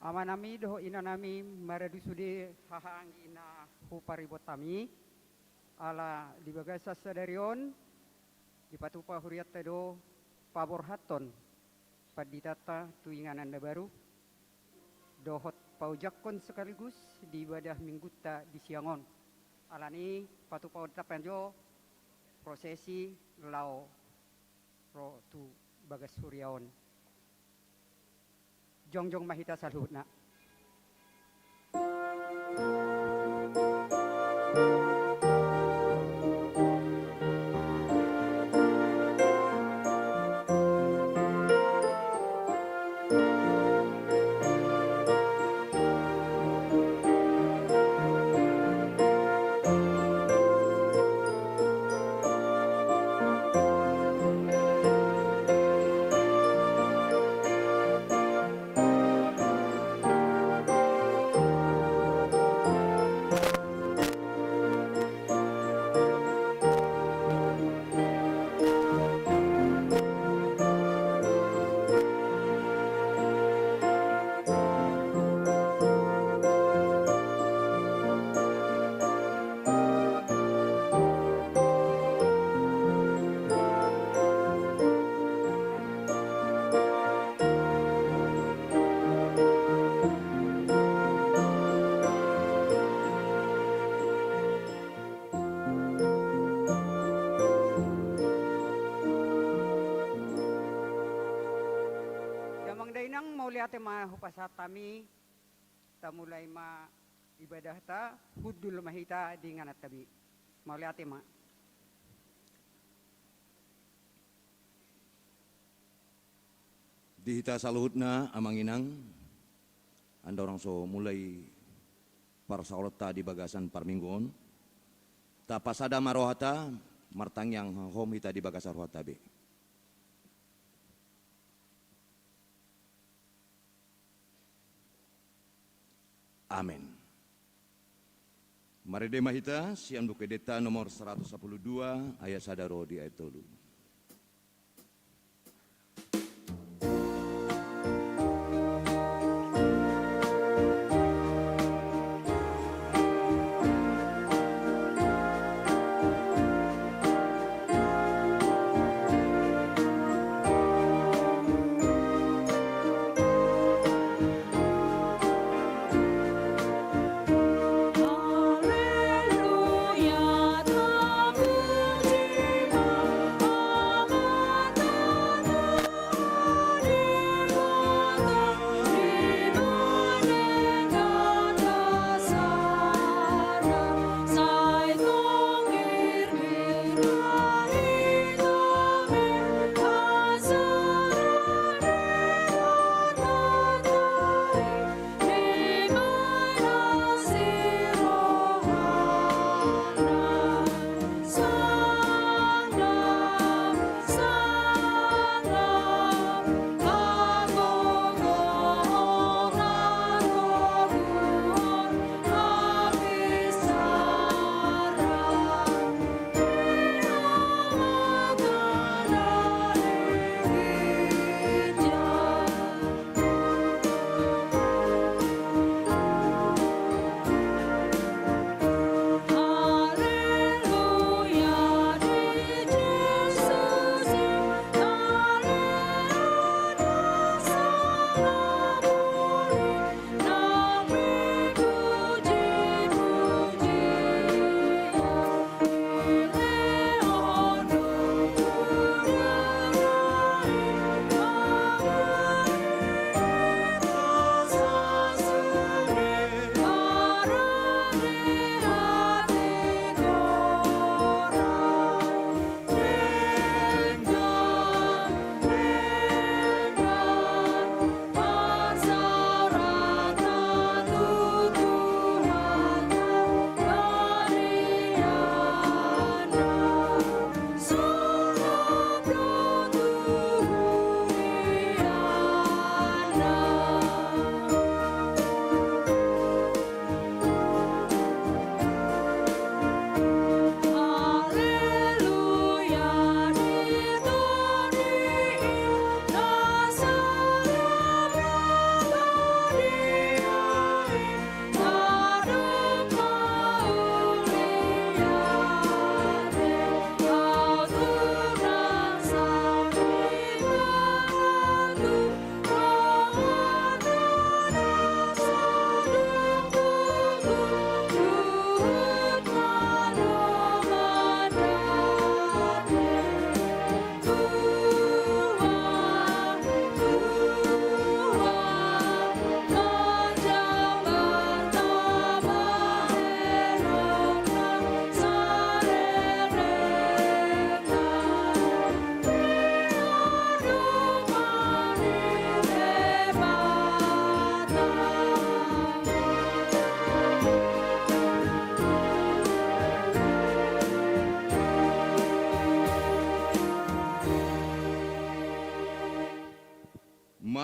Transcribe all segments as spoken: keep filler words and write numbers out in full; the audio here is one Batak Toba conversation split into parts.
Amanami dohot inanami, maradu sude haha anggi na huparibothami, ala di bagasan sadari on dipatupa hurianta do paborhathon panditanta tu inganan na baru, dohot paojakhon sekaligus di ibadah minggunta di siang on. Alani patupaonta pe jo prosesi laho ro tu bagas huria on. Jongjong ma hita saluhutna. Damang dainang, mauliate ma hupasahat hami. Tamulai ma ibadahta, hundul ma hita di ingananta be. Mauliate ma. Di hita saluhutna, amang inang, andorang so mulai parsaoranta di bagasan parmingguon, tapasada ma rohanta, martangiang hahom hita di bagasan rohanta be. Amen. Marende ma hita sian Buku Endenta nomor saratus sampulu dua, ayat sada ro di ayat tolu.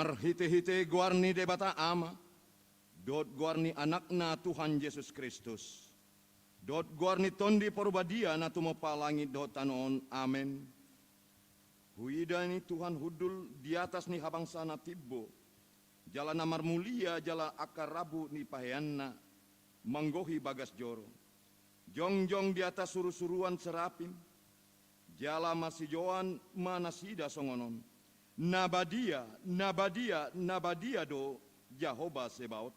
Marhite-hite goar ni Debata Ama, dohot goar ni Anakna Tuhan Jesus Kristus, dohot goar ni Tondi Porbadia na tumompa langit dohot tano on. Amen. Huida ni Tuhan hundul di atas ni habangsa na timbo, jala na marmulia jala angka rambu ni paheanna manggohi bagas joro. Jongjong di atas suru-suruan serapim, jala marsijoan ma nasida songon on: Na badia, na badia, na badia do Jahowa Sebaot.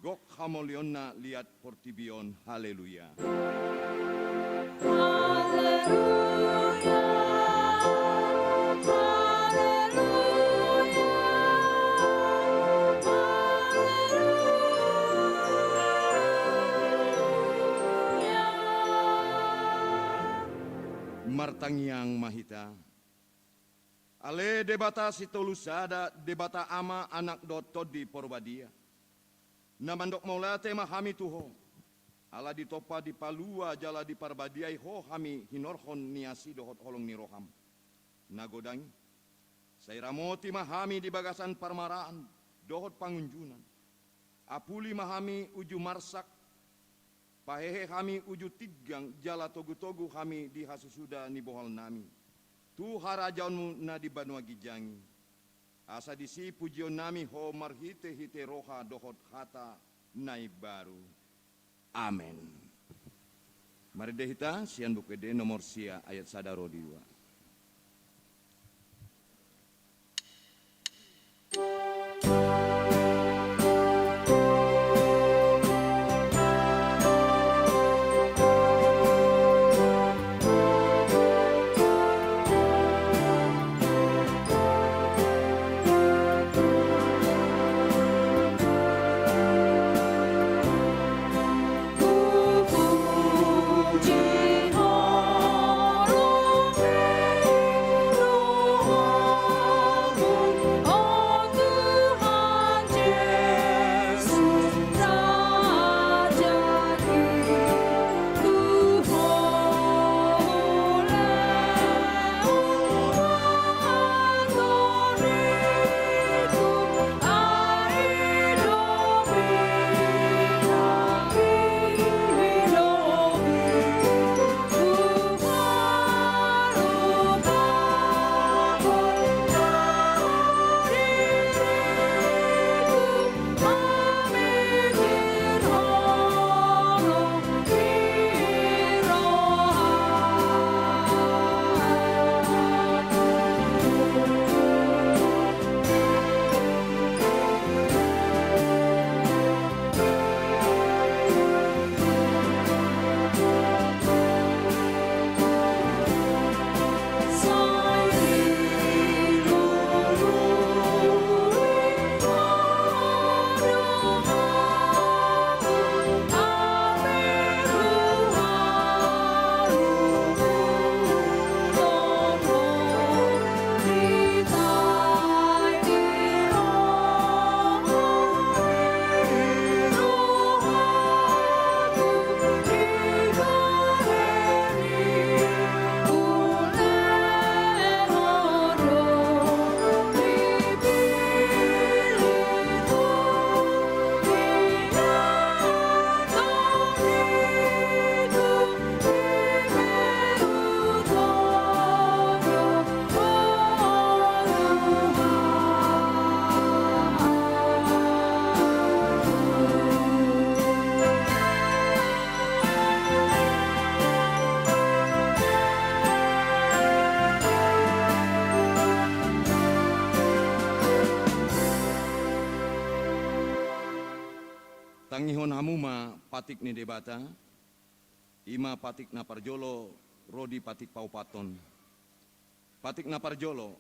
Gok hamoleonna liat portibi on. Haleluya. Haleluya. Haleluya. Haleluya. Martangiang ma hita. Ale Debata Sitolu Sada, Debata Ama, Anak dohot Tondi Porbadia, na mandok mauliate ma hami tu Ho, ala ditompa, dipalua jala diparbadiai Ho hami hinorhon ni asi dohot holong ni roham na godang i. Sai ramoti ma hami di bagasan parmaraan dohot pangunjunan. Apuli ma hami uju marsak, pahehe hami uju tinggang, jala togu-togu hami di hasusuda ni bohalnami tu harajaonmu na di banua ginjang i, asa disi pujionnami Ho marhite-hite roha dohot hata na imbaru. Amen. Marende hita sian Buku Ende nomor sia, ayat sada ro di dua. Tangihon hamu ma patik ni Debata. I ma patik na parjolo ro di patik paopathon. Patik na parjolo: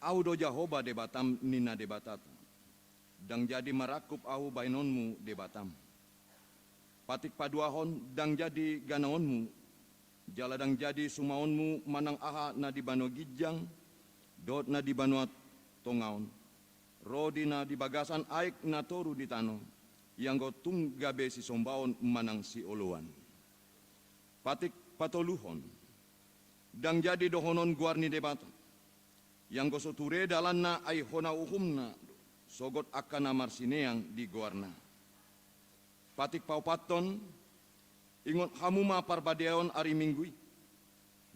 Ahu do Jahowa Debatam, ninna Debatata. Ndang jadi marangkup Ahu bahenonmu Debatam. Patik paduahon: Ndang jadi ganaonmu, jala ndang jadi sumaonmu manang aha na di banua ginjang dohot na di banua tonga on, ro di na di bagasan aek na toru di tano, ianggo tung gabe sisombaon manang sioloan. Patik patoluhon: Ndang jadi dohonon goar ni Debata. Ianggo so ture dalanna, ai hona uhumna sogot angka na marsineang di goarna. Patik paopathon. Ingot hamu ma parbadiaon ari Minggu i.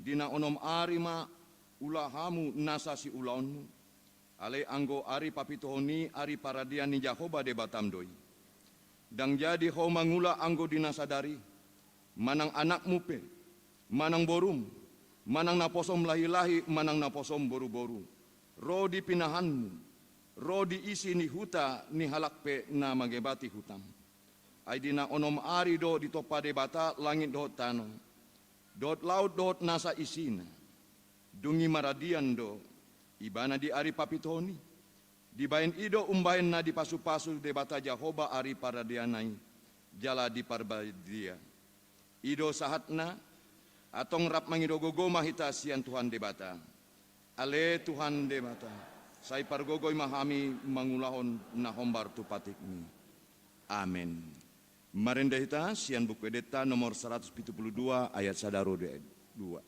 Di na onom ari ma ula hamu nasa siulaonmu. Alai anggo ari papituhon i ari paradian ni Jahowa Debatam do i. Ndang jadi ho mangula anggo di na sadari, manang anakmu pe, manang borum, manang naposom lahilahi, manang naposom boruboru, ro di pinahanmu, ro di isi ni huta ni halak pe na mangebati hutam. Ai di na onom ari do ditompa Debata langit dohot tano, dohot laut dohot nasa isina. Dung i maradian do Ibana di ari papituhon i. Dibahen i do umbahen na dipasupasu Debata Jahowa ari paradianna i, jala diparbadia. I do sahatna. Antong rap mangido gogo ma hita sian Tuhan Debata. Ale Tuhan Debata, sai pargogoi ma hami mangulahon na hombar tu patikmi. Amen. Marende hita sian Buku Endenta nomor saratus pitu pulu dua, ayat sada ro di ayat dua.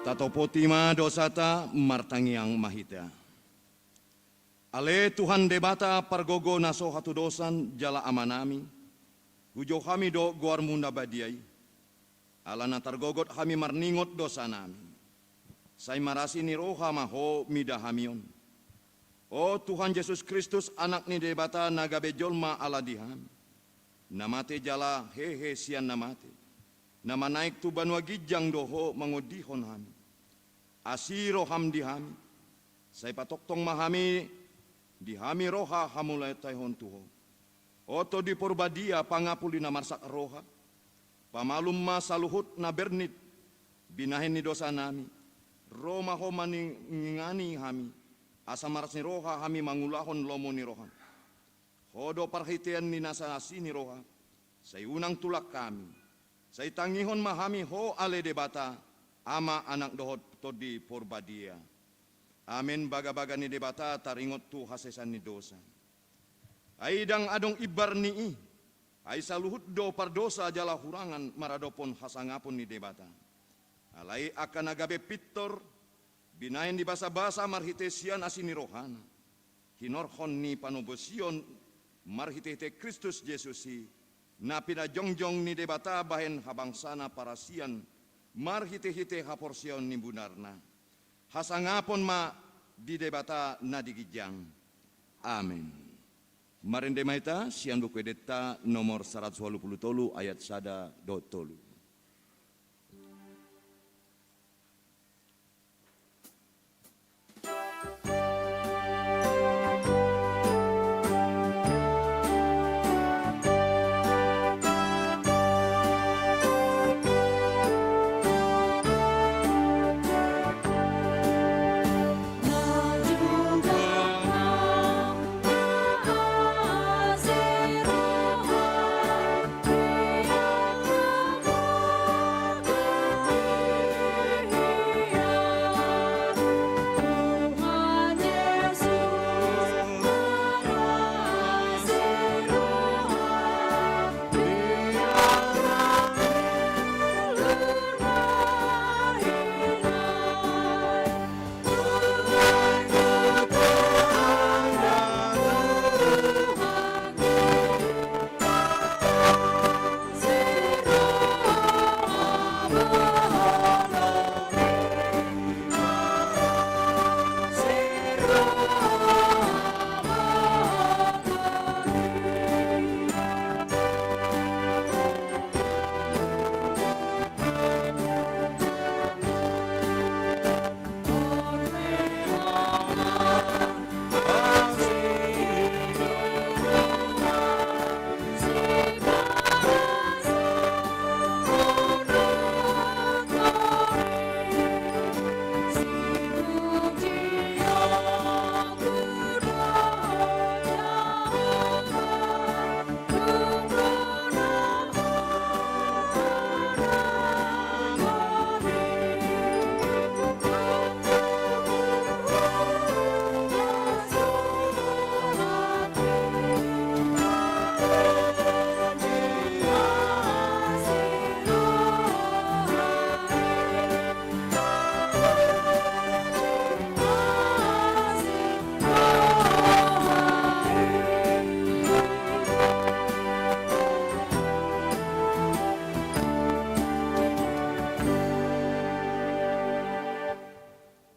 Tatopoti ma dosanta, martangiang ma hita. Ale Tuhan Debata pargogo na so hatudosan jala Amanami, hujou hami do goarmu na badia i. Ala na targogot hami marningot dosanami, sai marasi ni roha ma ho mida hami on. O Tuhan Jesus Kristus, Anak ni Debata na gabe jolma ala di hami, na mate jala hehe sian na mate, na manaek tu banua ginjang do ho mangondihon hami. Asi roham di hami, sai patongtong ma hami di hami roha hamauliatehon tu ho. O Tondi Porbadia, pangapuli na marsak roha, pamalum ma saluhut na bernit binahen ni dosanami. Ro ma ho maningani hami, asa maras ni roha hami mangulahon lomo ni roham. Ho do parhitean ni nasa asi ni roha, sai unang tulak hami. Sai tangihon ma hami ho ale Debata, Ama, Anak dohot Tondi Porbadia. Amen. Bagabaga ni Debata taringot tu hasesaan ni dosa. Ai ndang adong imbar ni i, ai saluhut do pardosa jala hurangan maradophon hasangapon ni Debata. Alai angka na gabe pintor, binahen ni basabasa marhite sian asi ni rohana, hinorhon ni panobosion marhitehite Kristus Jesus i, na pinajongjong ni Debata bahen habangsana parasian marhitehite haporseaon ni bunarna. Hasangapon ma di Debata na di ginjang. Amen. Marende ma hita sian Buku Endenta nomor saratus ualu pulu tolu ayat sada dohot tolu.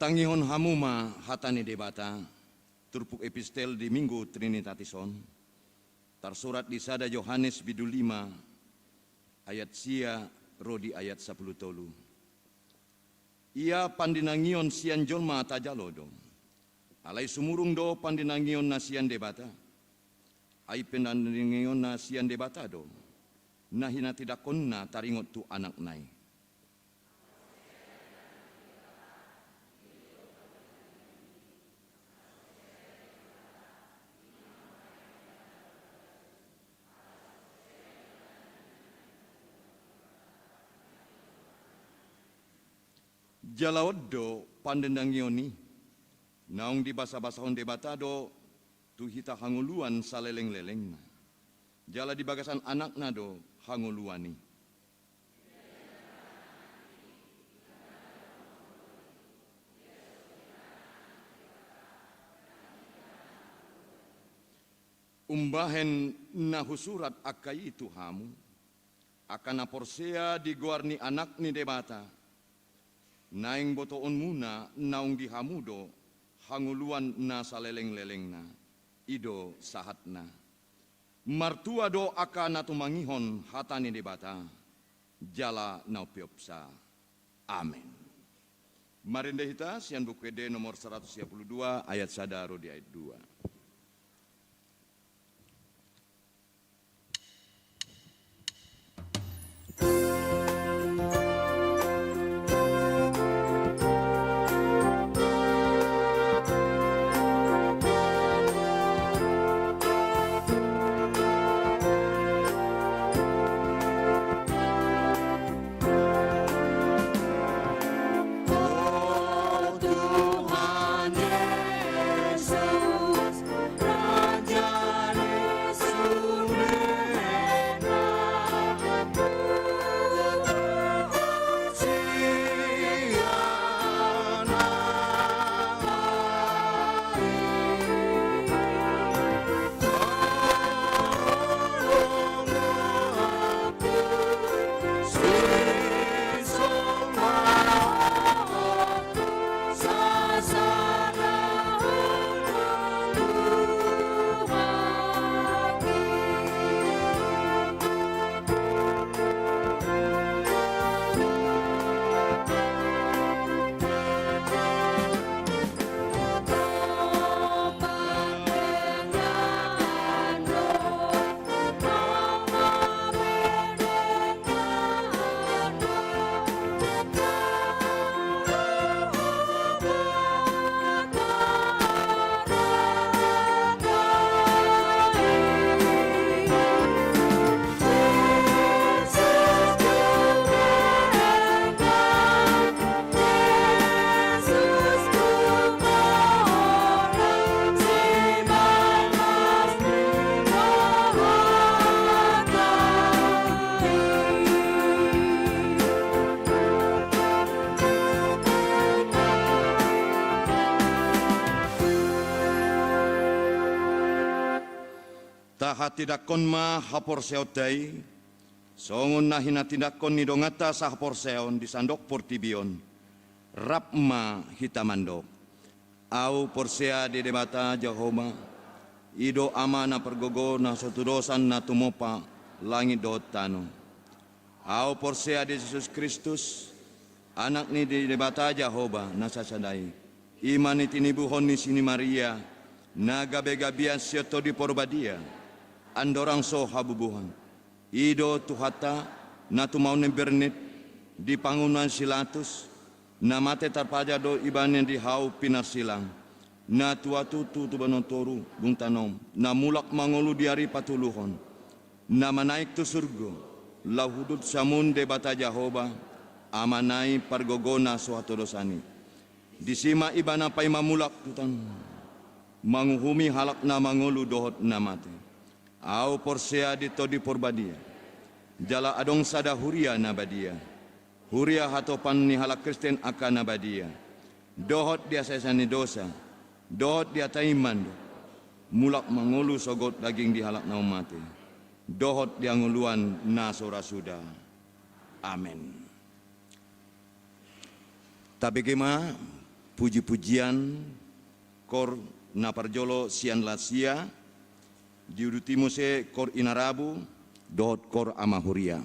Tangihon hamu ma hata ni Debata, turpuk epistel di Minggu Trinitatis on, tarsurat di sada Johannes bindu lima ayat sia ro di ayat sampulu tolu. Ia pandinangion sian jolma tajalo do. Alai sumurung do pandinangion na sian Debata. Ai pandinangion na sian Debata do na hinatindangkonna taringot tu Anakna i. Jala on do pandinangion i, naung dibasabasahon Debata do tu hita hangoluan salelenglelengna. Jala di bagasan Anakna do hangoluan i. Umbahen na husurat angka i tu hamu, angka na porsea di goar ni Anak ni Debata, naeng botoonmuna naung di hamu do hangoluan na salelenglelengna. I do sahatna. Martua do angka na tumangihon hata ni Debata jala na umpeopsa. Amen. Marende hita sian Buku Ende nomor saratus sia pulu dua ayat sada ro di ayat dua. O Tuhan Yesus, Tahatindangkon ma haporseaonta i, songon na hinatindangkon ni donganta sahaporseaon di sandok portibi on, rap ma hita mandok. Ahu porsea di Debata Jahowa, i do Ama na pargogo na so tudosan na tumompa langit dohot tano. Ahu porsea di Jesus Kristus, Anak ni Debata Jahowa na sasada i, i ma na tinibuhon ni si Maria, na gabe gabian sian Tondi Porbadia, andorang so habubuhan. I do Tuhanta, na tumaon ni bernet, dipangunuan si Pilatus, na mate tarpajar do ibana di hau pinarsilang, na tuat tubu tu banua toru, dung tano, na mulak mangolu di ari patoluhon, na manaek tu surgo, laho hudut siamun Debata Jahowa, Amana i pargogo na so hatudosan i. Disi ma ibana paima mulak tu tano, manguhumi halak na mangolu dohot na mate. Ahu porsea di Tondi Porbadia. Jala adong sada huria na badia. Huria hatopan ni halak Kristen angka na badia. Dohot di hasesaan ni dosa. Dohot di hata i mandok. Mulak mangolu sogot daging di halak na mate. Dohot di hangoluan na so ra suda. Amen. Tabege ma puji-pujian, koor na parjolo sian lansia, diuduti muse koor inarabu, dohot koor ama huria.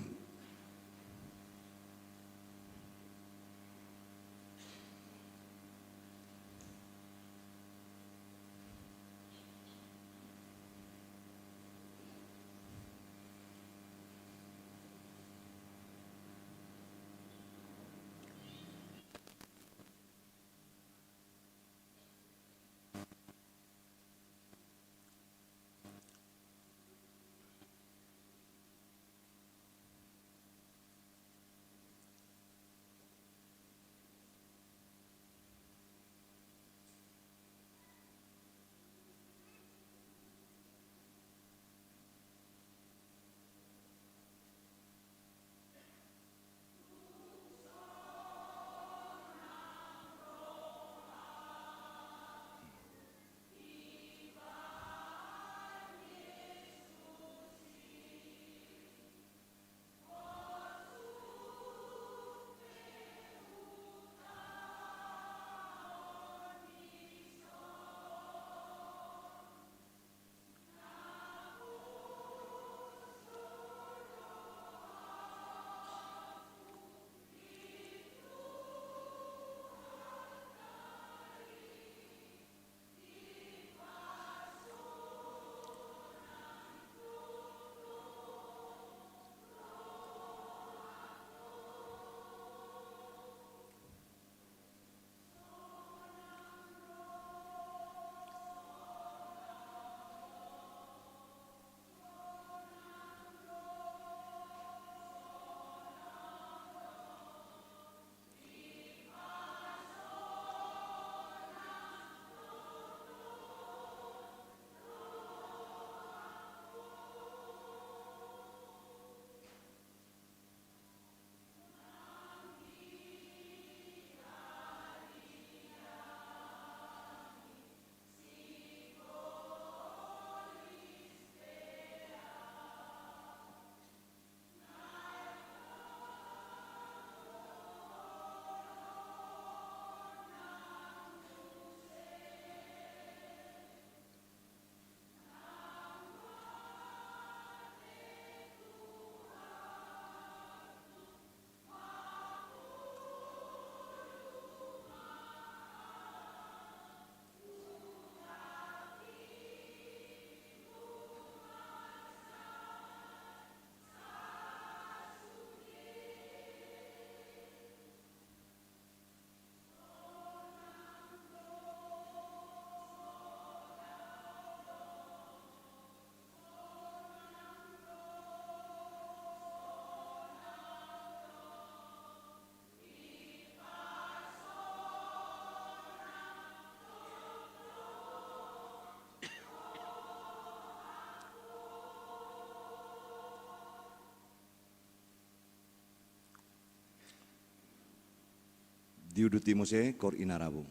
Diuduti muse koor inarabu.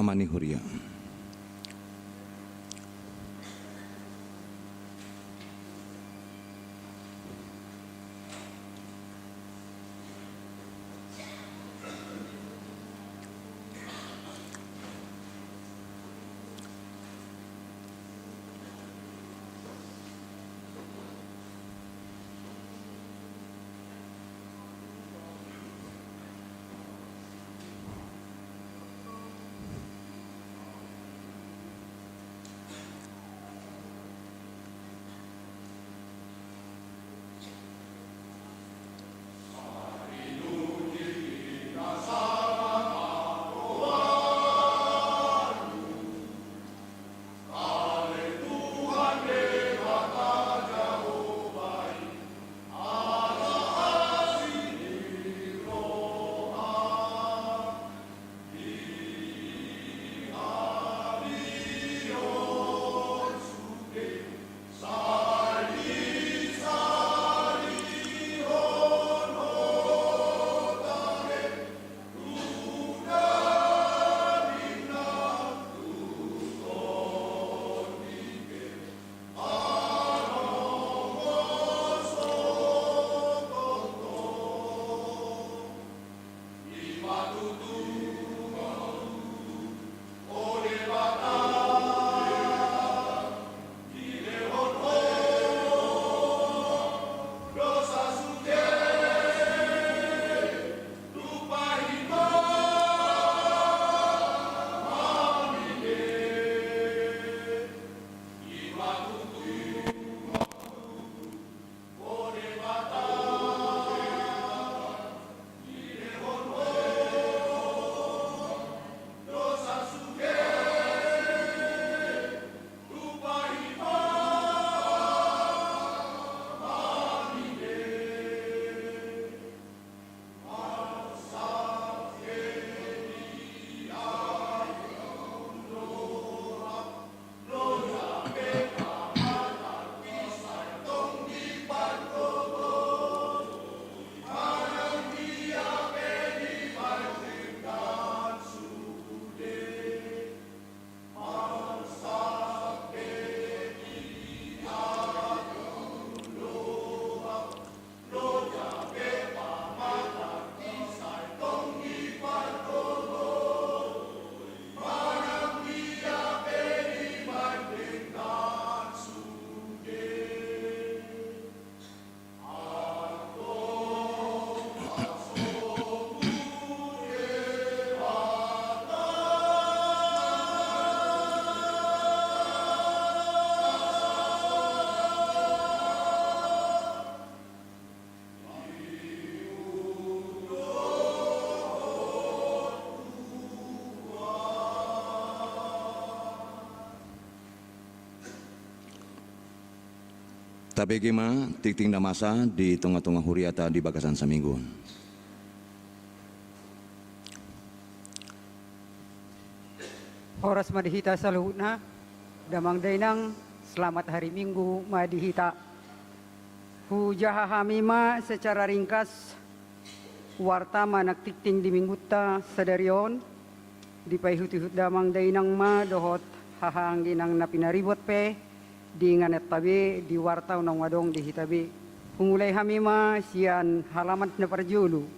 Mani huria. Tabege ma tingting na masa di tonga-tonga huriata di bagasan saminggu on. Horas ma di hita saluhutna, damang dainang, selamat hari Minggu ma di hita. Hujaha hami ma secara ringkas warta manang tingting di minggunta sadari on, dipaihut-ihut damang dainang ma dohot haha anggi inang na pinaribot pe di ingananta be, di warta naung adong di hita be. Humulai hami ma sian halaman na parjolo.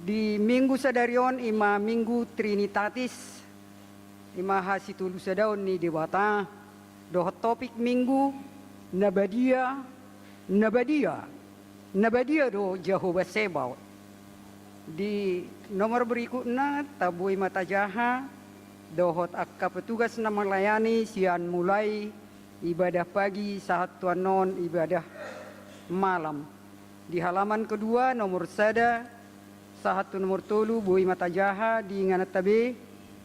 Di minggu sadari on i ma Minggu Trinitatis, i ma hasitolusadaon ni Debata, dohot topik minggu, na badia, na badia, na badia do Jahowa Sebaot. Di nomor berikutna, taboi ma tajaha dohot angka petugas na melayani sian mulai ibadah pagi sahat tu annon ibadah malam. Di halaman kedua, nomor sada sahat tu nomor tolu, boi ma tajaha di ingananta be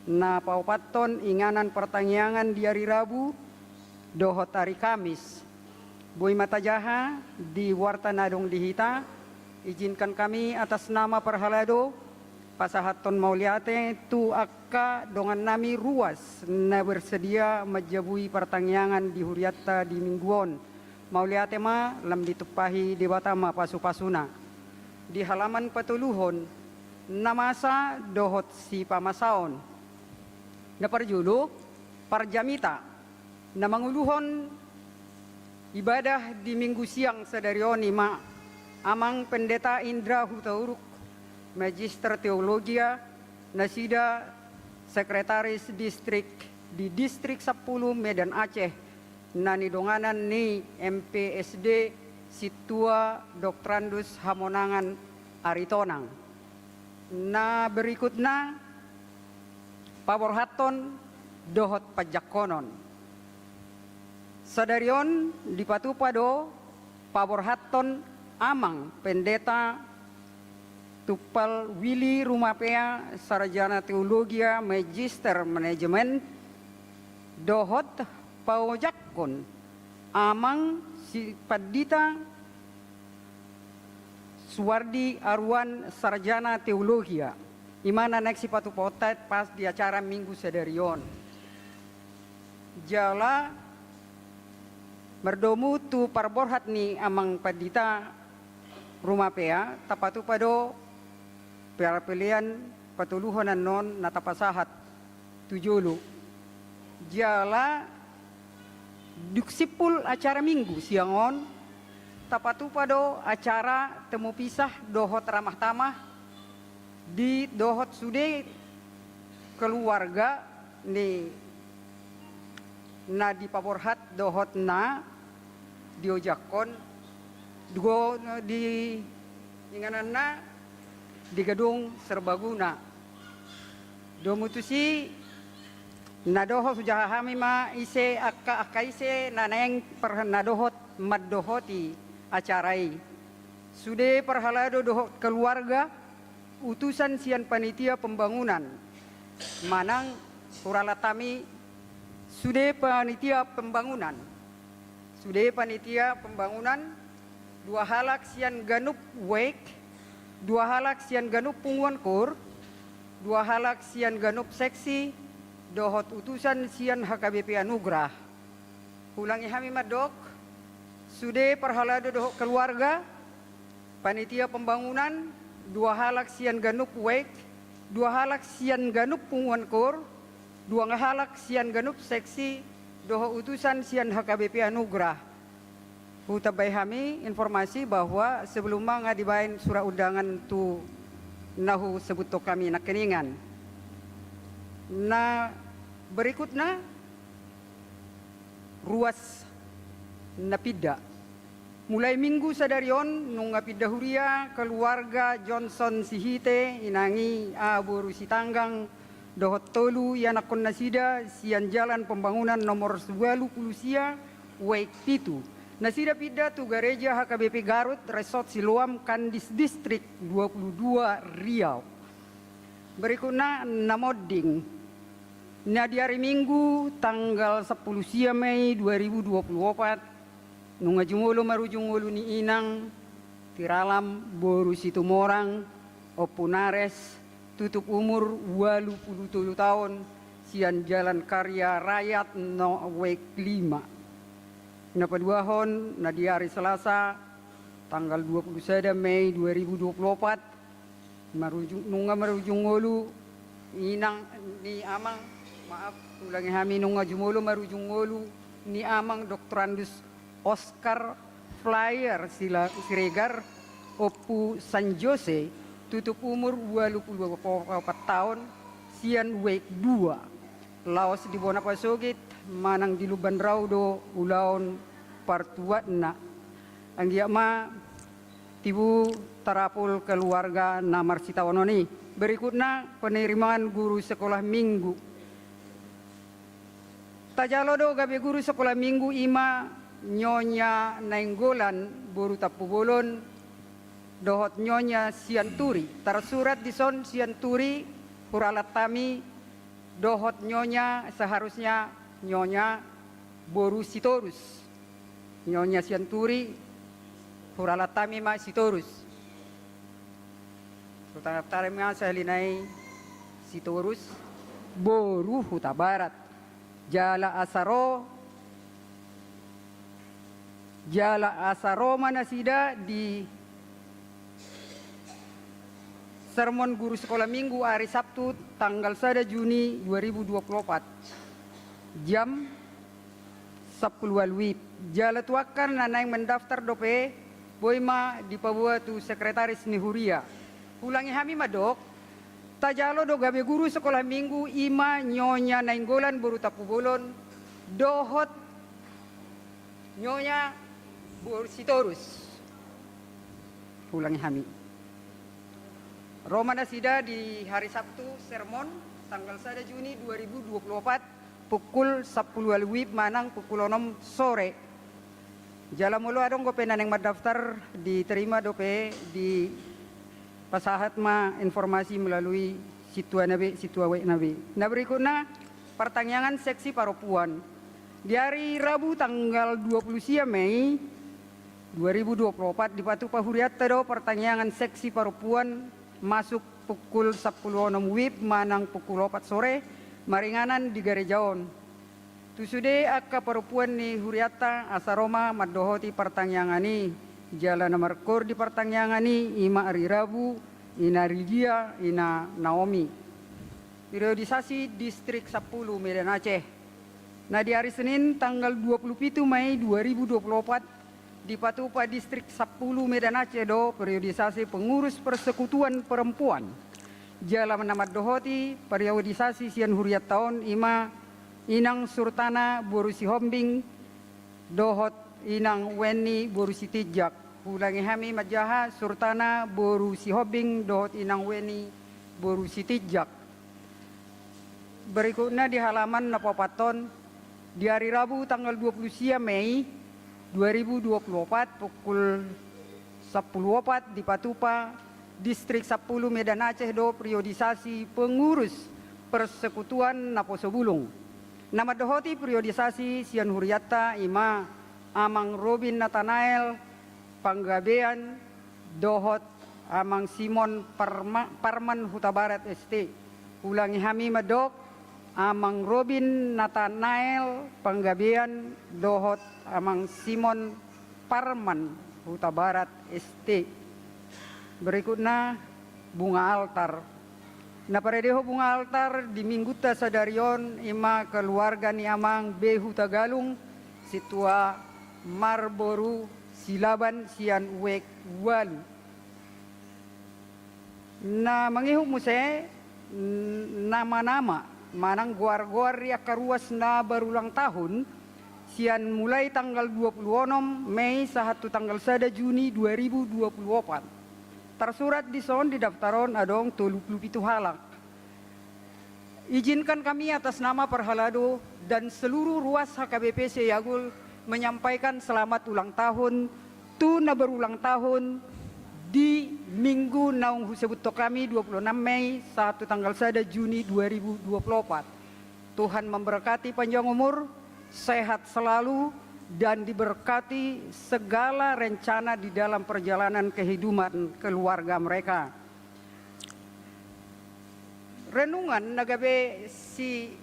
na paopathon inganan partangiangan di ari Rabu dohot ari Kamis. Boi ma tajaha di warta na adong di hita, izinkan kami atas nama parhalado pasahathon mauliate tu angka dongannami ruas na bersedia manjabui partangiangan di hurianta di minggu on. Mauliate ma, lam ditumpahi Debata ma pasu-pasuna. Di halaman patoluhon, na masa dohot sipamasaon. Na parjolo, parjamita. Na manguluhon ibadah di Minggu siang sadari on i ma Amang Pendeta Indra Hutauruk, Magister Teologia, nasida sekretaris distrik di Distrik Sampulu Medan Aceh, na nidonganan ni M P S D Sintua Doktorandus Hamonangan Aritonang. Na berikutna, paborhathon dohot panjangkonon. Sadari on dipatupa do paborhathon Amang Pendeta Tumpal Willy Rumapea, Sarjana Teologia, Magister Manajemen, dohot paojakkon Amang si Pandita Suwardi Aruan, Sarjana Teologia. I ma na naeng sipatupaonta pas di acara Minggu sadari on. Jala mardomu tu parborhat ni Amang Pandita Rumapea, tapatupa do parpelean patoluhon annon na tapasahat tu jolo. Jala dung simpul acara Minggu siang on, tapatupa do acara temu pisah dohot ramah tamah di dohot sude keluarga ni na dipaborhat dohot na diojakkon, dugo di ingananna di Gedung Serbaguna. Domu tusi na dohot hujaha hami ma ise angka, angka ise na naeng parhana dohot mandohoti acara i. Sude parhalado dohot keluarga, utusan sian panitia pembangunan. Manang huralat hami sude panitia pembangunan. Sude panitia pembangunan, dua halak sian ganup wijk, dua halak sian ganup punguan koor, dua halak sian ganup seksi, dohot utusan sian H K B P Anugrah. Huulangi hami mandok, sude parhalado dohot keluarga, panitia pembangunan, dua halak sian ganup wijk, dua halak sian ganup punguan koor, dua halak sian ganup seksi, dohot utusan sian H K B P Anugrah. Hutambai hami informasi bahwa sebelum ma nga dibaen surat undangan tu na husebuthon hami nangkiningan. Na berikutna, ruas na pinda. Mulai Minggu sadari on, nunga pinda huria keluarga Johnson Sihite, inang i A. Boru Sitanggang, dohot tolu ianakhon nasida sian Jalan Pembangunan nomor ualu pulu sia, wijk pitu. Nasida pinda tu gareja H K B P Garut, Resort Siloam, Kandis Distrik dua pulu dua, Riau. Berikutna, na monding. Na di ari Minggu tanggal sampulu sia Mei dua ribu dua pulu opat, nunga jumolo marujung ngolu ni inang Tiralam boru Situmorang, Ompu Nares, tutup umur ualu pulu tolu taon, sian Jalan Karya Rakyat no wijk lima. Na paduahon, na di ari Selasa tanggal dua pulu sada Mei dua ribu dua pulu opat, marujung, nunga marujung ngolu inang ni amang, maaf, ulangi hami, nunga jumolo marujung ngolu ni amang Doktorandus Oscar Flyer Sila-, Siregar, Ompu San Jose, tutup umur ualu pulu opat taon, sian wijk dua. Laos di bona pasogit manang di lumban rau do ulaon partuatna. Anggiat ma tibu tarapul keluarga na marsitaonon i. Berikutna, penerimaan guru sekolah minggu. Tajalo do gabe guru sekolah minggu, i ma Nyonya Nainggolan boru Tampubolon dohot Nyonya Sianturi. Tarsurat dison Sianturi, huralat hami, dohot Nyonya, seharusnya Nyonya boru Sitorus. Nyonya Sianturi, huralat hami ma Sitorus. Huralat hami ma sahali nai Sitorus, boru Hutabarat. Jala asa ro, jala asa ro ma nasida di Sermon guru sekolah minggu ari Sabtu tanggal sada Juni dua ribu dua puluh opat, jam sampulu ualu WIB. Jala tu angka na naeng mandaftar dope, boi ma dipaboa tu sekretaris ni huria. Huulangi hami mandok, tajalo do gabe guru sekolah minggu i ma Nyonya Nainggolan boru Tampubolon dohot Nyonya boru Sitorus. Huulangi hami. Ro ma nasida di hari Sabtu sermon tanggal sada Juni dua ribu dua puluh opat pukul sampulu ualu WIB manang pukul onom sore. Jala molo adong dope na naeng mandaftar, diterima dope, dipasahat ma informasi melalui sintua na be, sintua web na be. Na berikutna, partangiangan seksi parompuan. Di ari Rabu tanggal dua puluh sia Mei dua ribu dua puluh opat dipatupa hurianta do partangiangan seksi parompuan masuk pukul sampulu onom WIB manang pukul opat sore maringanan di gareja on. Tu sude angka parompuan ni hurianta asa ro ma mandohoti partangiangan i. Jala na markoor di partangiangan i i ma ari Rabu Ina Ridia, Ina Naomi. Periodisasi Distrik sampulu Medan Aceh. Na di ari Senin tanggal dua puluh pitu Mei dua ribu dua puluh opat dipatupa Distrik sampulu Medan Aceh do periodisasi pengurus persekutuan perempuan. Jala na mandohoti periodisasi sian hurianta on i ma Inang Surtana boru Sihombing dohot Inang Weni boru Sitinjak. Huulangi hami manjaha, Surtana boru Sihombing dohot Inang Weni boru Sitinjak. Berikutna di halaman na paopathon, di ari Rabu tanggal dua puluh sia Mei dua ribu dua puluh opat pukul sampulu opat dipatupa Distrik sampulu Medan Aceh do periodisasi pengurus Persekutuan Naposo Bulung. Na mandohoti periodisasi sian hurianta i ma Amang Robin Natanael Panggabean dohot Amang Simon Parma-, Parman Hutabarat S T. Huulangi hami mandok, Amang Robin Natanael Panggabean dohot Amang Simon Parman Hutabarat S T. Berikutna, bunga altar. Na paradehon bunga altar di minggunta sadari on i ma keluarga ni Amang B Hutagalung, sintua marboru Silaban sian web ualu. Na mangihut muse, n-, nama-nama manang goar-goar di angka ruas na berulang tahun sian mulai tanggal dua puluh onom Mei sahat tu tanggal sada Juni dua ribu dua puluh opat. Tarsurat dison di daftar on adong tolu pulu pitu halak. Izinkan kami atas nama parhalado dan seluruh ruas H K B P Seyagul menyampaikan selamat ulang tahun tu na berulang tahun di minggu naung husebuthon hami, dua puluh enam Mei sahat tu tanggal sada Juni dua ribu dua puluh opat. Tuhan memberkati panjang umur, sehat selalu, dan diberkati segala rencana di dalam perjalanan kehidupan keluarga mereka. Renungan na gabe sijahahon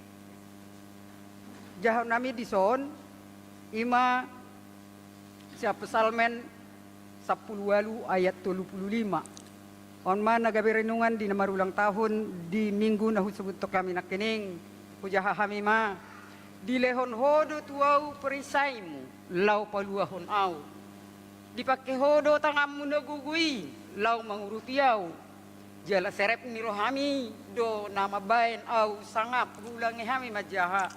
nami dison i ma sian Psalmen sampulu ualu ayat tolu pulu lima. On ma na gabe renungan di na marulang tahun di minggu na husebuthon hami nangkining. Hujaha hami ma. Dilehon Ho do tu ahu perisaiMu laho paluahon ahu. Dipangke Ho do tanganMu na gogo i laho mangurupi ahu. Jala serep ni rohaMi do na mambahen ahu sangap. Huulangi hami manjaha.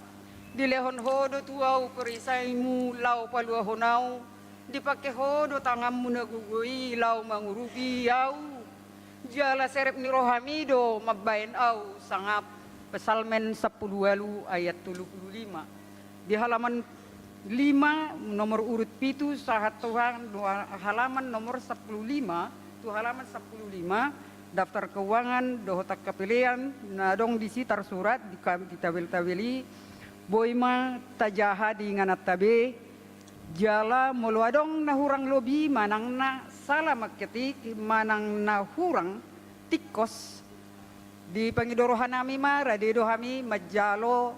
Dilehon Ho do tu ahu perisaiMu laho paluahon ahu. Dipangke Ho do tanganMu na gogo i laho mangurupi ahu. Jala serep ni rohaMi do mambahen ahu sangap. Psalmen sampulu ualu ayat tolu pulu lima. Di halaman lima, nomor urut pitu, sahat tu ha-, halaman nomor sampulu lima, tu halaman sampulu lima, daftar keuangan dohot angka pelean na adong disi tarsurat di ka-, di tabel-tabel i, boi ma tajaha di ingananta be. Jala molo adong na hurang lobi manang na sala mangketik manang na hurang tingkos, di pangido rohanami ma, rade do hami manjalo,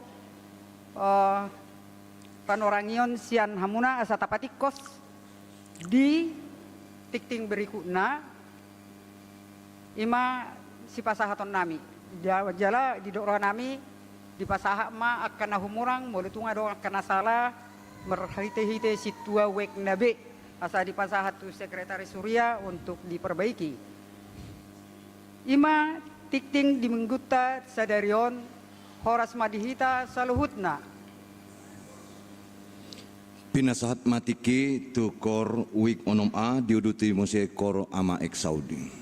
eh, panorangion sian hamuna asa tapatingkos di tingting berikutna, i ma sipasahatonnami. Jala didok rohanami, dipasahat ma angka na humurang, molo tung adong angka na sala, marhitehite sintua wijk na be, asa dipasahat tu sekretaris huria untuk diperbaiki. I ma tingting di minggunta sadari on, horas ma di hita saluhutna. Pinasahat ma tingki tu koor wijk onom A, diuduti muse koor Ama Eksaudi.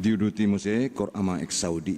Diuduti muse koor Ama Eksaudi.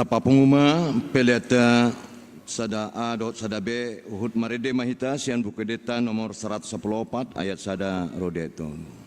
Tapapungu ma peleanta sada A dohot sada B, huhut marende ma hita sian Buku Endenta nomor saratus sampulu opat, ayat sada ro di ayat tolu.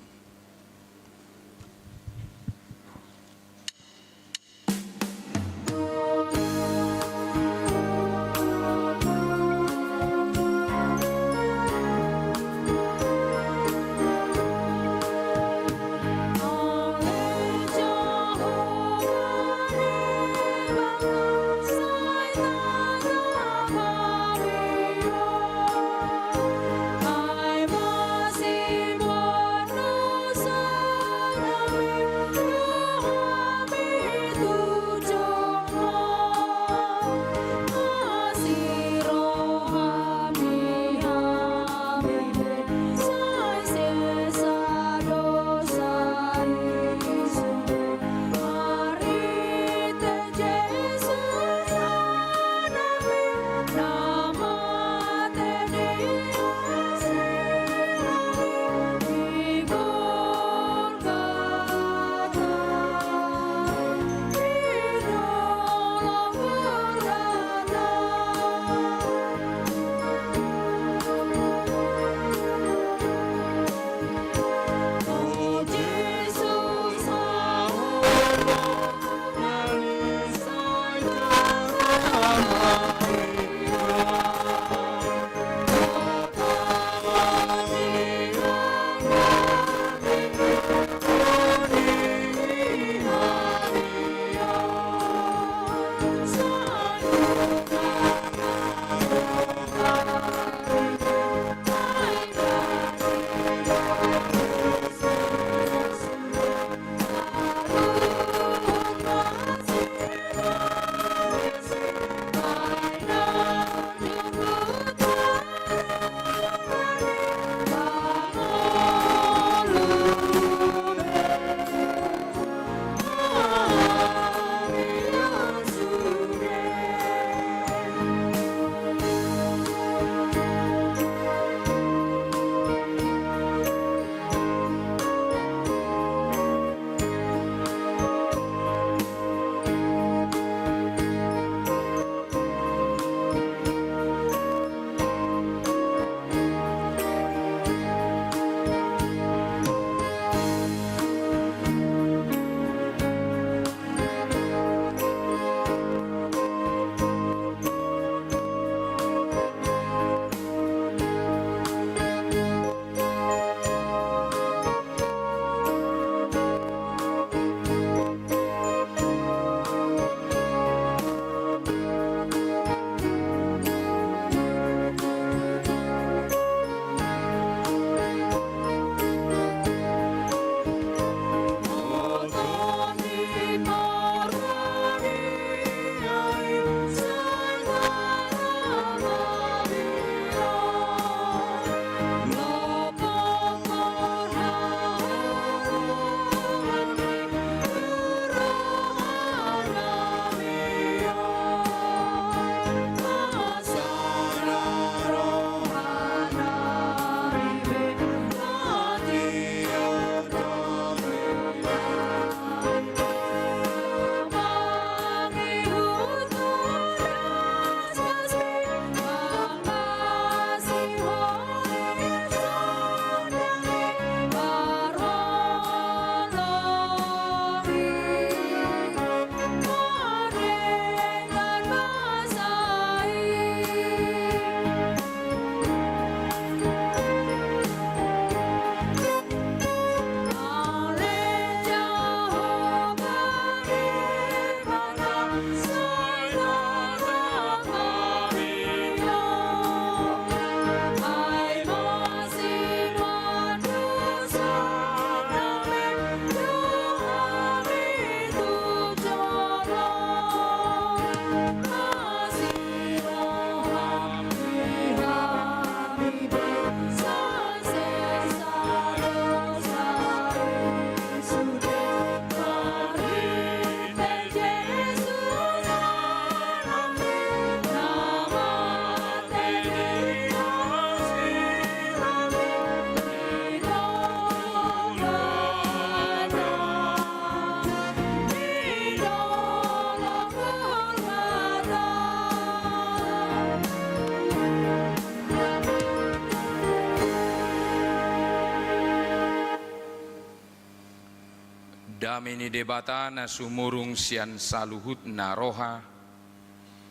Dame ni Debata na sumurung sian saluhutna roha,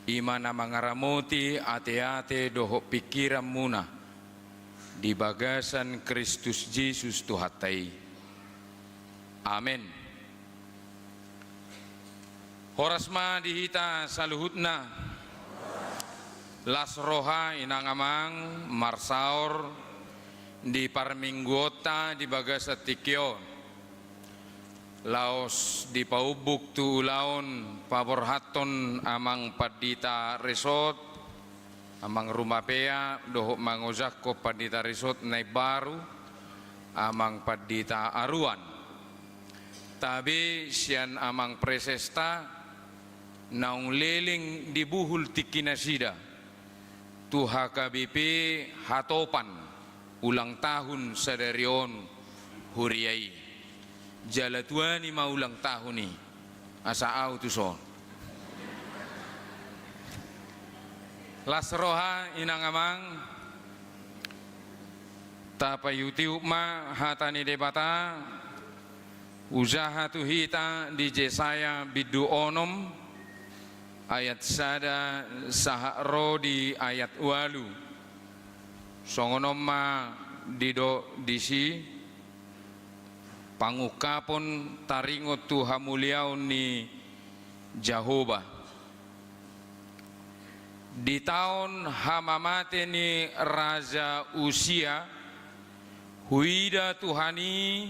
i ma na mangaramoti ateate dohot pingkiranmuna di bagasan Kristus Jesus Tuhanta i. Amen. Horas ma di hita saluhutna. Las roha, inang amang, marsaor di parmingguonta di bagasan tingki on. Laos dipaumbuk tu ulaon paborhathon amang pandita resort, amang Rumapea, dohot mangojakhon pandita resort na imbaru, amang pandita Aruan. Tabe sian amang presesta naung leleng di buhul tingki nasida tu H K B P Hatopan ulang tahun sadari on huria i. Jala tuani ma ulang tahun i, asa au tu son. Las roha, inang amang, tapaiutiut ma hata ni Debata, hujaha tu hita di Jesaya bindu onom ayat sada sahat ro di ayat ualu. Songon on ma didok disi, pangungkapon taringot tu hamuliaon ni Jahowa. Di taon hamamate ni Raja Usia, huida Tuhan i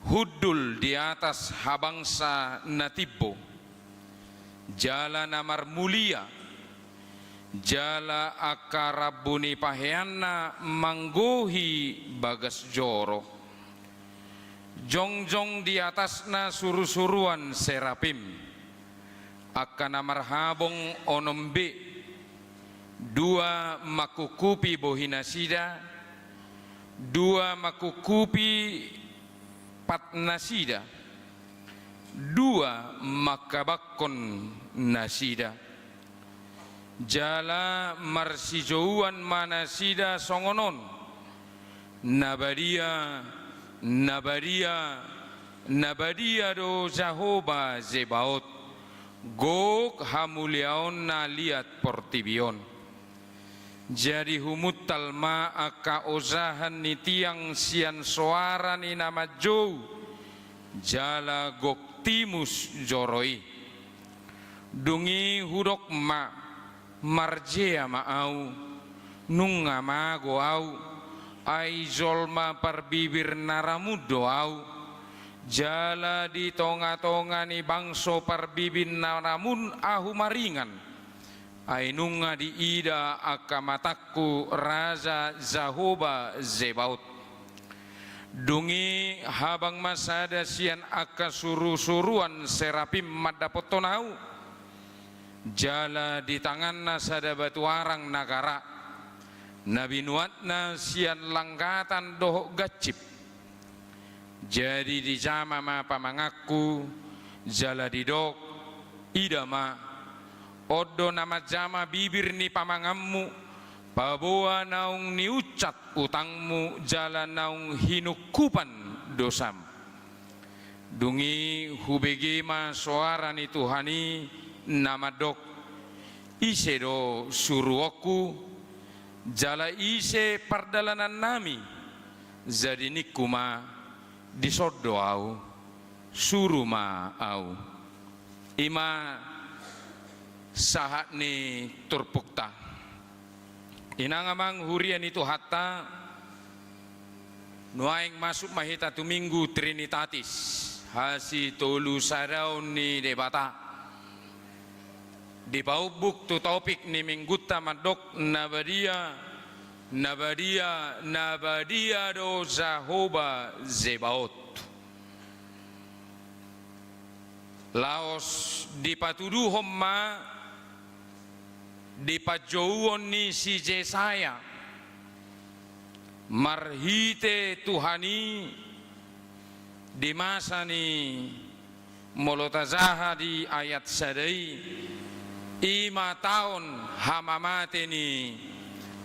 hundul di atas habangsa na timbo, jala na marmulia, jala angka rambu ni paheanna manggohi bagas joro. Jongjong di atasna surusuruan serapim, angka na marhabong onom be, dua mangkungkupi bohinasida, dua mangkungkupi patnasida, dua mangkabangkon nasida. Jala marsijouan ma nasida songon on: Na badia, na badia, na badia do Jahowa Zebaot, gok hamuliaonna liat portibi on. Jadi humuntal ma angka ojahan ni tiang sian soara ni na manjou, jala gok timus joro i. Dung i hudok ma: Marjea ma ahu, nunga mago ahu, ai jolma parbibir na ramun do ahu, jala di tongatonga ni bangso parbibir na ramun ahu maringan. Ai nunga diida angka matangku Raja Jahowa Zebaot. Dung i habang ma sada sian angka surusuruan serapim mandapothon ahu, jala di tanganna sada batu arang na gara, na binuatna sian langgatan dohot gansip. Jadi dijama ma pamanganku, jala didok: Ida ma, on do na manjama bibir ni pamanganmu, paboa naung niunsat utangmu jala naung hinungkupan dosam. Dung i hubege ma soara ni Tuhan i na mandok: Ise do suruonku, jala ise pardalanannami? Jadi ningku ma: Dison do ahu, suru ma ahu. I ma sahat ni turpukta. Inang amang huria ni Tuhanta, nuaeng masuk ma hita tu Minggu Trinitatis, hasitolusadaon ni Debata. Dipaumbuk tu topik ni Minggunta mandok: Na badia, na badia, na badia do Jahowa Zebaot. Laos dipatuduhon ma di panjouon ni si Jesaya marhite Tuhan i di masa ni, molo tajaha di ayat sada i, i ma taon hamamate ni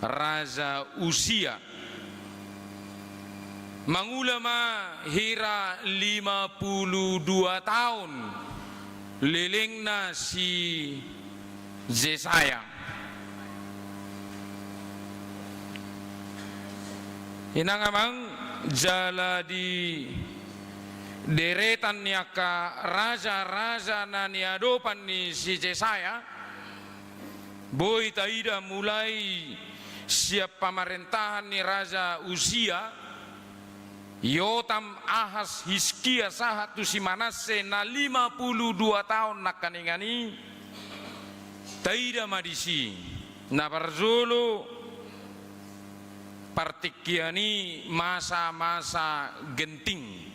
Raja Usia. Mangula ma hira lima pulu dua taon lelengna si Jesaya. Inang amang, jala di deretan ni angka raja-raja na niadopan ni si Jesaya, boi taida mulai sian pamarentahan ni Raja Usia, Yotam, Ahas, Hiskia sahat tu si Manasse na lima pulu dua taon nangkaningan i. Taida ma disi na parjolo partingkian i masa-masa genting.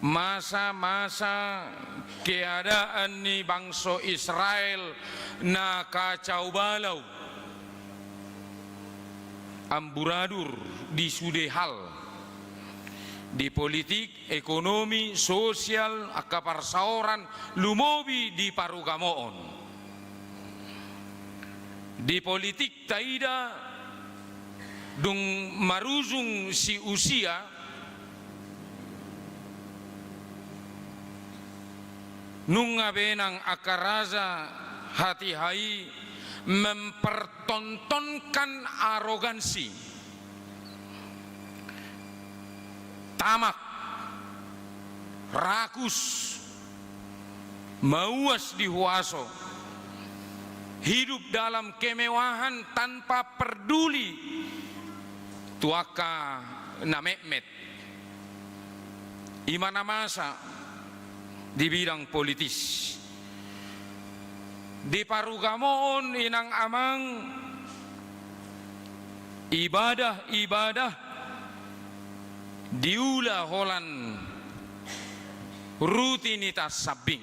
Masa-masa keadaan ni bangso Israel na kacau balau, amburadur di sude hal, di politik, ekonomi, sosial, angka parsaoran, lumobi di parugamoon. Di politik taida, dung marujung si Usia, nunga benang angka raja hatiha i mempertontonkan arogansi, tamak, rakus, mauas di huaso, hidup dalam kemewahan tanpa perduli tu angka na metmet. I ma na masa di bidang politis. Di parugamoon, inang amang, ibadah-ibadah diula holan rutinitas sambing.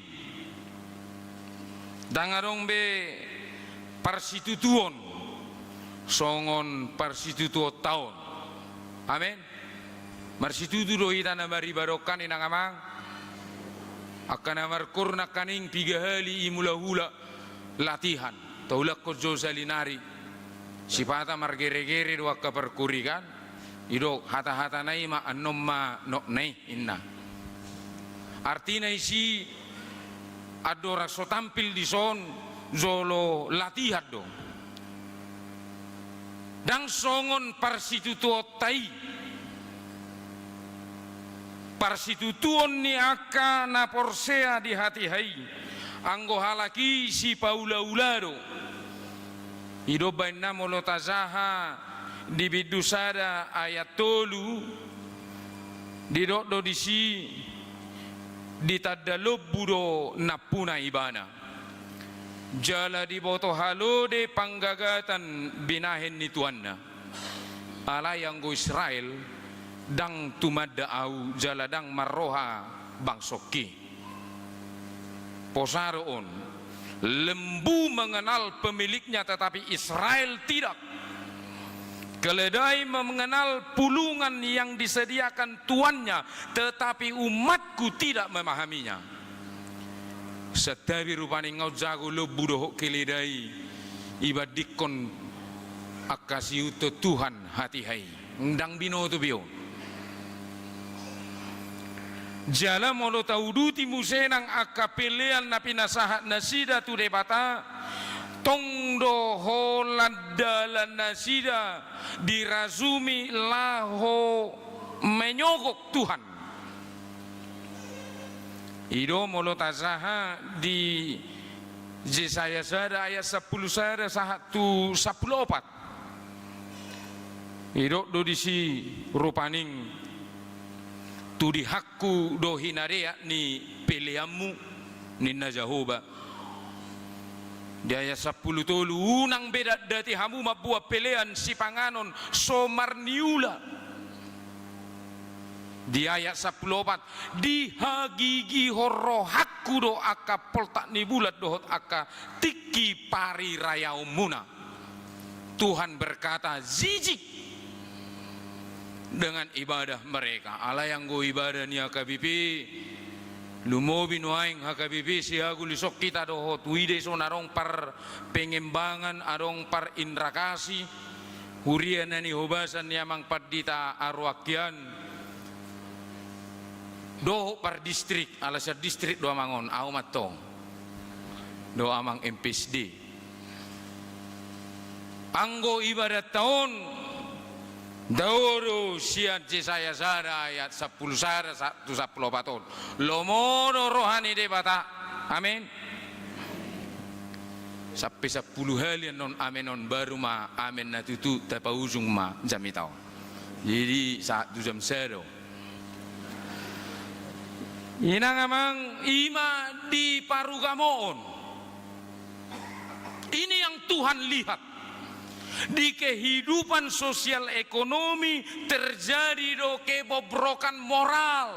Ndang adong be parsitutuon songon parsitutuonta on. Amen. Marsitutu do hita na maribadahon, inang amang? Angka na markoor nangkaning piga hali i mulahula latihan. Taulakkon jo salinari. Sipata margeregere do angka parkoor i kan. Didok hata-hatana i ma, annon ma nokna i, inna. Artina disi andorang so tampil dison jolo latihan do. Ndang songon parsitutuonta i. Parsitutuon ni angka na porsea di hatiha i, anggo halak i sipaula-ula do. I do umbahen na molo tajaha di bindu sada ayat tolu, didok do disi, ditanda lombu do nampuna ibana. Jala diboto halode panggagatan binahen ni tuanna. Alai anggo Israel, ndang tumanda ahu jala ndang marroha bangsongki. Posa do on, lembu mengenal pemiliknya, tetapi Israel tidak. Keledai mengenal pulungan yang disediakan tuannya, tetapi umatku tidak memahaminya. Santabi rupani nga on jago lombu dohot keledai ibandingkon angka siihuthon Tuhan hatiha i. Ndang binoto be on. Jala molo tauduti muse nang angka pelean na pinasahat nasida tu Debata, tong do holan dalan nasida dirajumi laho menyogok Tuhan. I do molo tajaha di Jesaya sada ayat sampulu sada sahat tu sampulu opat. Didok do disi rupani, tudihonku do hinadeak ni peleanmu, ninna Jahowa. Di ayat sampulu tolu, unang be datdati hamu mamboan pelean sipanganon so marniula. Di ayat sampulu opat, dihagigihon rohangku do angka poltak ni bulan dohot angka tingki parirayaonmuna. Tuhan berkata, jijik dengan ibadah mereka. Alai anggo ibadah ni H K B P, lumobi nuaeng H K B P, sihagulison hita dohot uida, ison adong parpengembangan, adong parindrakasi, Huria na nihobasan ni amang pandita aroakian, dohot par distrik, ala sian distrik do amang on, ahu mantong do amang M P S D. Anggo ibadatta on, dao do sian Jesaya sada ayat sampulu sada sa-, tu sampulu opat on. Lomo do roha ni Debata. Amen. Sampe sampulu hali annon amen on, baru ma amen na tutu tapaujung ma jamita on. Jadi sahat tu jam sada. Inang amang, ima di parugamoon. Ini yang Tuhan lihat. Di kehidupan sosial ekonomi terjadi do kebobrokan moral.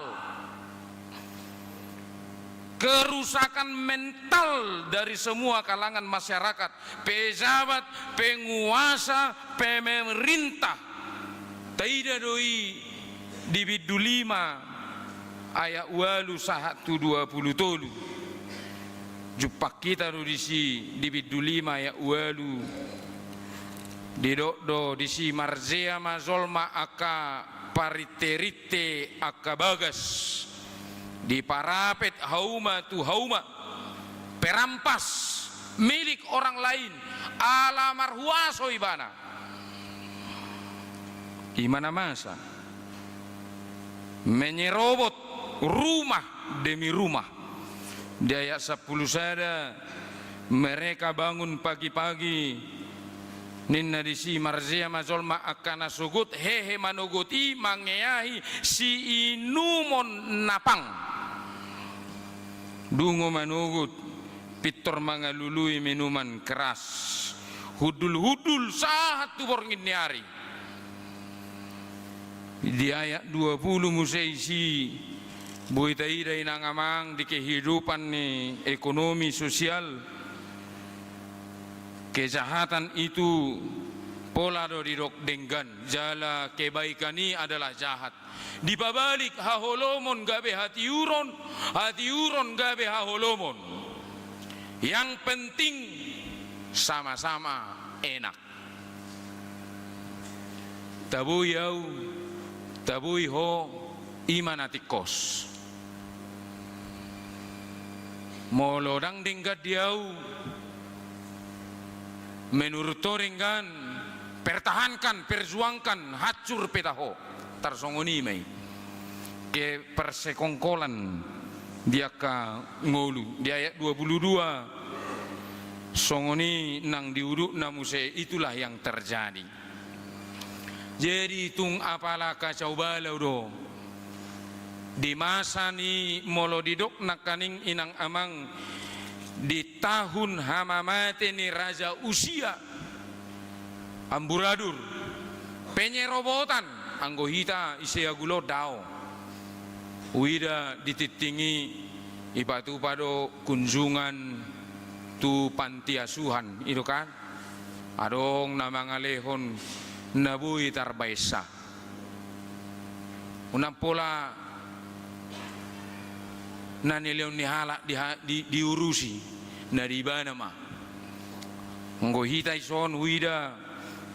Kerusakan mental dari semua kalangan masyarakat, pejabat, penguasa, pemerintah. Taida do i di bindu lima ayat ualu sahat tu dua pulu tolu. Jumpang hita do disi di bindu lima ayat ualu. Didok do disi, marjea ma jolma angka parinterinte angka bagas, diparapet hauma tu hauma, perampas milik orang lain, ala marhuaso ibana. Ima na masa menyerobot rumah demi rumah. Di ayat sampulu sada, mereka bangun pagi-pagi, ninna disi, marjea ma jolma angka na sogot hehe manogot i mangeahi siinumon na pang. Dungo manogot, pintor mangalului minuman keras, hundul-hundul sahat tu borngin ni ari. Di ayat dua pulu muse disi, boi taida inang amang, di kehidupan ni ekonomi sosial, kejahatan itu pola do didok denggan, jala kebaikan i adalah jahat. Dipabalik, haholomon gabe hatiuron, hatiuron gabe haholomon. Yang penting sama-sama enak. Taboi au, taboi ho, ima na tingkos. Molo ndang denggan di au, menurut ho denggan, pertahankan, perjuangkan, hancur pe taho. Tarsongon i ma i. Kepersekongkolan di angka ngolu. Di ayat dua pulu dua, songon i nang di udutna muse, itulah yang terjadi. Jadi tung apala kacau balau do. Di masa ni, molo didok nangkaning inang amang, di tahun hamamate ni Raja Usia, amburadur, penyerobotan, anggo hita ise agulon dao. Huida di tingting i, ipatupa do kunjungan tu panti asuhan, i do kan? Adong na mangalehon na boi tarbaensa. Unang pola na nilehon ni halak di ha-, di, diurusi, na di ibana ma. Anggo hita dison huida,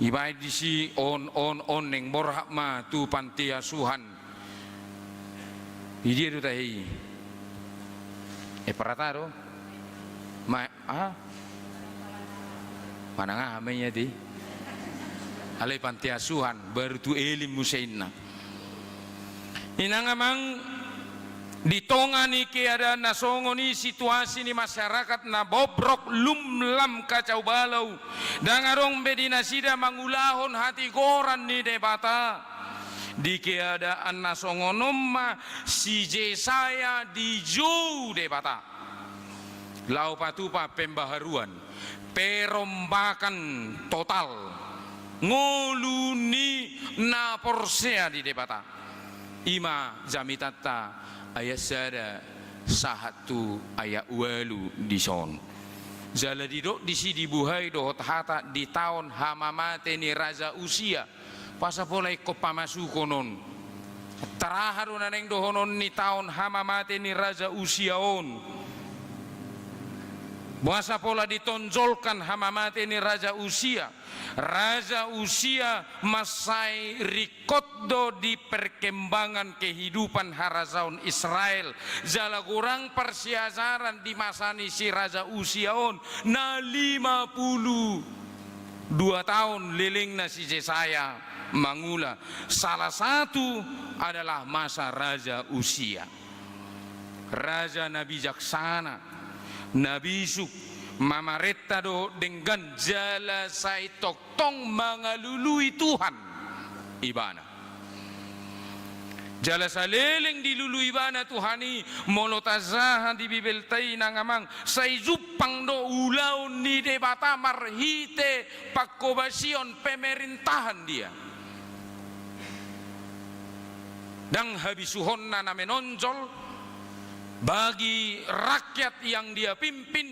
ibaen disi on, on, on, naeng borhat ma tu panti asuhan. Di dia do tahe i? E, Prata do? Ma-, ah? Manang aha ma i ate? Alai panti asuhan, baru tu Elim muse inna. Inang amang, di tonga ni keadaan na songon i, situasi ni masyarakat na bobrok, lumlam, kacau balau, ndang adong be di nasida mangulahon hatigoran ni Debata. Di keadaan na songon on ma si Jesaya dijou Debata laho patupa pembaharuan, perombakan total ngolu ni na porsea di Debata. Ima jamitanta ayat sada sahat tu ayat ualu dison. Jala didok disi, dibuhai dohot hata di taon hamamate ni Raja Usia. Pasa pola ingkon pamasukon on? Antara aha do na naeng dohonon ni taon hamamate ni Raja Usia on? Boasa pola ditonjolkan hamamate ni Raja Usia? Raja Usia mansai ringkot do di perkembangan kehidupan harajaon Israel. Jala godang parsiajaran di masa ni si Raja Usia on, na lima pulu dua taon lelengna si Jesaya mangula. Salah satu adalah masa Raja Usia. Raja na bijaksana, na bisuk, mamarenta do denggan jala sai tongtong mangalului Tuhan ibana. Jala saleleng dilului ibana Tuhan i, molo tajaha di Bibelta i, inang amang, sai jumpang do ulaon ni Debata marhite panghobasion pemerintahan dia. Ndang habisuhonna na menonjol bagi rakyat yang dia pimpin,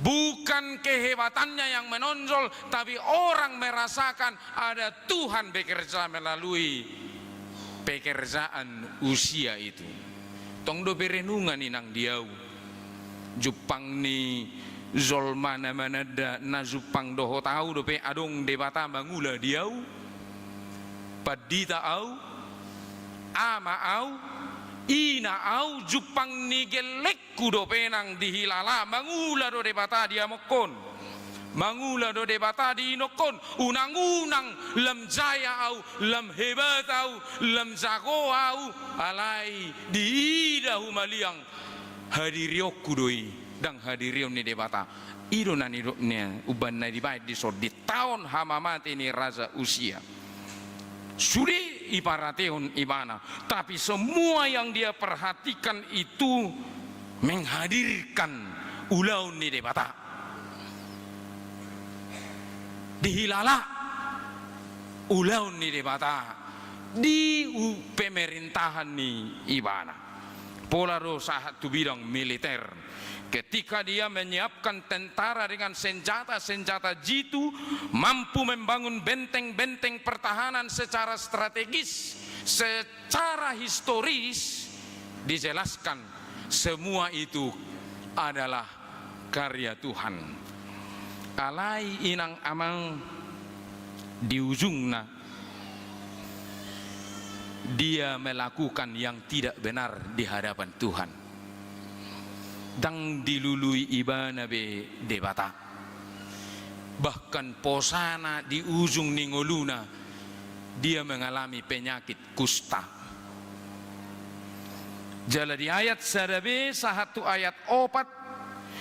bukan kehebatannya yang menonjol, tapi orang merasakan ada Tuhan bekerja melalui pekerjaan Usia itu. Tong dope renungan, inang, di ahu. Jumpang ni jolma na mananda, na jumpang dohot ahu dope adong Debata mangula di ahu? Pandita ahu, ama ahu, ina ahu, jumpang ni gellengku dope nang dihilala mangula do Debata di amongkon. Mangula do Debata di inokkon. Unang-unang lam jaya ahu, lam hebat ahu, lam jago ahu, alai diida humaliang hadirionku do i, ndang hadirion ni Debata. I do na nidok ni umbahen na dibaen dison di taon hamamate ni Raja Usia. Sude iparatehon ibana, tapi semua yang dia perhatikan itu menghadirkan ulaon ni Debata. Dihilala ulaon ni Debata di u-, pemerintahan ni ibana. Pola do sahat tu bidang militer. Ketika dia menyiapkan tentara dengan senjata-senjata jitu, mampu membangun benteng-benteng pertahanan secara strategis, secara historis, dijelaskan semua itu adalah karya Tuhan. Alai, inang amang, di ujungna dia melakukan yang tidak benar di hadapan Tuhan. Ndang dilului ibana be Debata. Bahkan posana di ujung ni ngoluna, dia mengalami penyakit kusta. Jala di ayat sada be sahat tu ayat opat,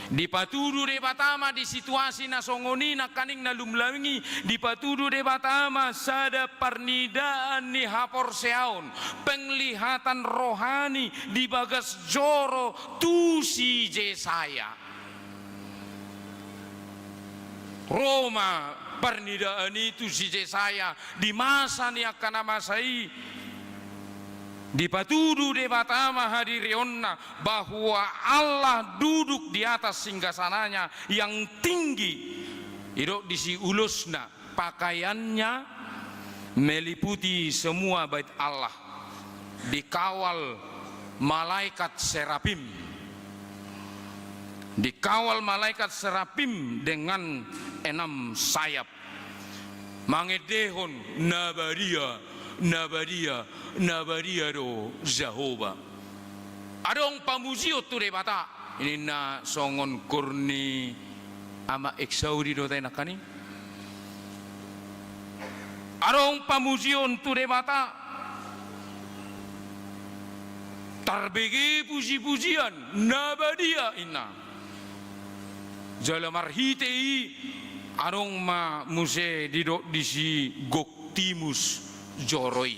dipatudu Debata ma di situasi na songon i nangkaning na lumlami, dipatudu Debata ma sada parnidaan ni haporseaon, penglihatan rohani di bagas joro tu si Jesaya. Ro ma parnidaan i tu si Jesaya di masa ni angka na masa i. Dipatudu Debata ma hadirionna, bahwa Allah duduk di atas singgasananya yang tinggi. Didok disi ulosna, pakaiannya meliputi semua bait Allah, dikawal malaikat serafim. Dikawal malaikat serafim dengan enam sayap. Mangendehon, na badia, na badia, na badia do Jahowa. Adong pamujion tu Debata. Ninna songon koor ni Ama Eksaudi do tahe nangkaning. Adong pamujion tu Debata. Tarbege puji-pujian, na badia, ninna. Jala marhite i adong ma muse didok disi gok timus joro i.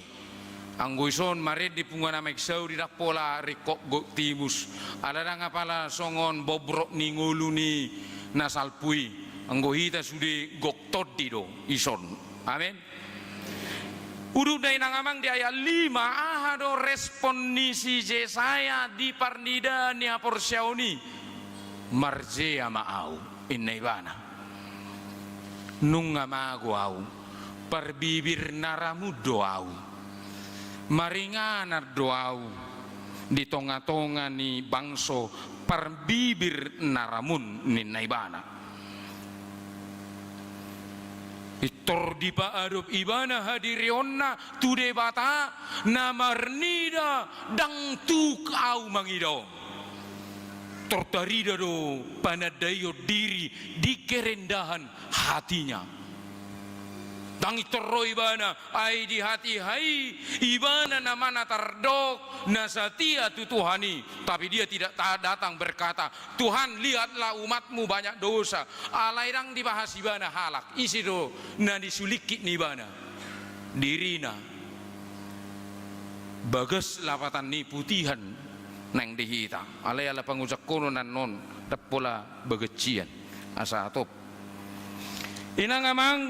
Anggo dison marende punguan Ama Eksaudi, ndang pola ringkot gok timus. Ala ndang apala songon bobrok ni ngolu ni na salpu i. Anggo hita sude gok tondi do dison. Amen. Udutna, inang amang, di ayat lima, aha do respon ni si Jesaya di parnidaan ni haporseaon i? Marjea ma ahu, ninna ibana. Nunga mago ahu, parbibir na ramun do ahu. Maringanan do ahu di tonga-tonga ni bangso parbibir na ramun ninna ibana. Pintor dipaadop ibana hadirionna tu Debata na marnida ndang tuk au mangida on. Pintor tarida do panandaion diri di kerendahan hatinya. Ndang pintor ro ibana, ai di hatiha i ibana nama na tardok na satia tu Tuhan i, tapi dia tidak ta-, datang berkata, "Tuhan, lihatlah umat-Mu banyak dosa." Alai ndang dibahas ibana halak, ise do na nisulingkit ni ibana? Dirina. Bagas lapatan ni putihan naeng di hita. Alai ala pangujak kono nannon, ndang pola bagas sian. Asa atop. Inang amang,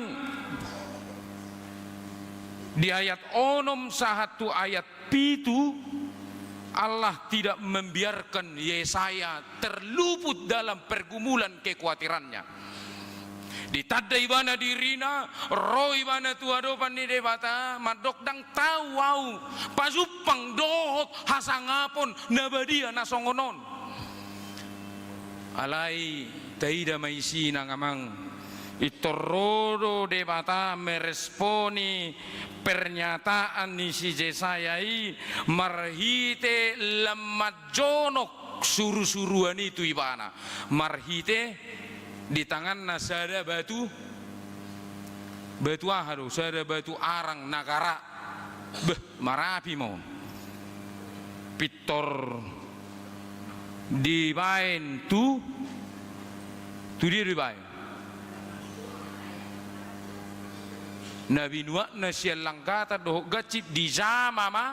di ayat onom sahat tu ayat pitu, Allah tidak membiarkan Yesaya terluput dalam pergumulan kekuatirannya. Ditanda ibana dirina, ro ibana tu adopan ni Debata, mandok ndang tau au pajumpang dohot hasangapon na badia na songon on. Alai taida ma isi inang amang, pintor ro do Debata meresponi pernyataan ni si Jesaya i marhite lam manjonok surusuruan i tu ibana. Marhite di tanganna sada batu, batu aha do, sada batu arang na gara. Beh, marapi ma on. Pintor dibaen tu, tu dia dibaen? Na binuatna sian langgatan dohot gansip, dijama ma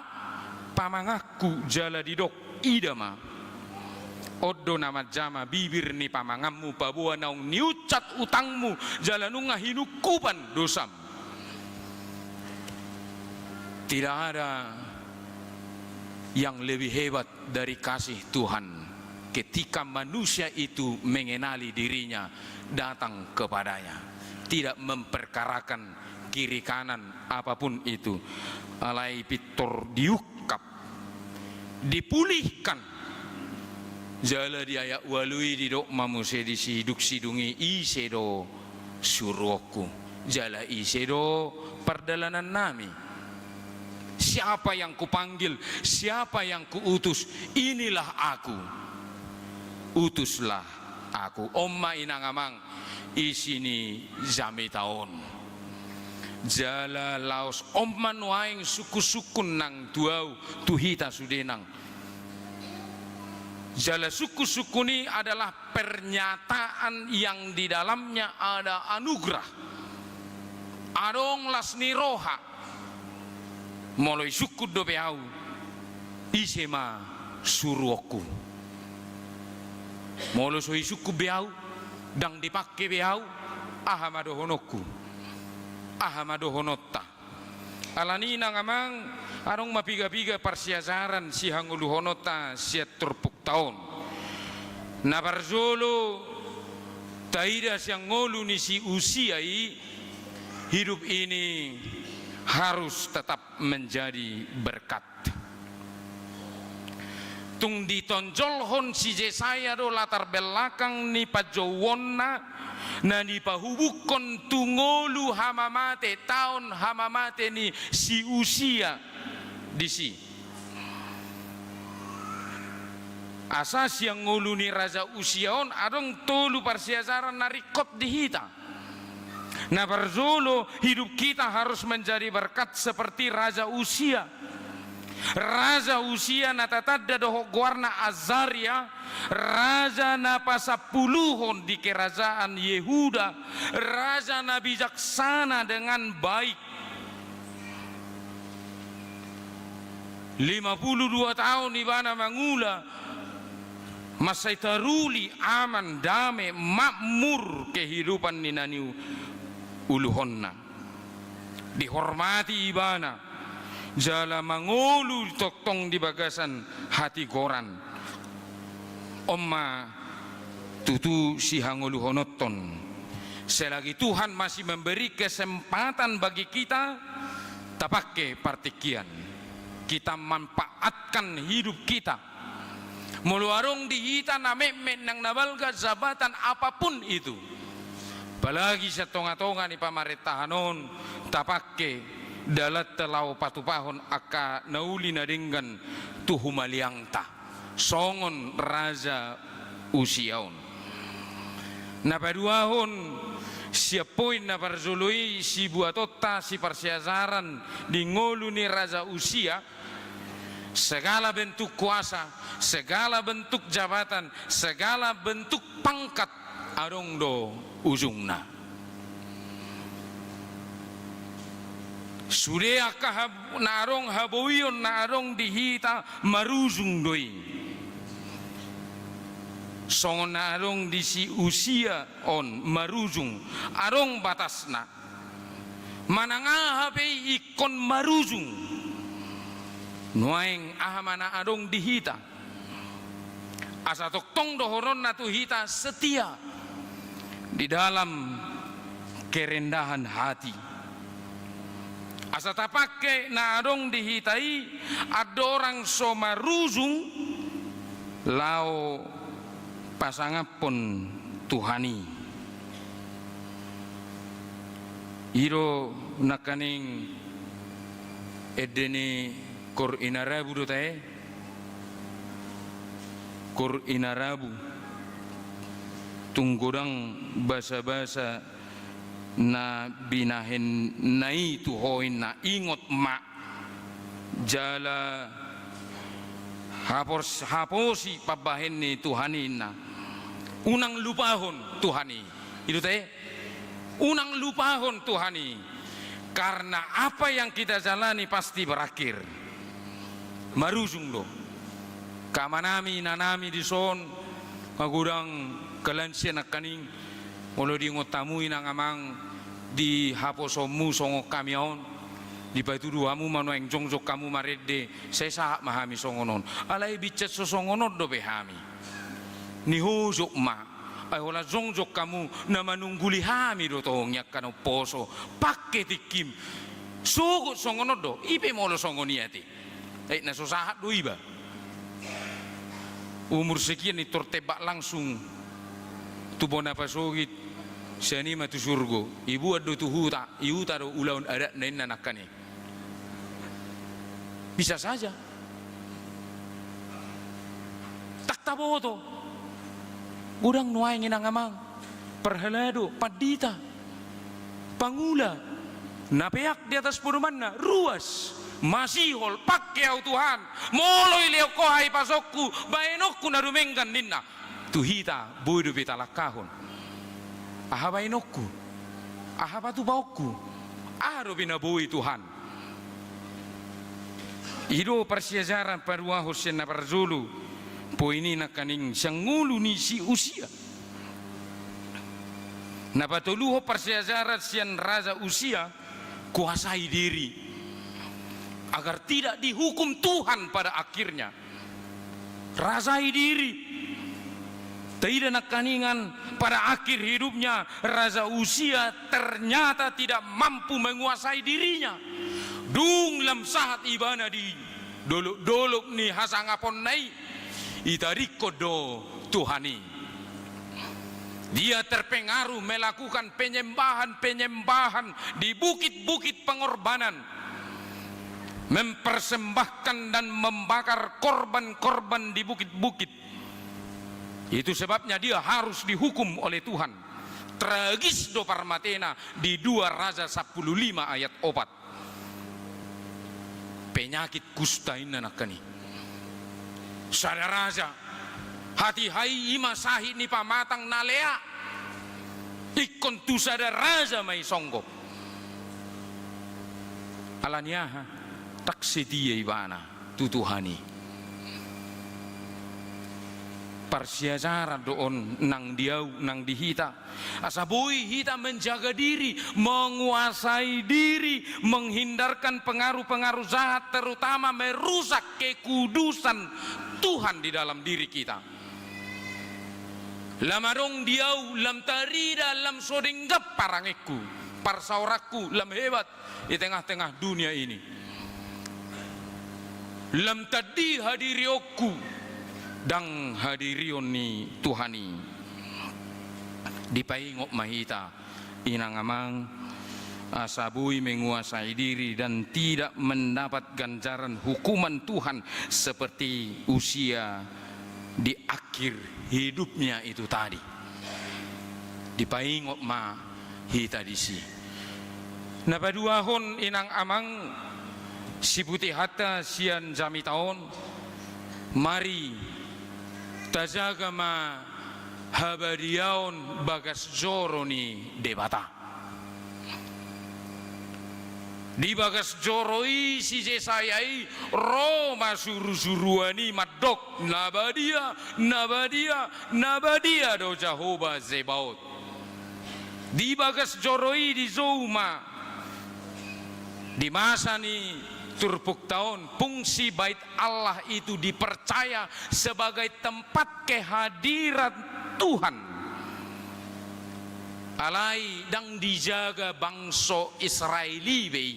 pamanganku jala didok, ida ma. On do na manjama bibir ni pamanganmu, paboa naung niunsat utangmu jala nunga hinungkupan dosam. Tidak ada yang lebih hebat dari kasih Tuhan ketika manusia itu mengenali dirinya datang kepada-Nya, tidak memperkarakan kiri kanan apapun itu. Alai pintor diungkap, dipulihkan. Jala di ayat ualu i didok ma muse di sidung-sidung i, ise do suruonku? Jala ise do pardalanannami? Siapa yang kupanggil? Siapa yang kuutus? Inilah aku. Utuslah aku. On ma inang amang isi ni jamita on. Jala laos on ma nuaeng sungkun-sungkun nang tu ahu, tu hita sude nang. Jala sungkun-sungkun i adalah pernyataan yang di dalamnya ada anugerah. Adong las ni roha. Molo isungkun dope ahu, ise ma suruonku? Molo so isungkun be ahu, ndang dipangke be ahu, aha ma dohononku? Aha ma dohononta? Alani i inang amang, adong ma piga-piga parsiajaran sihangoluhononta sian turpukta on. Na parjolo, taida sian ngolu ni si Usia i, hidup ini harus tetap menjadi berkat. Tung ditonjolhon si Jesaya do latar belakang ni panjouonna na dipahubungkon tu ngolu hamamate, taon hamamate ni si Usia disi. Asa sian ngolu ni Raja Usia on adong tolu parsiajaran na ringkot di hita. Na parjolo, hidup kita harus menjadi berkat seperti Raja Usia. Raja Usia na tatanda dohot goarna Azaria, raja na pasampuluhon di kerajaan Yehuda, raja na bijaksana dengan baik. Lima puluh dua taon ibana mangula, mansai taruli aman, dame, makmur kehidupan ni na niuluhonna. Dihormati ibana, jala mangolu tongtong di bagasan hatigoran. On ma tutu sihangoluhononta on. Selagi Tuhan masih memberi kesempatan bagi kita, tapangke partingkian. Kita manfaatkan hidup kita. Molo adong di hita na metmet nang na balga jabatan apapun itu, apalagi sian tongatonga ni pamarentahan on, tapangke dalanta laho patupahon angka na uli na denggan tu humaliangta, songon Raja Usia on. Na paduahon, sian poin na parjolo i, sibuatonta siparsiajaran di ngolu ni Raja Usia, segala bentuk kuasa, segala bentuk jabatan, segala bentuk pangkat, adong do ujungna. Sude angka hab-, na adong haboion na adong di hita marujung do i. Songon na adong di si Usia on marujung, adong batasna. Manang aha pe i ingkon marujung. Nuaeng aha ma na adong di hita? Asa tongtong dohononna tu hita setia di dalam kerendahan hati. Asa tapangke na adong di hita i andorang so marujung laho pasangaphon Tuhan i. I do nangkaning ende ni Kor Inarabu do tahe. Kor Inarabu. Tung godang basabasa na binahenna i tu ho, ninna, ingot ma jala hapos-, haposi pambahen ni Tuhan i, ninna. Unang lupahon Tuhan i. I do tahe. Unang lupahon Tuhan i. Karena apa yang kita jalani pasti berakhir. Marujung do. Angka amanami, inanami dison, magodang angka lansia nangkaning, molo diingot hamu, inang amang, di haposoonmu songon hami on, dipatudu hamu ma nuaeng jongjong hamu marende, sai sahat ma hami songon on. Alai binsat so songon on dope hami. Nihojok ma. Ai holan jongjong hamu na manungguli hami do tong i angka na umposo. Pangke tingkim. Sogot songon on do. I pe molo songon i ate. Ai na so sahat do iba. Umur sekian i tor tembak langsung tu bona pasogit, sian i ma tu surgo. Ibuat do tu huta, i huta do ulaon adatna, ninna nangkaning. Bisa saja. Ndang taboto. Godang nuaeng, inang amang, parhalado, pandita, pangula, na peak di atas podomanna, ruas, masihol, pangke au Tuhan, molo dilehon Ho haipasoonku, baenonku na dumenggan, ninna. Tu hita, boi dope talangkahon. Aha baenonku? Aha patupaonku? Aha dope na boi, Tuhan? I do parsiajaran paduahon sian na parjolo, poin i nangkaning sian ngolu ni si Usia. Na patoluhon parsiajaran sian Raja Usia, kuasai diri. Agar tidak dihukum Tuhan pada akhirnya. Rasai diri. Taida nangkaningan, pada akhir hidupnya, Raja Usia ternyata tidak mampu menguasai dirinya. Dung lam sahat ibana di dolok-dolok ni hasangaponna i, ditadingkon do Tuhan i. Dia terpengaruh melakukan penyembahan-penyembahan di bukit-bukit pengorbanan, mempersembahkan dan membakar korban-korban di bukit-bukit. Itu sebabnya dia harus dihukum oleh Tuhan. Tragis do parmatena di dua Raja sampulu lima ayat opat. Penyakit kusta, inna nangkaning. Sada raja, hatiha i ima sahit ni pamatang na lea. Ingkon tu sada raja ma i songgop. Ala ni aha? Ndang setia ibana tu Tuhan i. Parsiajaran do on nang di au, nang di hita. Asa boi hita menjaga diri, menguasai diri, menghindarkan pengaruh-pengaruh jahat, terutama merusak kekudusan Tuhan di dalam diri kita. Lam adong di au, lam tarida, lam so denggan parangeku, parsaoranku, lam hebat di tengah-tengah dunia ini. Lam tandi hadirionku, Ndang hadirion ni Tuhan i. Dipaingot ma hita, inang amang, asa boi menguasai diri dan tidak mendapat ganjaran hukuman Tuhan seperti Usia di akhir hidupnya itu tadi. Dipaingot ma hita disi. Na paduahon, inang amang, siputihonta sian jamita on, mari tajaga ma habadiaon bagas joro ni Debata. Di bagas joro i si Jesaya i, ro ma surusuruan i mandok, na badia, na badia, na badia do Jahowa Zebaot. Di bagas joro i dijou ma, di masa ni turpukta on, fungsi Bait Allah itu dipercaya sebagai tempat kehadiran Tuhan. Alai ndang dijaga bangso Israel i be i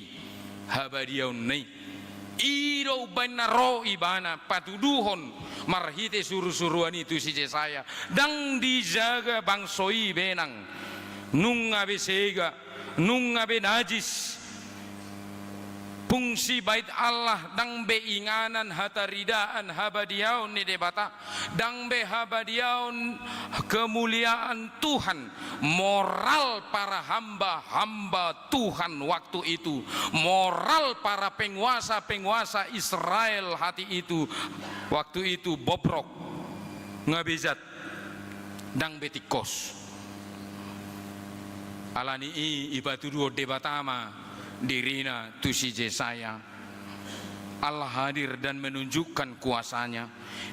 habadiaonna i. I do umbaen na ro ibana patuduhon marhite surusuruan i tu si Jesaya, ndang dijaga bangso i be nang. Nunga be sega, nunga be najis. Fungsi Bait Allah ndang be inganan hataridaan habadiaon ni Debata, ndang be habadiaon kemuliaan Tuhan. Moral para hamba-hamba Tuhan waktu itu, moral para penguasa-penguasa Israel hati itu, waktu itu bobrok, nga be jat, ndang be tingkos. Alani i ipatuduhon Debata ma dirina tu si Jesaya. Allah hadir dan menunjukkan kuasa-Nya,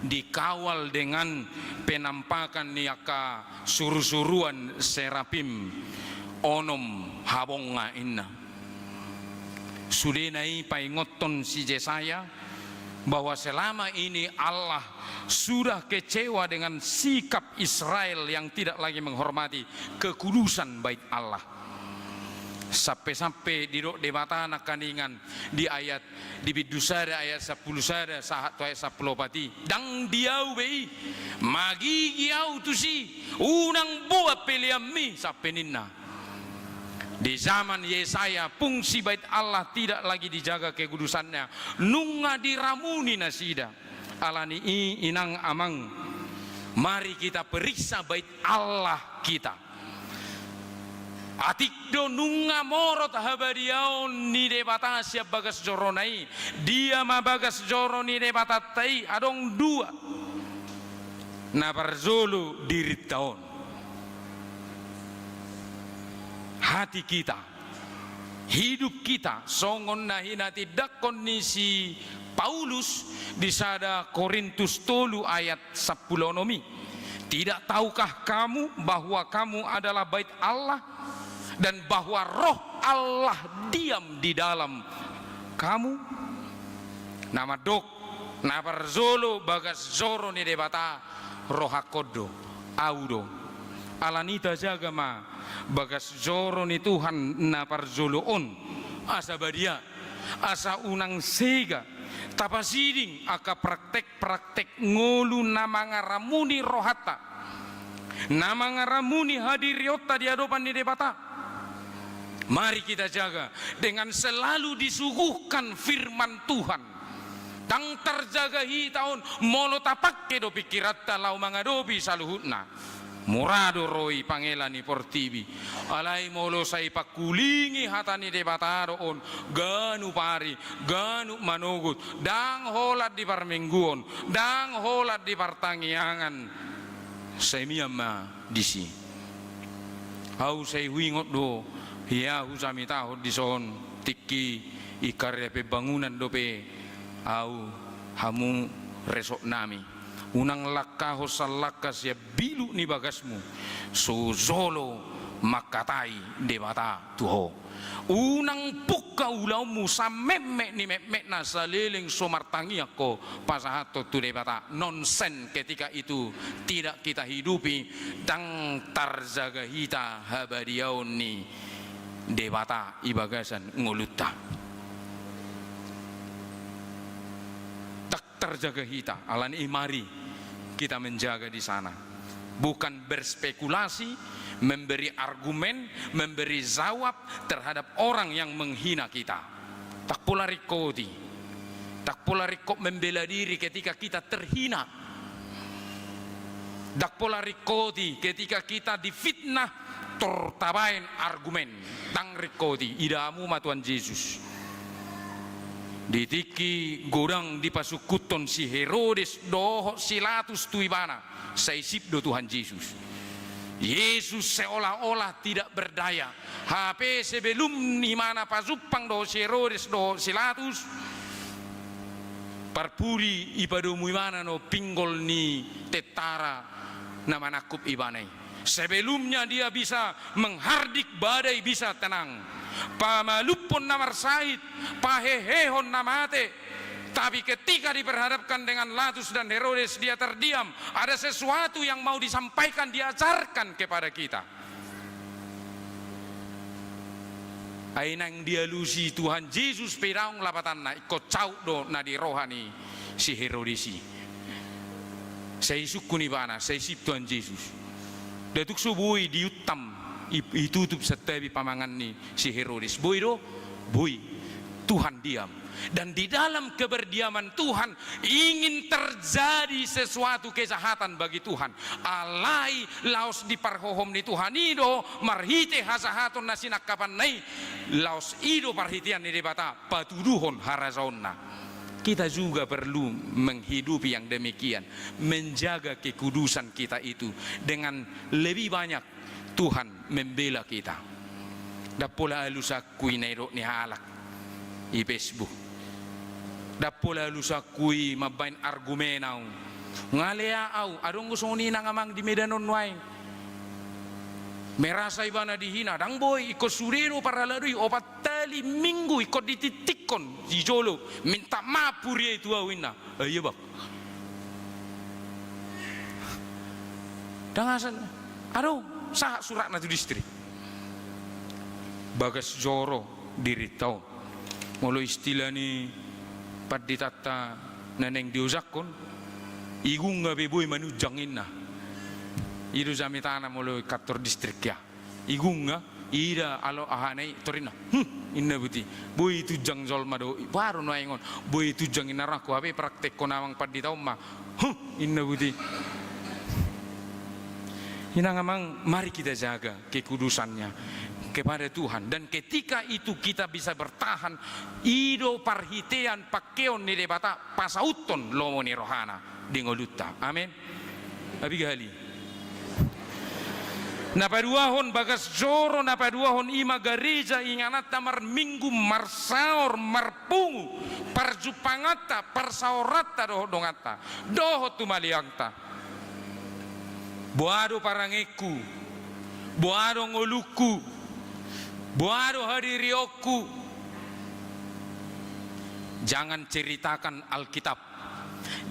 dikawal dengan penampakan ni angka surusuruan serafim, onom habonga inna. Sudena i paingothon si Jesaya bahwa selama ini Allah sudah kecewa dengan sikap Israel yang tidak lagi menghormati kekudusan Bait Allah. Sampe-sampe didok Debata nangkaningan di ayat, di bindu sada ayat sampulu sada sahat tu ayat sampulu opat i, ndang di ahu be i, magigi ahu tusi, unang boan peleanmi, sampe ninna. Di zaman Yesaya, fungsi Bait Allah tidak lagi dijaga kekudusannya, nunga diramuni nasida. Alani i, inang amang, mari kita periksa Bait Allah kita. Atik do nunga morot habadiaon ni Debata sian bagas jorona i. Dia ma bagas joro ni Debatanta i? Adong dua. Na parjolo dirinta on. Hati kita, hidup kita, songon na hinatindangkon ni si Paulus di sada Korintus tolu ayat sampulu onom i. Tidak tahukah kamu bahwa kamu adalah Bait Allah dan bahwa Roh Allah diam di dalam kamu? Na mandok, na parjolo bagas joro ni Debata rohangkon do, ahu do. Alani i tajaga ma bagas joro ni Tuhan na parjolo on, asa badia, asa unang sega tapasiding angka praktek-praktek ngolu na mangaramuni rohanta, na mangaramuni hadirionta di adopan ni Debata. Mari kita jaga dengan selalu disuguhkan firman Tuhan. Ndang tarjaga hita on molo tapangke do pingkiranta laho mangadopi saluhutna. Mura do ro i pangela ni portibi. Alai molo sai pangkulingi hata ni Debata do on, ganup ari, ganup manogot, ndang holan di parmingguon, ndang holan di partangiangan. Sai mian ma disi. Ahu sai huingot do, ia hujamitahon dison, tingki i karya pembangunan dope ahu, hamu resort nami. Unang langkahon sallangka sian biluk ni bagasmu, so jolo mangkatai Debata tu ho. Unang pungka ulaonmu sametmet ni metmetna saleleng so martangiang ho pasahathon tu Debata. Nonsens ketika itu tidak kita hidupi, ndang tarjaga hita habadiaon ni Debata i bagasan ngolunta. Ndang tarjaga hita, alani i mari kita menjaga di sana. Bukan berspekulasi, memberi argumen, memberi jawab terhadap orang yang menghina kita. Ndang pola ringkoti. Ndang pola ringkot membela diri ketika kita terhina. Ndang pola ringkoti ketika kita difitnah, tor tabaen argumen. Ndang ringkoti, ida hamu ma Tuhan Jesus. Di tingki godang dipasungkunhon si Herodes dohot si Latus tu ibana, sai sip do Tuhan Jesus. Yesus seolah-olah tidak berdaya. Hape sebelum ibana pajumpang dohot si Herodes dohot si Latus, parpudi ipadomu ibana do pinggol ni tentara na manangkup ibana i. Sebelumnya dia bisa menghardik badai bisa tenang, pamalumhon na marsahit, pahehehon na mate. Tapi ketika diperhadapkan dengan Latus dan Herodes, dia terdiam. Ada sesuatu yang mau disampaikan, diajarkan kepada kita. Ai naeng dialusi Tuhan Jesus pe daong lapatanna, ingkon saut do na di roha ni si Herodes i. Sai sungkun ibana, sai sip Tuhan Jesus. Ndang tung so boi diuntam, i-, itutup santabi pamangan ni si Herodes. Boi do? Boi. Tuhan diam. Dan di dalam keberdiaman Tuhan ingin terjadi sesuatu kejahatan bagi Tuhan. Alai laos di parhohom ni Tuhan i do, marhite hajahaton na sinangkapanna i, laos i do parhitean ni Debata patuduhon harajaonna. Kita juga perlu menghidupi yang demikian, menjaga kekudusan kita itu dengan lebih banyak Tuhan membela kita. Ndang pola alusangku i na didok ni halak i Facebook. Ndang pola alusangku i mambaen argumen au. Ngalea au, adong do songon i nang amang di Medan on nuaeng. Merasa ibana dihina, ndang boi, ingkon sude do parhalado i, opat hali minggu ingkon dititikkon di jolo, minta maaf huria i tu au ninna. Ah, iya bang. Ndang asa, adong, sahat suratna tu distrik. Bagas joro dirinta on. Molo istilah ni panditanta na naeng diojakhon, igunga pe boi manunjang ninna. I do jamitana molo i kantor distrik ya. Igunga, ida alo ahana i torinna. Hm, ninna buti. Boi tunjang jolma do i. Baru nuaeng on. Boi tunjang ninna rohangku, hape praktekhon amang pandita on ma. Hm, ninna buti. Inang amang, mari kita jaga kekudusannya kepada Tuhan. Dan ketika itu kita bisa bertahan, i do parhitean pangkeon ni Debata pasauthon lomo ni rohana di ngolunta. Amen. Abiga hali. Na paduahon, bagas joro na paduahon i ma gareja ingananta marminggu, marsaor, marpungu, parjumpanganta, parsaoranta dohot donganta, dohot humaliangta. Boha do parangeku, boha do ngolungku, boha do hadirionku. Jangan ceritakan Alkitab.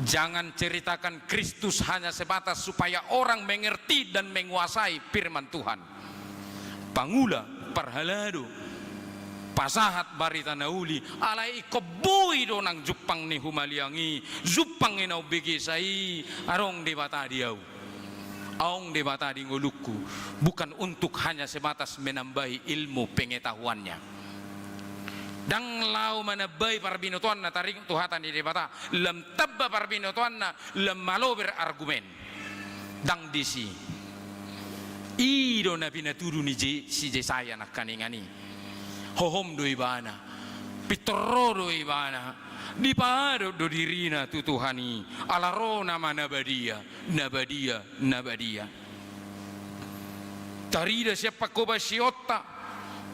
Jangan ceritakan Kristus hanya sebatas supaya orang mengerti dan menguasai firman Tuhan. Pangula, parhalado, pasahat barita na uli, alai ingkon boi do nang jumpang ni humaliang i, jumpang ni na umbegesa i, adong Debata di au. Adong Debata di ngolungku, bukan untuk hanya sebatas menambahi ilmu pengetahuannya. Ndang laho manambahi parbinotoanna taringot tu hata ni Debata, lam tamba parbinotoanna, lam malo berargumen. Ndang disi. I do na pinatudu ni Je-, si Jesaya nangkaningan i. Hohom do ibana. Pintor ro do ibana. Dipaadop do dirina tu Tuhan i. Ala ro nama na badia, na badia, na badia. Tarida sian pangkobasionta,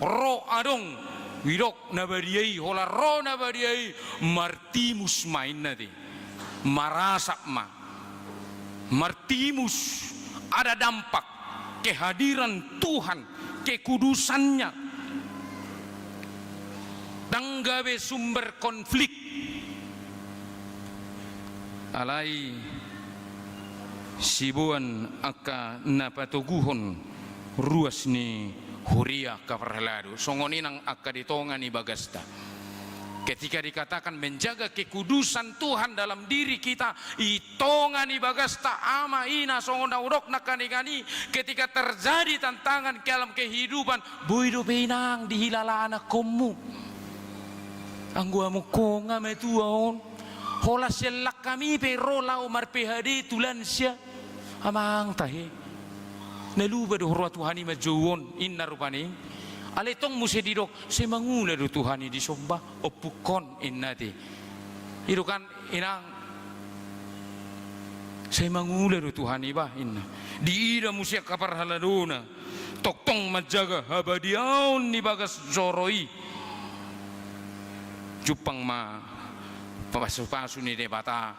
ro adong, didok na badia i, holan ro na badia i, martimus ma ninna te. Marasap ma. Martimus, ada dampak kehadiran Tuhan, kekudusannya. Ndang gabe sumber konflik. Alai siboan angka na patoguhon ruas ni huria angka parhalado. Songon i nang angka di tonga ni bagasta. Ketika dikatakan menjaga kekudusan Tuhan dalam diri kita, i tonga ni bagasta ama ina songon na hudok nangkaningan i, ketika terjadi tantangan dalam kehidupan, boi dope inang dihilala anakkonmu. Anggo amongkon nga matua on, holan sian langkami pe ro laho mar-P H D tu lansia. Amang tahe, na lupa do roha Tuhan i manjou on, inna rupani. Alai tong muse didok, sai mangula do Tuhan i disomba, ompukkon, inna te. I do kan inang, sai mangula do Tuhan i bah, inna. Diida muse angka parhaladona, tongtong manjaga habadiaon ni bagas joro i. Jumpang ma pasupasu ni Debata,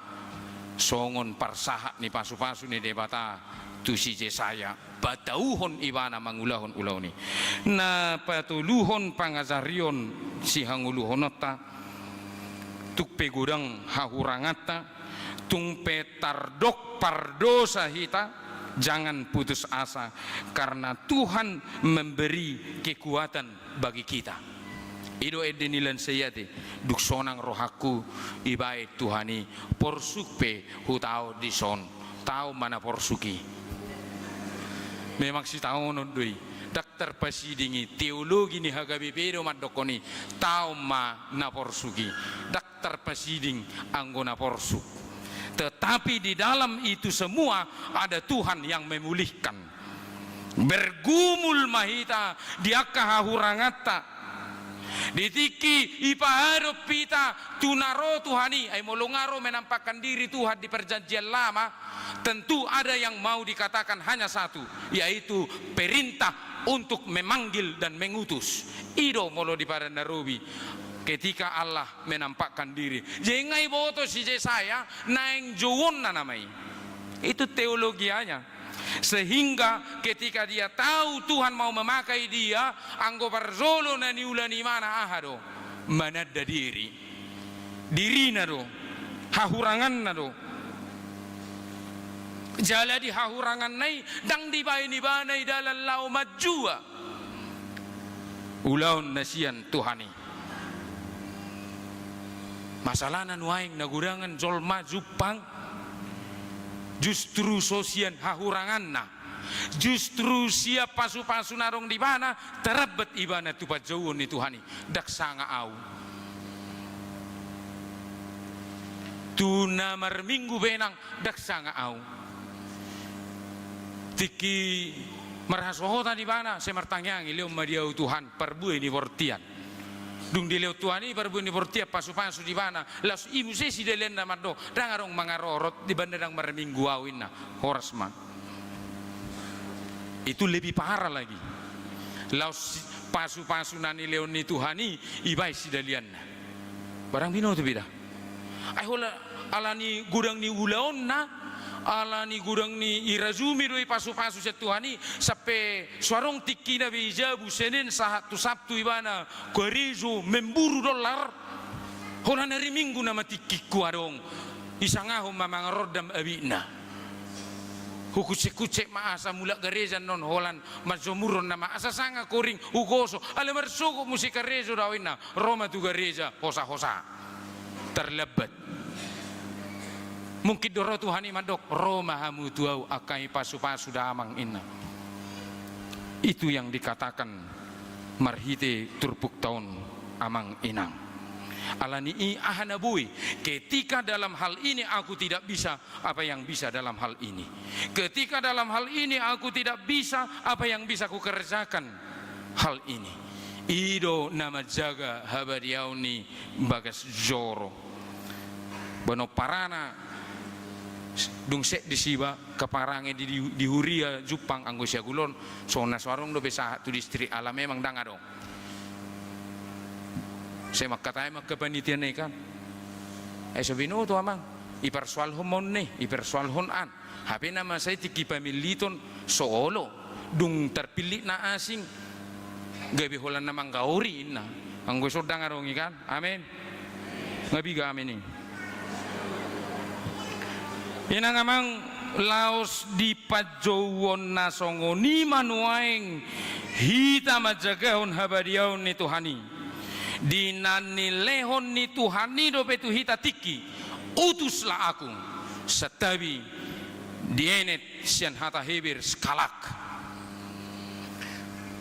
songon parsahat ni pasupasu ni Debata tu si Jesaya, patauhon ibana mangulahon ulaon i. Na patoluhon pangajarion sihangoluhononta, tung pe godang hahuranganta, tung pe tardok pardosa hita, jangan putus asa, karena Tuhan memberi kekuatan bagi kita. I do ende ni lansia i ate, dung sonang rohangku, ibaen Tuhan i, porsuk pe hutaon dison, taon ma na porsuk i. Memang sitaonon do i, ndang tarpasiding i, teologi ni H K B P do mandokkon i, taon ma na porsuk i, ndang tarpasiding anggo na porsuk. Tetapi di dalam itu semua ada Tuhan yang memulihkan. Bergumul ma hita di angka hahuranganta. Di tingki ipaadop hita tu na ro Tuhan i, ai molo nga ro menampakkan diri Tuhan di Perjanjian Lama, tentu ada yang mau dikatakan hanya satu, yaitu perintah untuk memanggil dan mengutus. I do molo di Padan na Robi, ketika Allah menampakkan diri. Jadi nga diboto si Jesaya, naeng jouonna nama i. Itu teologianya. Sehingga ketika dia tahu Tuhan mau memakai dia, anggo parjolo na niula ni ibana aha do? Mananda diri. Dirina do, hahuranganna do. Jala di hahuranganna i ndang dibaen ibana i dalan laho manjua ulaon na sian Tuhan i. Masalahna nuaeng na godangan jolma jumpang justru so sian hahuranganna, justru sian pasupasu na adong di ibana, tarambat ibana tu panjouon ni Tuhan i. Ndang sanga au. Tu na marminggu pe nang ndang sanga au. Tingki marhasohotan ibana, sai martangiang i, lehon ma di au Tuhan parbue ni bortian. Dung dilehon Tuhan i parbue ni bortian, pasupasu di ibana, laos i muse sidalianna mandok, ndang adong mangarorot di banda ndang marminggu au, inna. Horas ma. Itu lebih parah lagi. Laos si-, pasupasu na nilehon ni Tuhan i, ibaen sidalianna. Barang binoto pe da. Ai holan ala ni godang ni ulaonna, ala ni godang ni, irajumi do i pasupasu sian Tuhan i, sampe so adong tingkina be i jabu Senin sahat tu Sabtu ibana karejo memburu dollar. Holan ari Minggu nama tingkingku adong. Isangahon ma mangarondam abitna. Hukunsek-kunsek ma asa mulak gareja annon, holan manjomuron nama, asa sanga koring hugoso, ala marsogot muse karejo do au, inna. Ro ma tu gareja hosa-hosa. Tarlambat. Mungkin do ro Tuhan i mandok, ro ma hamu tu au, angka i pasupasu damang, inna. Itu yang dikatakan marhite turpukta on, amang inang. Ala ni i aha na boi, ketika dalam hal ini aku tidak bisa, apa yang bisa dalam hal ini? Ketika dalam hal ini aku tidak bisa, apa yang bisa kukerjakan hal ini? I do na manjaga habadiaon ni bagas joro. Boan on parana, dung set disi ba, keparange di, di, di huria jumpang anggo siagulon, songon na so adong dope sahat tu distrik ala memang ndang adong. Sai mangkatai ma kepanitiaan i kan. Ai so binoto amang, iparsoalhon ma on ne, iparsoalhon an. Hape na masa i tingki pamilliton so olo, dung tarpillit na asing, gabe holan na manggaori inna. Anggo so ndang adong i kan. Amen. Nga piga amen i. Inang amang, laos di panjouon na songon i ma nuaeng hita manjagahon habadiaon ni Tuhan i. Di na nilehon ni Tuhan i dope tu hita tingki, utuslah aku, santabi dienet sian hata Heber skalak.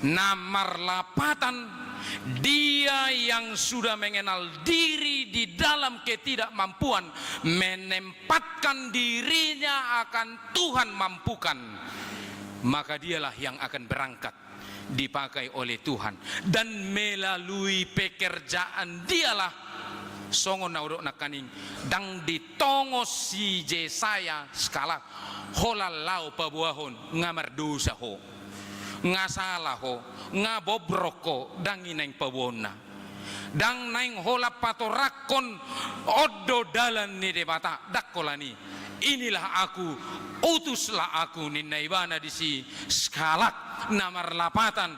Na marlapatan dia yang sudah mengenal diri di dalam ketidakmampuan menempatkan dirinya akan Tuhan mampukan, maka dialah yang akan berangkat dipakai oleh Tuhan. Dan melalui pekerjaan dialah, songon na hudok nangkaning, ndang ditongos si Jesaya skalak, holan laho paboahon, nga mardosa ho, nga sala ho, nga bobrok ho, ndang i naeng paboaonna. Ndang naeng holan patorangkon on do dalan ni Debata, ndang holan i. Inilah aku, utuslah aku, ninna ibana disi skalak. Na marlapatan,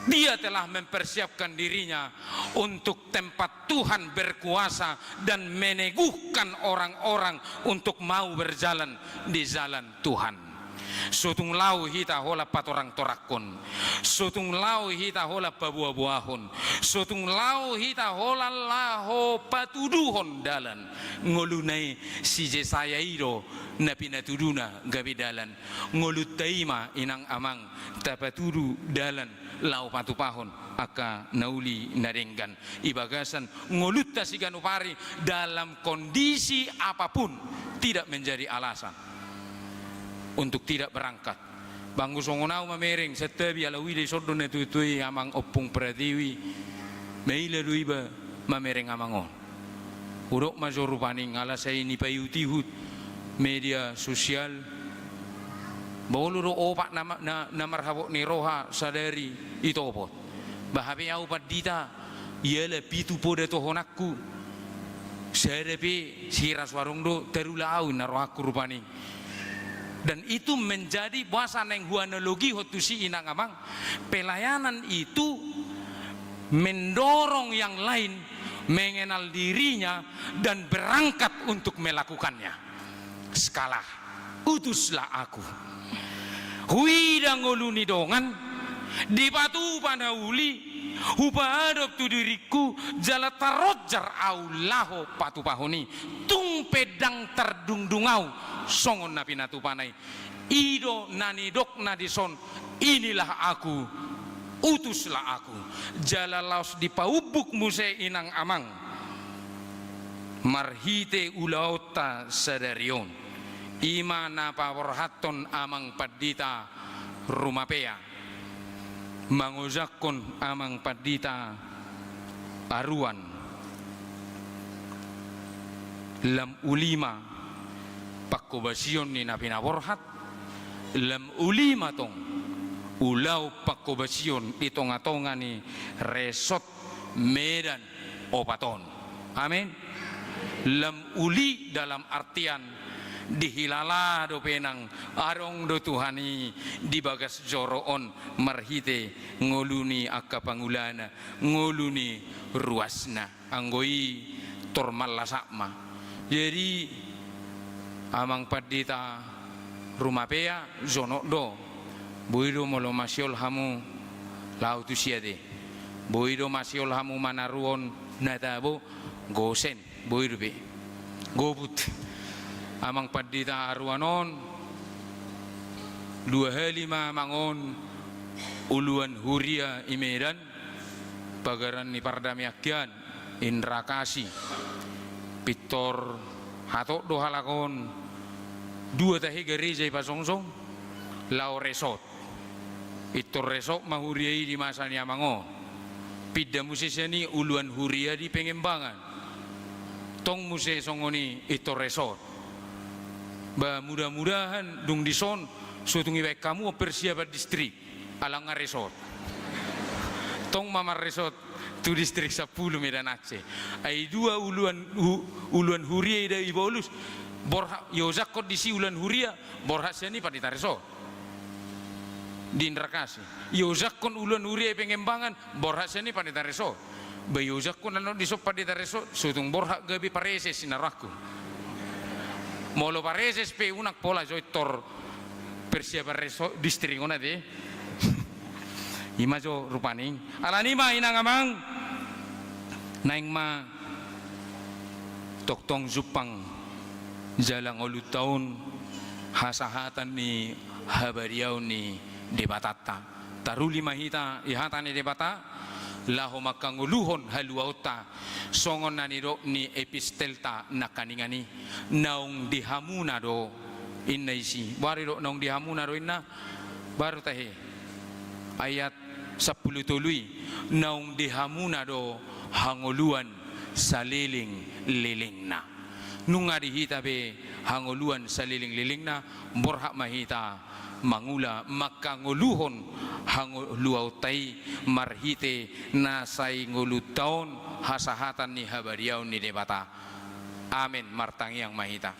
dia telah mempersiapkan dirinya untuk tempat Tuhan berkuasa dan meneguhkan orang-orang untuk mau berjalan di jalan Tuhan. So tung laho hita holan patorangtorangkon, so tung laho hita holan paboaboahon, so tung laho hita holan laho patuduhon dalan, ngoluna i si Jesaya i do na pinatuduna gabe dalan. Ngolunta i ma, inang amang, tapatudu dalan laho patupahon angka na uli na denggan. Di bagasan ngolunta siganup ari, dalam kondisi apapun, tidak menjadi alasan untuk tidak berangkat. Banggo songon au mamereng, santabi, ala huida i sondon na tuetue i, Amang Ompung Pratiwi, maila do iba mamereng amang on. Hudok ma jo rupani, ala sai nipaihutihut media sosial. Ba olo do opat na, na, na marhabot ni roha sadari itopot. Ba hape au pandita, iala pitu poda tohonanku, sada pe sira so adong do tarula au, ninna rohangku rupani. Dan itu menjadi, boasa naeng huanalogihon tusi, inang amang, pelayanan itu mendorong yang lain mengenal dirinya dan berangkat untuk melakukannya. Skalak, utuslah aku. Huida ngolu ni dongan, dipatupa na uli, hupaadop tu diringku, jala taronjar au laho patupahon i. Tung pe ndang tardungdung au songon na pinatupana i. I do na nidokna dison, inilah aku, utuslah aku. Jala laos dipaumbuk muse, inang amang, marhite ulaonta sadari on. I ma na paborhathon amang pandita Rumapea, mangojakhon amang pandita Aruan. Lam uli ma pangkobasion ni na pinaborhat, lam uli ma tong ulaon pangkobasion di tongatonga ni Resort Medan opat on. Amin. Lam uli dalam artian dihilala dope nang adong do Tuhan i di bagas joro on marhite ngolu ni angka pangulana, ngolu ni ruasna. Anggo i tor mallasat ma. Jadi, amang pandita Rumapea, jonok do. Boi do molo masiol hamu laho tusi ate. Boi do masiol hamu manaruhon na tabo, gosen. Boi dope. Gobut. Amang pandita Aruan on, dua hali ma amang on uluan huria i Medan, pagaran ni pardamean hian, Indra Kasih. Pintor hatop do halak on, dua tahe gareja i pasongsong, laho resort. Pintor resort ma huria i di masa ni amang on. Pinda muse sian i uluan huria di Pengembangan. Tong muse songon i pintor resort. Ba mudah-mudahan dung dison so tung dibaen hamu on persiapan distrik. Ala nga resort. Tong ma marresort tu distrik sampulu Medan Aceh. Ai dua uluan, hu-, uluan huria i da i Bolus, borhat, iojakhon disi uluan huria, borhat sian i pandita resort. Di Indra Kasih. Iojakhon uluan huria i Pengembangan, borhat sian i pandita resort. Ba iojakhon annon dison pandita resort, so tung borhat gabe pareses, ninna rohangku. Molo pareses pe unang pola jo pintor persiapan resort distrik on ate. I ma jo rupani. Alani i ma, inang amang, Naeng ma tongtong jumpang jala ngolunta on hasahatan ni habadiaon ni Debatanta. Taruli ma hita di hata ni Debata, laho mangkangoluhon haluaonta, songon na nidok ni epistelta nangkaningan i, naung di hamuna do, inna disi. Boha do didok naung di hamuna do inna, baru tahe. Ayat sampulu tolu i, naung di hamuna do hangoluan salelenglelengna. Nunga di hita be hangoluan salelenglelengna, borhat ma hita mangula mangkangoluhon hangoluaonta i marhite na sai ngolunta on hasahatan ni habadiaon ni Debata. Amen. Martangiang ma hita.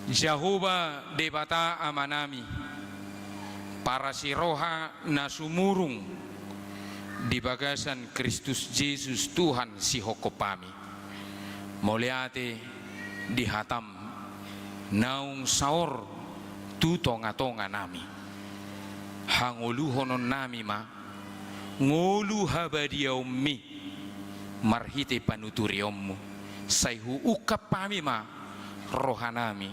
Jahowa Debata Amanami, parasiroha na sumurung di bagasan Kristus Jesus Tuhan sihophopami. Mauliate di hataM naung saor tu tongatonganami. Hangoluhononnami ma ngolu habadiaonMi marhite panuturionMu, sai huungkap hami ma rohanami,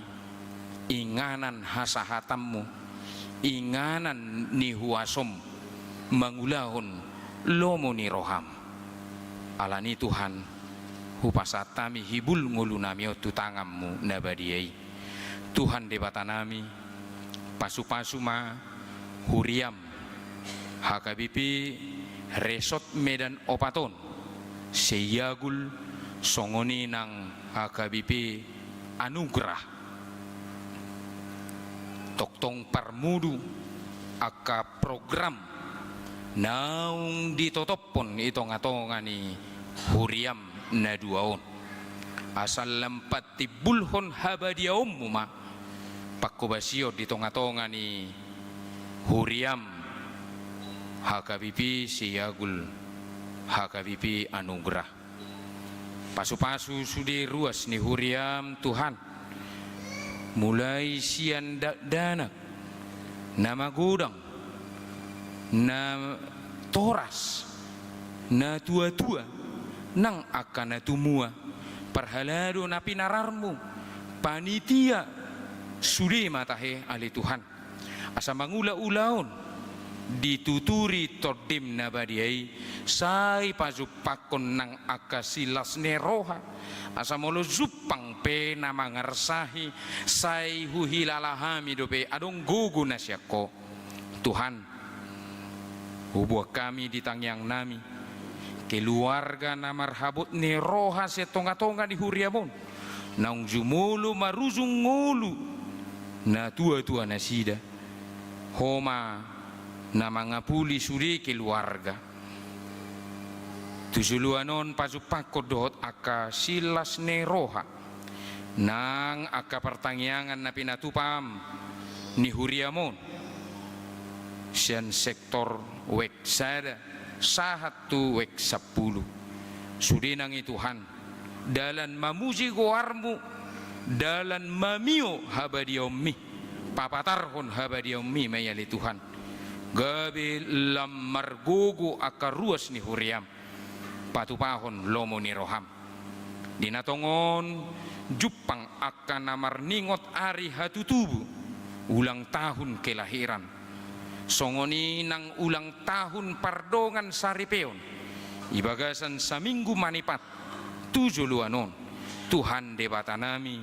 inganan hasahatanMu, inganan ni huasoM, mangulahon lomo ni rohaM. Alani Tuhan, hupasahat hami hibul ngolunami on tu tanganMu na badia i. Tuhan Debatanami, pasupasu ma huriaM, H K B P Resort Medan Opat on, Seiagul, songon i nang H K B P Anugrah. Tongtong parmudu angka program naung ditotophon i tongatonga ni huriaM na dua on. Asa lam patimbulhon habadiaonMu ma pangkobasion di tongatonga ni huriaM, H K B P Seiagul, H K B P Anugrah. Pasupasu sude ruas ni huriaM, Tuhan. Mulai sian dakdanak, na magodang, na toras, na tuatua, nang angka na tumua, parhalado na pinararMu, panitia, sude ma tahe ale Tuhan. Asa mangula ulaon dituturi TondiM na badia i, sai pajumpangkon nang angka silas ni roha. Asa molo jumpang pe na mangarsahi, sai huhilala hami dope adong gogo na sian Ho. Tuhan, huboan hami di tangiangnami keluarga na marhabot ni roha sian tongatonga ni huriaM on, naung jumolo marujung ngolu na tuatua nasida. Ho ma na mangapuli sude keluarga. Tu joloan on pajumpangkon dohot angka silas ni roha nang angka partangiangan na pinatupaM ni huriaM on, sian sektor wijk sada sahat tu wijk sampulu. Sude nang i Tuhan, dalan mamuji goarMu, dalan mamio habadiaonMi, papatarhon habadiaonMi ma i ale Tuhan. Gabe lam margogo angka ruas ni huriaM, patupahon lomo ni rohaM. Di na tongon jumpang angka na marningot ari hatutubu, ulang tahun kelahiran, songon i nang ulang tahun pardongan saripeon, di bagasan saminggu manipat tu joloan on. Tuhan Debatanami,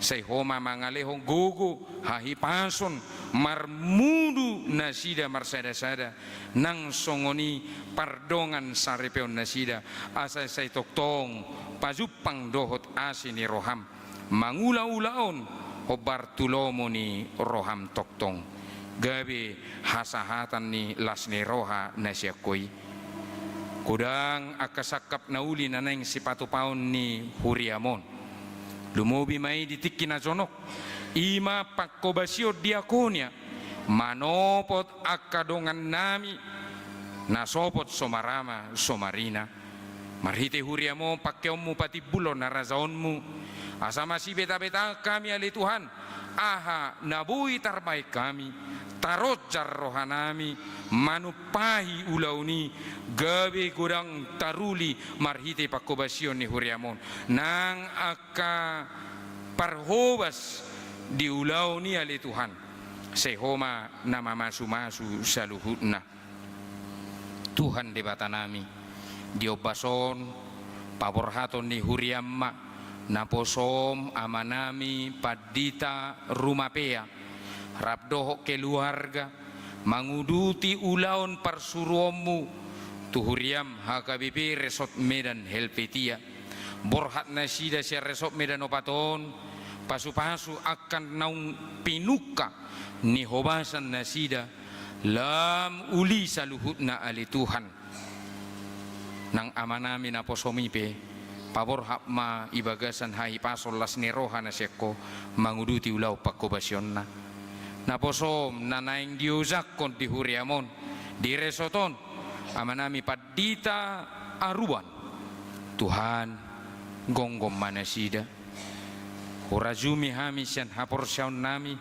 sai Ho ma mangalehon gogo, hahipason, marmudu nasida marsadasada, nang songon i pardongan saripeon nasida, asa sai tongtong pajumpang dohot asi ni rohaM, mangula ulaon hombar tu lomo ni rohaM tongtong, gabe hasahatan ni las ni roha na sian Ho i. Godang angka sangkap na uli na naeng sipatupaon ni huriaM on. Lumobi ma i di tingki na jonok, i ma pangkobasion diakonia, manopot angka dongannami na sopot so marama so marina. Marhite huriaM on, pangkeonMu patimbulhon harajaonMu, asa masibetabeta hami ale Tuhan, aha na boi tarbahen hami, taronjar rohanami manumpahi ulaon i, gabe godang taruli marhite panghobasion ni huriam on. Nang angka parhobas di ulaon i ale Tuhan, sai Ho ma na mamasumasu saluhutna. Tuhan Debatanami, di ombas on, paborhaton ni huriam ma, naposom amanami Pandita Rumapea, rap dohot keluarga, manguduti ulaon parsuruonmu tu huriam H K B P Resort Medan Helvetia. Borhat nasida sian Resort Medan opat on, pasupasu angka naung pinungka ni hobasan nasida, lam uli saluhutna ale Tuhan. Nang amanami naposom i pe, paborhat ma di bagasan hahipason las ni roha na sian Ho, manguduti ulaon panghobasionna. Naposom na naeng diojakhon di huriam on, di resort on, amanami Pandita Aruan. Tuhan, gomgom ma nasida. Hurajumi hami sian haporseaonnami,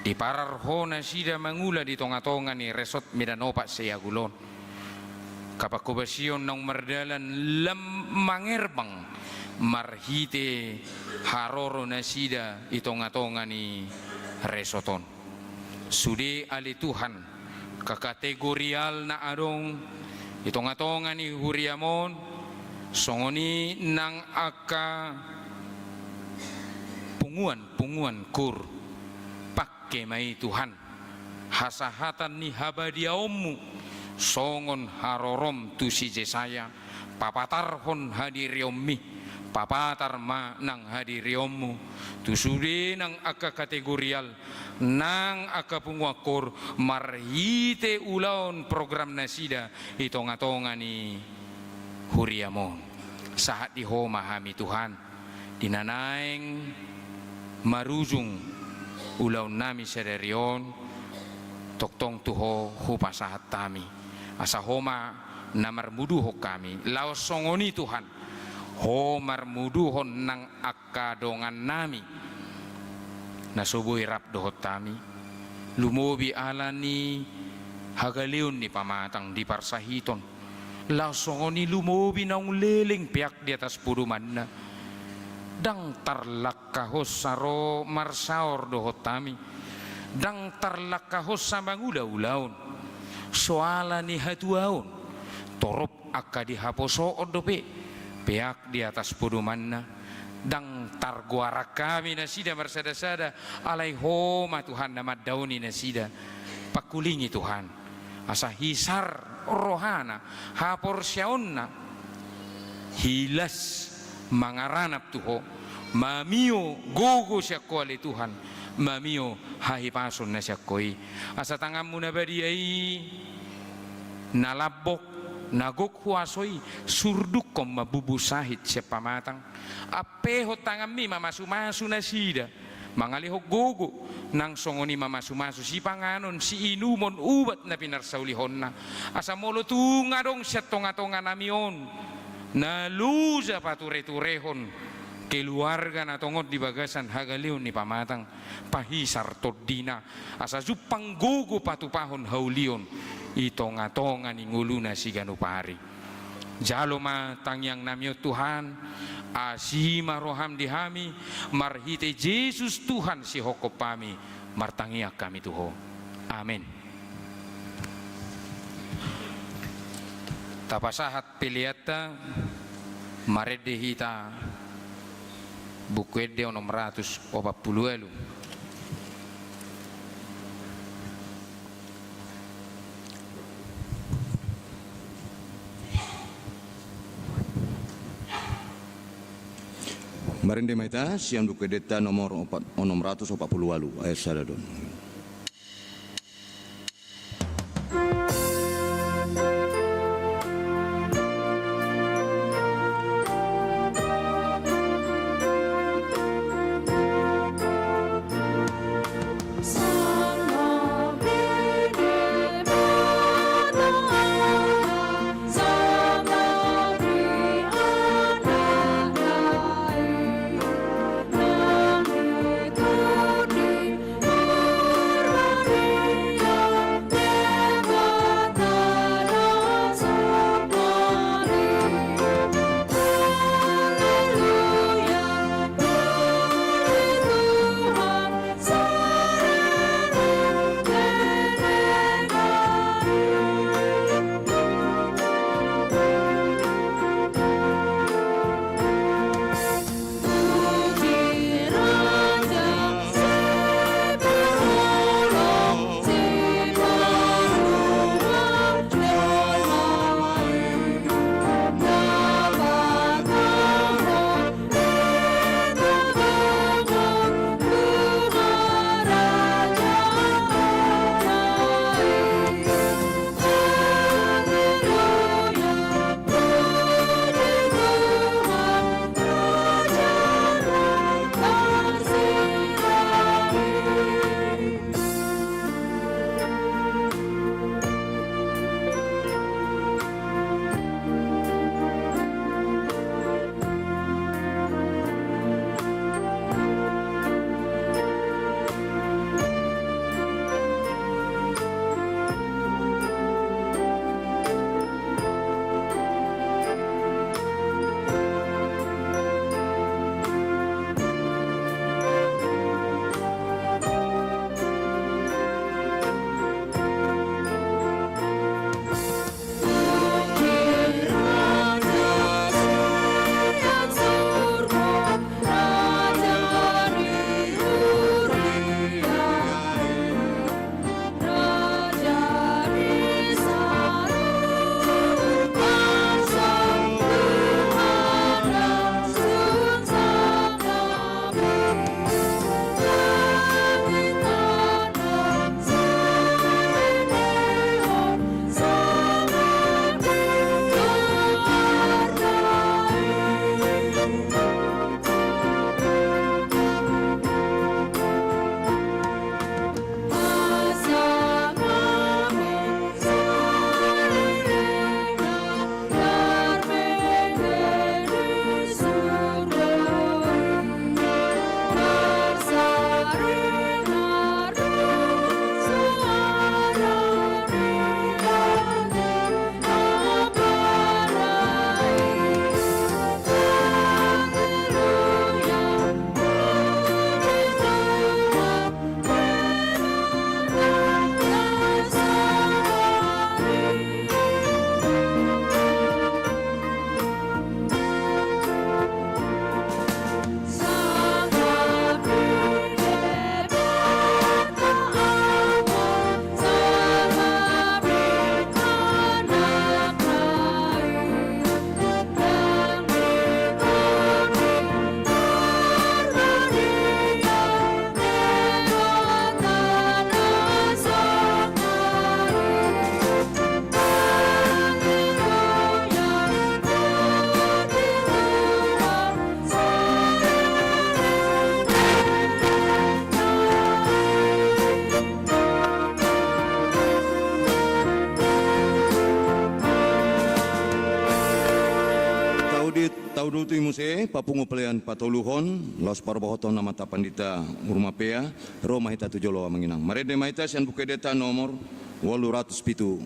diparar Ho nasida mangula di tongatonga ni Resort Medan opat Saiagul on. Angka panghobasion naung mardalan lam mangerbang marhite haroro nasida di tongatonga ni resort on. Sude ale Tuhan, angka kategorial na adong di tongatonga ni huriam on, songon i nang angka punguan-punguan koor, pangke ma i Tuhan, hasahatan ni habadiaonmu, songon harorom tu si Jesaya, papatarhon hadirionmi, papatar ma nang hadirionmu, tu sude nang angka kategorial, nang angka punguan koor, marhite ulaon program nasida di tongatonga ni huriam on. Sahat di Ho ma hami Tuhan, di na naeng marujung ulaonnami sadari on, tongtong tu Ho hupasahat hami. Asa Ho ma na marmuduhon hami, laos songon i Tuhan, Ho marmuduhon nang angka dongannami na so boi rap dohot hami, lumobi ala ni hagaleon ni pamatang di parsahiton, laos songon i lumobi naung leleng peak di atas podomanna. Ndang tarlangkahonsa ro marsaor dohot hami, ndang tarlangkahonsa mangula ulaon, so ala ni hatuaon, torop angka dihaposohon dope peak di atas podomanna. Ndang targoaran hami nasida marsadasada, alai Ho ma Tuhan na mandaoni nasida. Pangkulingi Tuhan, asa hisar rohana, haporseaonna, hilas mangaranap tu Ho, mamio gogo sian Ho ale Tuhan, mamio hahipason na sian Ho i. Asa tanganmu na badia i, na lambok, na gok huaso i, surdukkon ma bubu sahit sian pamatang. Ampehon tanganmi mamasumasu nasida, mangalehon gogo, nang songon i mamasumasu sipanganon, siinumon, ubat na pinarsaulihonna. Asa molo tung adong sian tongatonganami on na loja patureturehon keluarga na tongon di bagasan hagaleon ni pamatang, pahisar tondina, asa jumpang gogo patupahon haulion di tongatonga ni ngoluna siganup ari. Jalo ma tangiangnami on Tuhan, asi ma roham di hami, marhite Jesus Tuhan sihophop hami, martangiang hami tu Ho. Amen. Tapasahat peleanta, marende hita Buku Ende onom ratus opat pulu ualu. Marende ma hita sian Buku Endenta nomor opat, onom ratus opat pulu ualu, ayat sada do on. Uduti muse, papungu pelean patoluhon, laos parbohoton nama ta pandita Urmapea, ro ma hita tu jolo amang inang. Marende ma hita sian buku endenta nomor ualu ratus pitu.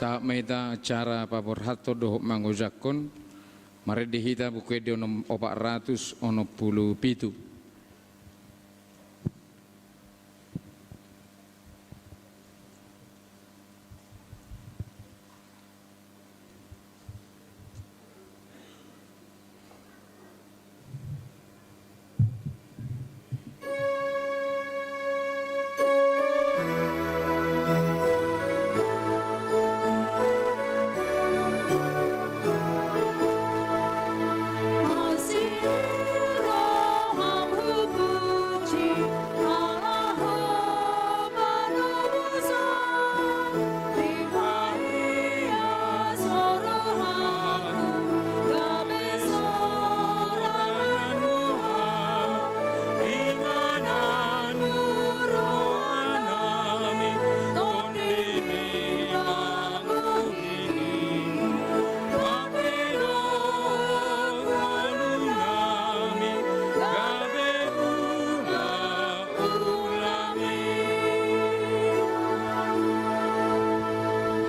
Sahat ma hita acara paborhathon dohot mangojakhon, marende hita Buku Ende onom, opat ratus onom pulu pitu.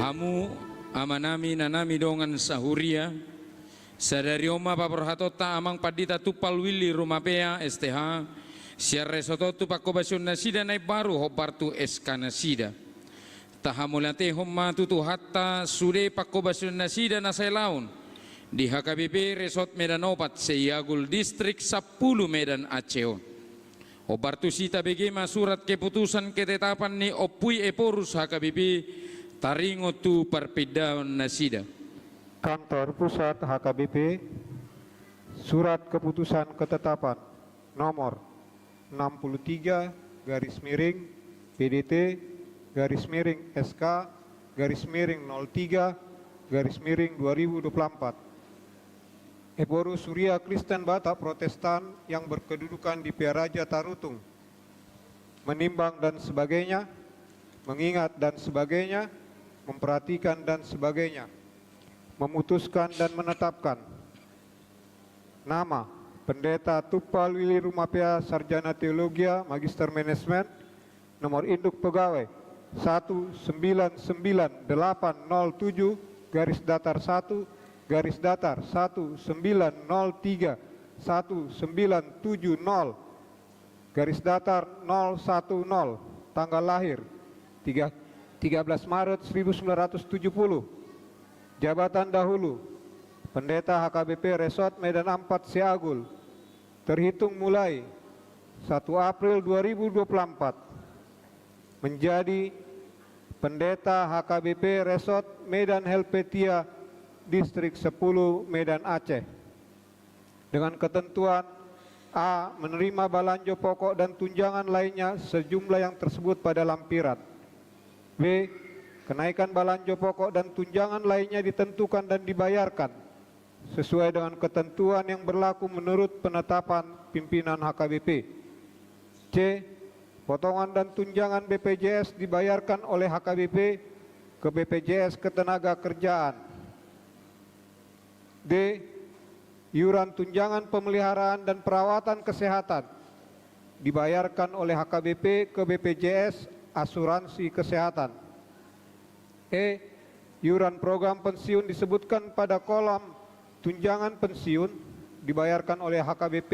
Hamu amanami, inanami dongan sahuria, sadari on ma paborhatonta Amang Pandita Tumpal Willy Rumapea, S T H, sian resort on tu panghobasion nasida na imbaru hombar tu S K nasida. Tahamauliatehon ma tu Tuhanta sude panghobasion nasida na sailaon di H K B P Resort Medan Opat Seiagul, Distrik Sampulu, Medan Aceh on. Hombar tusi tabege ma surat keputusan ketetapan ni Ompui Ephorus H K B P taringot tu parpindaon nasida. Kantor Pusat H K B P, surat keputusan ketetapan nomor enam puluh tiga garis miring P D T garis miring S K garis miring nol tiga garis miring dua ribu dua puluh empat. Ephorus Huria Kristen Batak Protestan yang berkedudukan di Pearaja Tarutung, menimbang dan sebagainya, mengingat dan sebagainya, memperhatikan dan sebagainya, memutuskan dan menetapkan nama Pendeta Tumpal Willy Rumapea, Sarjana Teologia, Magister Manajemen, nomor induk pegawai satu sembilan sembilan delapan nol tujuh garis datar satu garis datar satu sembilan nol tiga satu sembilan tujuh nol garis datar nol satu nol, tanggal lahir tiga, tiga belas Maret seribu sembilan ratus tujuh puluh. Jabatan dahulu, Pendeta H K B P Resort Medan Ampat Seagul, terhitung mulai satu April dua ribu dua puluh empat, menjadi Pendeta H K B P Resort Medan Helvetia, Distrik Sepuluh, Medan Aceh. Dengan ketentuan: A, menerima balanjo pokok dan tunjangan lainnya sejumlah yang tersebut pada lampiran. B, kenaikan balanjo pokok dan tunjangan lainnya ditentukan dan dibayarkan sesuai dengan ketentuan yang berlaku menurut penetapan pimpinan H K B P. C, potongan dan tunjangan B P J S dibayarkan oleh H K B P ke B P J S Ketenagakerjaan. D, iuran tunjangan pemeliharaan dan perawatan kesehatan dibayarkan oleh H K B P ke B P J S Asuransi Kesehatan. E, iuran program pensiun disebutkan pada kolom tunjangan pensiun dibayarkan oleh H K B P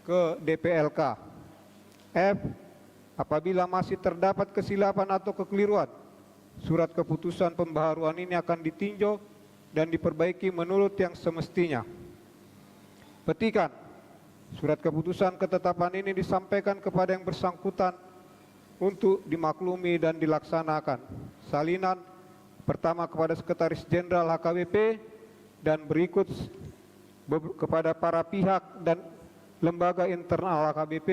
ke D P L K. F, apabila masih terdapat kesilapan atau kekeliruan, Surat keputusan pembaharuan ini akan ditinjau dan diperbaiki menurut yang semestinya. Petikan, surat keputusan ketetapan ini disampaikan kepada yang bersangkutan untuk dimaklumi dan dilaksanakan. Salinan, pertama kepada Sekretaris Jenderal H K B P dan berikut be-, kepada para pihak dan lembaga internal H K B P,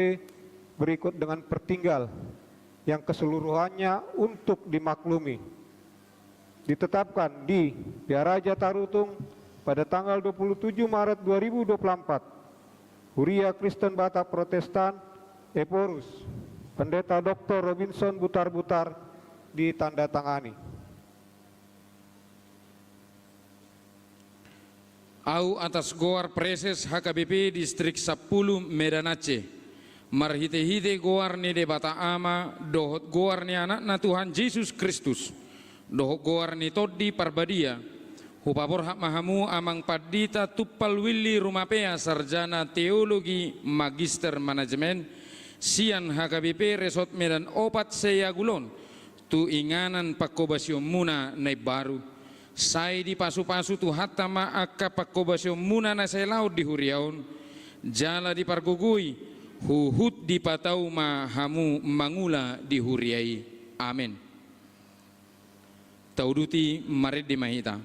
berikut dengan pertinggal yang keseluruhannya untuk dimaklumi. Ditetapkan di Pearaja Tarutung pada tanggal dua puluh tujuh Maret dua ribu dua puluh empat, Huria Kristen Batak Protestan, Ephorus, Pendeta Doktor Robinson Butarbutar, ditandatangani. Ahu atas goar Praeses H K B P Distrik Sampulu Medan Aceh, marhitehite goar ni Debata Ama dohot goar ni Anakna Tuhan Jesus Kristus, dohot goar ni Tondi Parbadia, hupaborhat ma hamu Amang Pandita Tumpal Willy Rumapea, sarjana teologi, magister manajemen, sian H K B P Resort Medan Opat Seiagul on, tu inganan pangkobasionmuna na imbaru. Sai dipasupasu Tuhanta ma angka pangkobasionmuna na sai laon di huria on, jala dipargogoi, huhut dipatau ma hamu mangula di huria i. Amen. Tauduti, marende ma hita.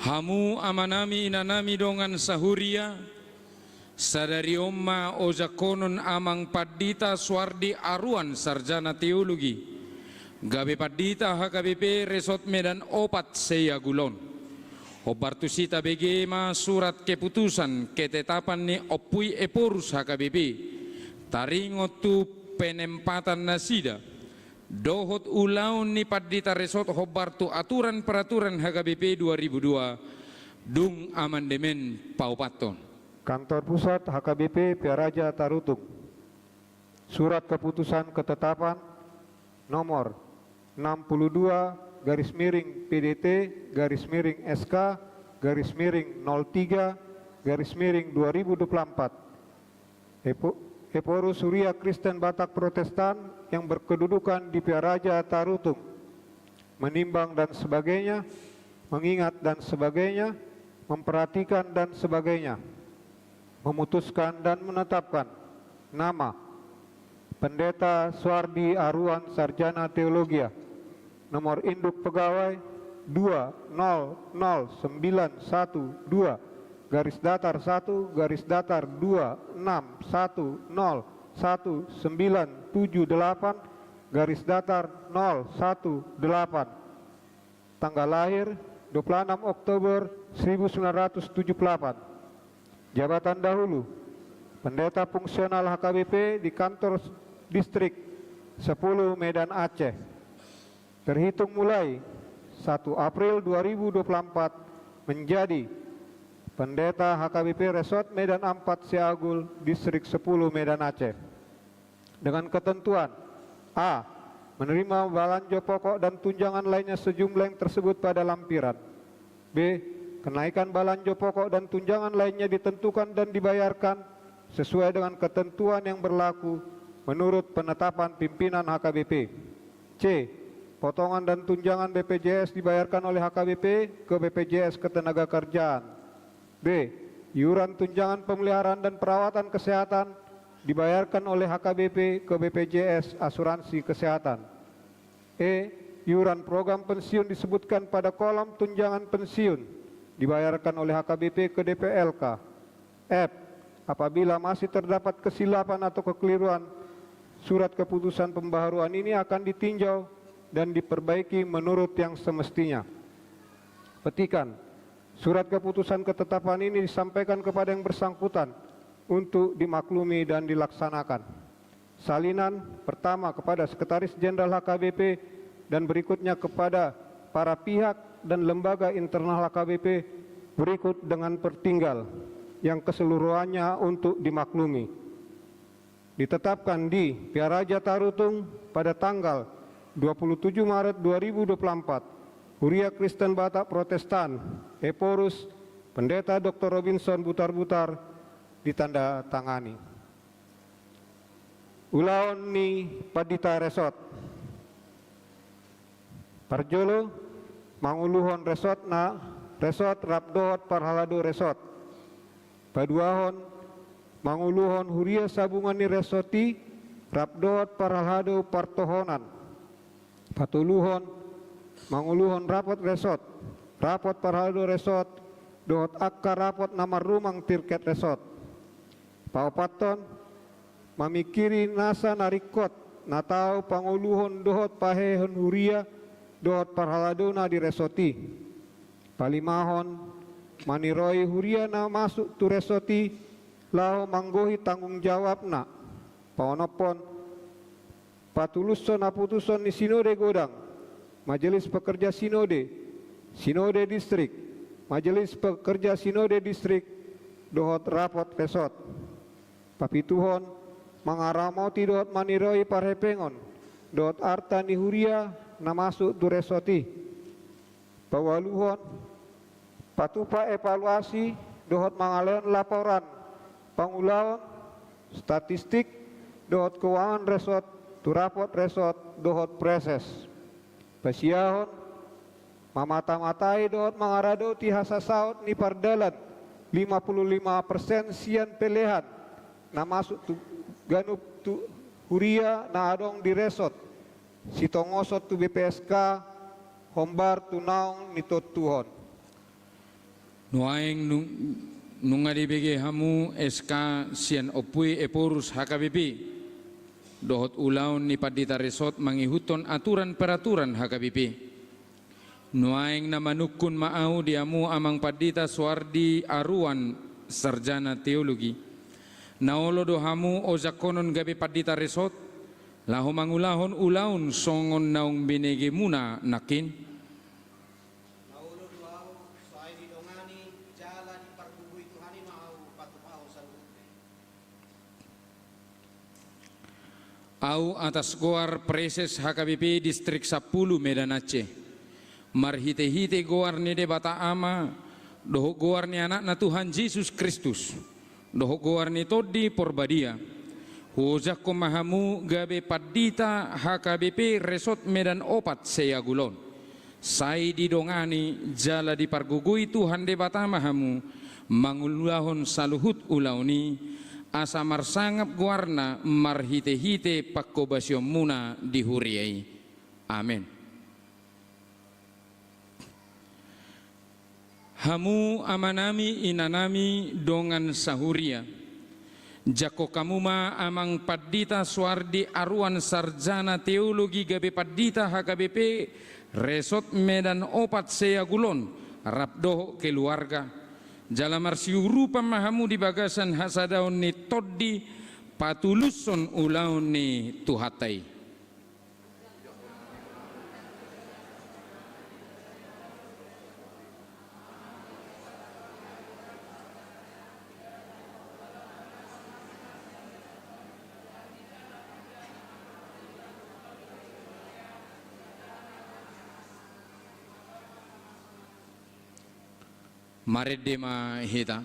Hamu amanami, inanami, dongan sahuria, sadari on ma ojakhonon Amang Pandita Suardi Aruan, sarjana teologi, gabe pandita H K B P Resort Medan Opat Seiagul on. Hombar tusi tabege ma surat keputusan ketetapan ni Ompu i Ephorus H K B P, taringot tu penempatan nasida dohot ulaon ni pandita resort hombar tu aturan peraturan H K B P dua ribu dua, dung amandemen paopathon. Kantor Pusat H K B P Pearaja Tarutung. Surat keputusan ketetapan nomor enam puluh dua garis miring P D T garis miring S K garis miring nol tiga garis miring dua ribu dua puluh empat. Epo-, Ephorus Huria Kristen Batak Protestan yang berkedudukan di Pearaja Tarutung, menimbang dan sebagainya, mengingat dan sebagainya, memperhatikan dan sebagainya, memutuskan dan menetapkan nama Pendeta Suardi Aruan, Sarjana Teologia, nomor induk pegawai dua nol nol sembilan satu dua garis datar satu garis datar dua enam satu nol satu sembilan tujuh delapan garis datar nol satu delapan. Tanggal lahir dua puluh enam Oktober seribu sembilan ratus tujuh puluh delapan. Jabatan dahulu, pendeta fungsional H K B P di kantor distrik sepuluh Medan Aceh. Terhitung mulai satu April dua ribu dua puluh empat menjadi pendeta H K B P Resort Medan Ampat Seagul, Distrik sepuluh Medan Aceh. Dengan ketentuan: A. Menerima balanjo pokok dan tunjangan lainnya sejumlah yang tersebut pada lampiran. B. Kenaikan balanjo pokok dan tunjangan lainnya ditentukan dan dibayarkan sesuai dengan ketentuan yang berlaku menurut penetapan pimpinan H K B P. C. potongan dan tunjangan B P J S dibayarkan oleh H K B P ke B P J S Ketenagakerjaan. B. Iuran tunjangan pemeliharaan dan perawatan kesehatan dibayarkan oleh H K B P ke B P J S Asuransi Kesehatan. E. Iuran program pensiun disebutkan pada kolom tunjangan pensiun dibayarkan oleh H K B P ke D P L K. F. Apabila masih terdapat kesilapan atau kekeliruan, surat keputusan pembaharuan ini akan ditinjau dan diperbaiki menurut yang semestinya. Petikan, surat keputusan ketetapan ini disampaikan kepada yang bersangkutan untuk dimaklumi dan dilaksanakan. Salinan, pertama kepada Sekretaris Jenderal H K B P dan berikutnya kepada para pihak dan lembaga internal H K B P, berikut dengan pertinggal yang keseluruhannya untuk dimaklumi. Ditetapkan di Pearaja Tarutung pada tanggal dua puluh tujuh Maret dua ribu dua puluh empat, Huria Kristen Batak Protestan, Ephorus, Pendeta Doktor Robinson Butarbutar, ditandatangani. Ulaon ni pandita resort. Parjolo, manguluhon resort na, resort rap dohot parhalado resort. Paduahon, manguluhon huria sabungan ni resort i rap dohot parhalado partohonan. Patoluhon, manguluhon rapot resort, rapot parhalado resort, dohot angka rapot na marrumang tirket resort. Paopathon, mamingkiri nasa na ringkot na tau pangoluhon dohot pahehon huria dohot parhaladona di resort i. Palimahon, maniroi huria na masuk tu resort i laho manggohi tanggung jawabna. Paonomhon, patulushon haputushon ni sinode godang, majelis pekerja sinode, sinode distrik, majelis pekerja sinode distrik, dohot rapot resort. Papituhon, mangaramoti dohot maniroi parhepengon dohot arta ni huria na masuk tu resort i. Paualuhon, patupa evaluasi dohot mangalehon laporan pangulaon, statistik, dohot keuangan resort tu rapot resort dohot preses. Pasiahon, mamata-matai dohot mangaradoti hasasaut ni pardalan lima puluh lima persen sian pelehan na masuk tu ganup tu huria na adong di resort, sitongoson tu B P S K, hombar tu naung nitontuhon. Nuaeng nung-, nunga dibege hamu S K sian Ompu i Ephorus H K B P, dohot ulaon ni pandita resort mangihuthon aturan peraturan H K B P. Nuaeng na manungkun ma ahu di hamu Amang Pandita Soardi Aruan, Sarjana Teologi. Na olo do hamu ojangkonon gabe pandita resort, laho mangulahon ulaon songon naung binegemuna nangkin? Na olo do ahu, sai didongani jala dipargogoi Tuhan i ma ahu patupahon saluhutna. Ahu atas goar Preses H K B P Distrik Sampulu Medan Aceh, marhite-hite goar ni Debata Ama, dohot goar ni Anakna Tuhan Jesus Kristus, dohot goar ni Tondi Porbadia, huojangkon ma hamu gabe pandita H K B P Resort Medan Opat Sejagulon. Sai didongani jala dipargogoi Tuhan Debata ma hamu mangulahon saluhut ulaon i, asa marsangap goarna marhite-hite panghobasionmuna di huria i. Amen. Hamu amanami, inanami, dongan sahuria. Jangkon hamu ma Amang Pandita Soardi Aruan Sarjana Teologi gabe Pandita H K B P Resort Medan Opat Sejagulon rap dohot keluarga. Jala marsiurupan ma hamu di bagasan hasadaon ni Tondi patulushon ulaon ni Tuhanta i. Marende ma hita.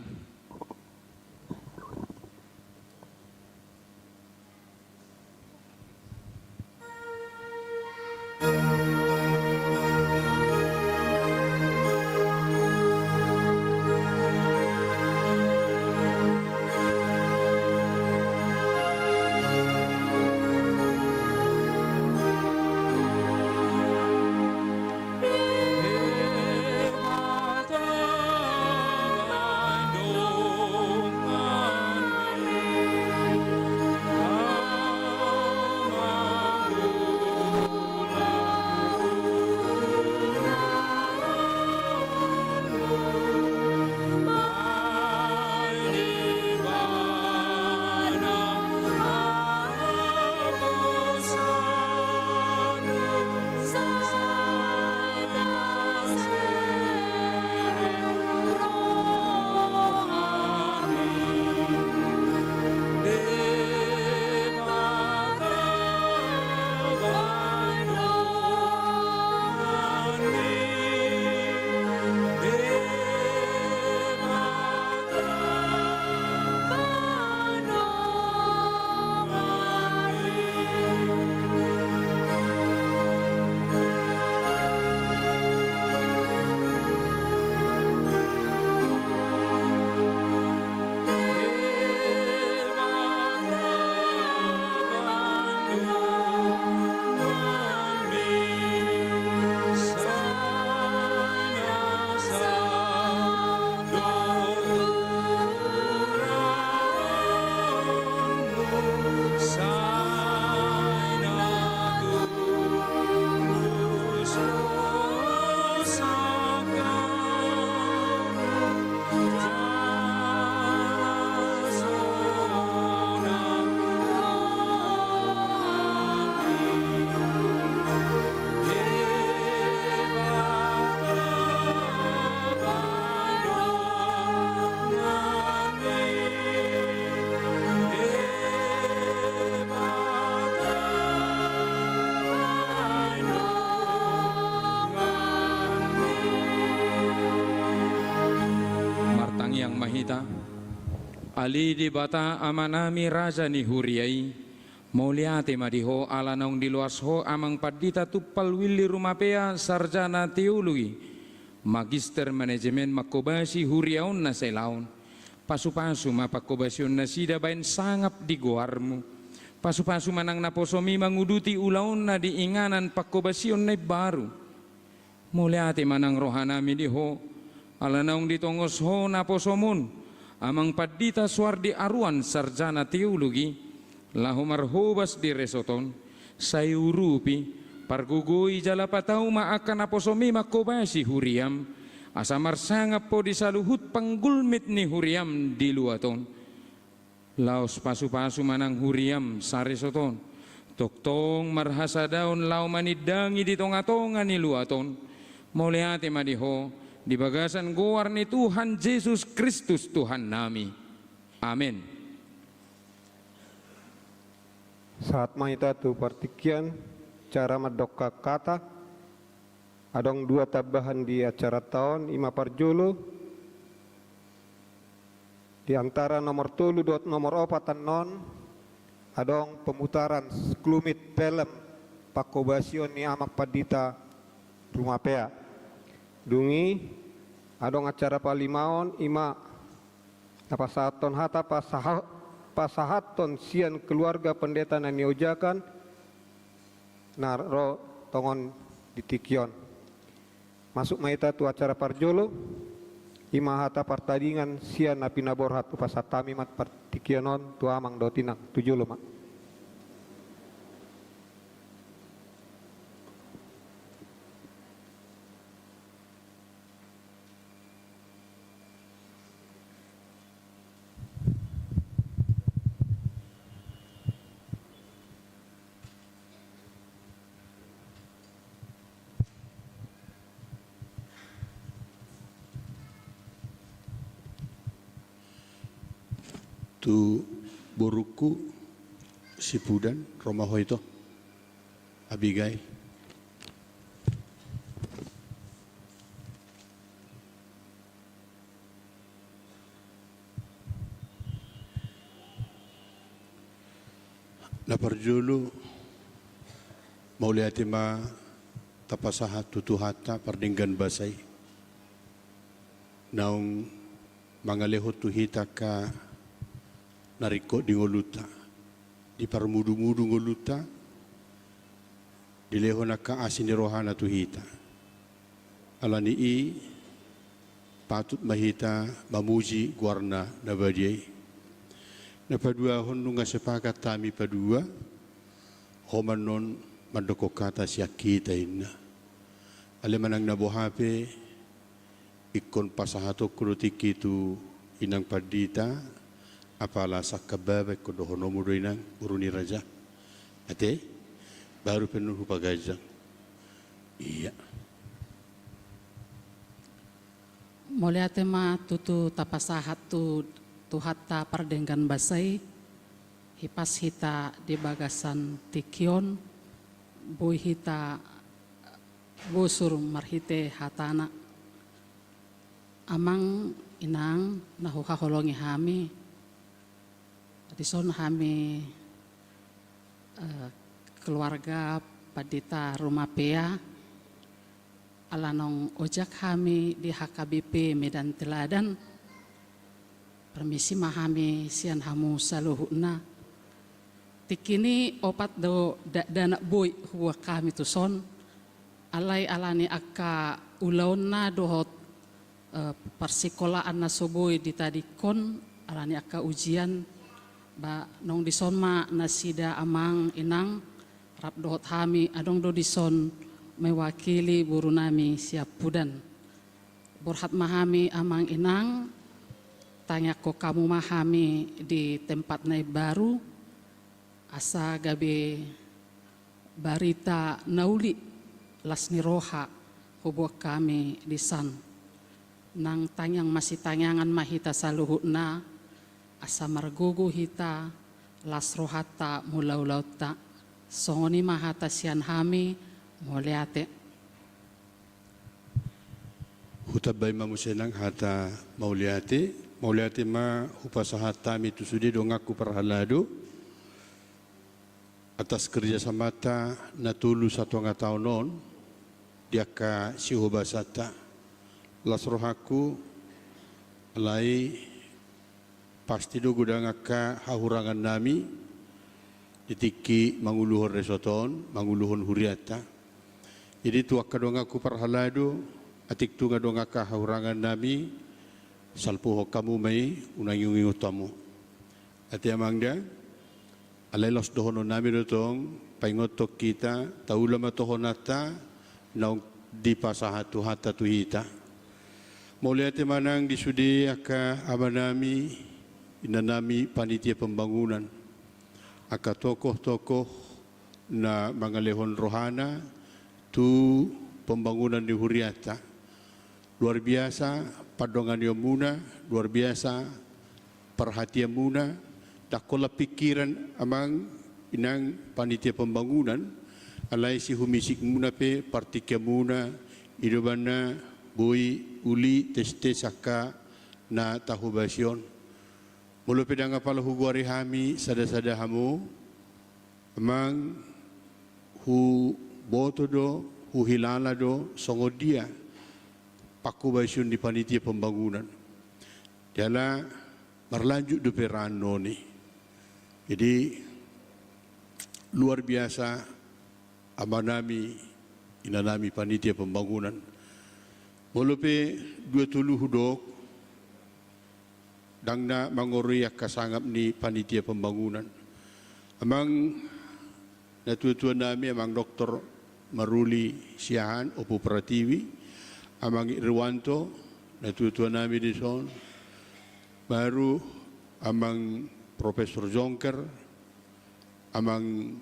Ma hita. Ale Debata Amanami, Raja ni Huria i, mauliate ma di Ho ala naung diloas Ho Amang Pandita Tumpal Willy Rumapea, sarjana teologi, magister manajemen, manghobasi huria on na sai laon. Pasupasu ma panghobasion nasida baen sangap di goarMu. Pasupasu ma nang naposoMi manguduti ulaonna di inganan panghobasion na imbaru. Mauliate ma nang rohanami di Ho, ala naung ditongos Ho naposoMon, Amang Pandita Suardi Aruan, sarjana teologi, laho marhobas di resort on. Sai urupi, pargogoi jala patau ma angka naposoMi manghobasi huriaM, asa marsangap Ho di saluhut panggulmit ni huriaM di luat on. Laos pasupasu ma nang huriaM saresort on, tongtong marhasadaon laho manindangi di tongatonga ni luat on. Mauliate ma di Ho, di bagasan goar ni Tuhan Jesus Kristus Tuhannami. Amen. Sahat ma hita tu partingkian, cara mandok hata. Adong dua tambahan di acaranta on, i ma parjolo, di antara nomor tolu dohot nomor opat annon, adong pemutaran sklumit film panghobasion ni Amang Pandita Rumapea. Dung i, adong acara palimaon, i ma na pasahathon hata pasaha-, pasahathon sian keluarga pendeta na niojakan, na ro tongon di tingki on. Masuk ma hita tu acara parjolo, i ma hata partadingan sian na pinaborhat. Hupasahat hami ma partingkian on tu amang dohot inang, tu jolo ma. Tu borungku si Pudan, ro ma ho ito, Abigail. Na parjolo, mauliate ma tapasahat tu Tuhanta pardenggan basa i, naung mangalehon tu hita angka na ringkot di ngolunta, diparmudumudu ngolunta, dilehon angka asi ni rohana tu hita. Ala ni i patut ma hita mamuji goarna na badia i. Na paduahon, nunga sepakat hami padua, ho ma annon mandokkon hata sian hita, ninna. Alai manang na boha pe, ingkon pasahatonku do tingki tu inang pandita, apala sangkap baba ingkon dohononmu do, inang, boru ni raja. Ate, baru pe annon hupaganjang. Ia. Mauliate ma tutu tapasahat tu Tuhanta pardenggan basa i, hipas hita di bagasan tingki on, boi hita bosur marhite hatana. Amang, inang, na huhaholongi hami, dison hami, eh, keluarga Pandita Rumapea, ala naung ojak hami di H K B P Medan Teladan. Permisi ma hami sian hamu saluhutna. Tingki ni opat do dakdanak boi hubuat hami tuson. Alai ala ni angka ulaonna dohot, eh, parsikolaan na so boi ditadingkon, ala ni angka ujian, ba naung dison ma nasida, amang, inang, rap dohot hami, adong do dison mewakili borunami sian Pudan. Borhat ma hami, amang, inang, tangiangkon hamu ma hami di tempat na imbaru, asa gabe barita na uli, las ni roha hubuat hami disan. Nang tangiang masitangiangan ma hita saluhutna, asa margogo hita, las rohanta molo ulaonta. Songon i ma hata sian hami, mauliate. Hutambai ma muse, nang, hata mauliate Mauliate ma hupasahat hami tu sude donganku parhalado atas kerjasamanta na tolu satonga taon on di angka sihobasanta. Las rohangku, alai pasti do godang angka hahurangannami di tingki manguluhon resort on, manguluhon hurianta. Jadi tu angka donganku parhalado, atik tung adong angka hahurangannami, salpuhon hamu ma i, unang ingot-ingot hamu. Ate amang da, alai laos dohononnami do tong, paingothon hita, taula ma tohonanta, naung dipasahat Tuhanta tu hita. Mauliate ma nang di sude angka amanami, inanami panitia pembangunan, angka tokoh-tokoh na mangalehon rohana tu pembangunan ni hurianta. Luar biasa pandonganionmuna, luar biasa parhatianmuna, ndang holan pingkiran amang inang panitia pembangunan, alai sihumisikmuna pe partingkianmuna, i do umbahen na boi uli tes-tes angka na tahobasi on. Molo pe ndang apala hugoari hami sada-sada hamu, amang huboto do, huhilala do songon dia panghobasion ni panitia pembangunan. Jala marlanjut dope ra annon i. Jadi luar biasa amanami, inanami panitia pembangunan. Molo pe dua tolu hudok, ndang na mangorui angka sangap ni panitia pembangunan. Amang natua-tuanami, amang Doktor Maruli Siahaan, Ompu Pratiwi, amang Irwanto, natua-tuanami dison, baru amang Profesor Jongker, amang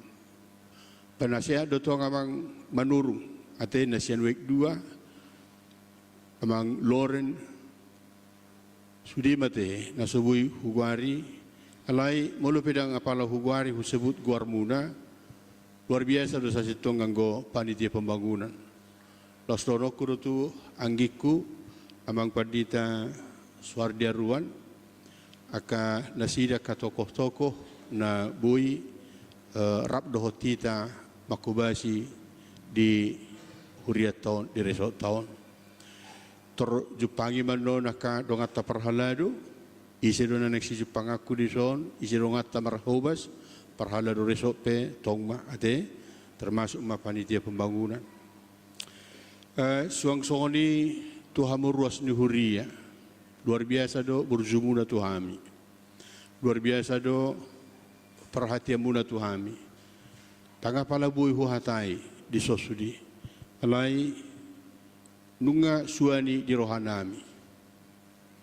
penasehat do tong amang Manurung, ate na sian Uek dua, amang Loren, sude ma ate na so boi hugoari, alai molo pe ndang apala hugoari husebut goarmuna, luar biasa do sasintongna anggo panitia pembangunan. Laos dohononku do tu anggingku, amang Pandita Suhardi Aruan, angka nasida angka tokoh-tokoh na boi, eh, rap dohot hita manghobasi di hurianta on, di resortta on. Tor jumpangi ma annon angka donganta parhalado, ise do na naeng sijumpanganku dison, ise donganta marhobas, parhalado resort pe tong ma ate, termasuk ma panitia pembangunan. Eh, suang songon i tu hamu ruas ni huria. Luar biasa do borjumuna tu hami. Luar biasa do parhatianmuna tu hami. Ndang apala boi huhatai dison sude. Alai nunga suan i di rohanami.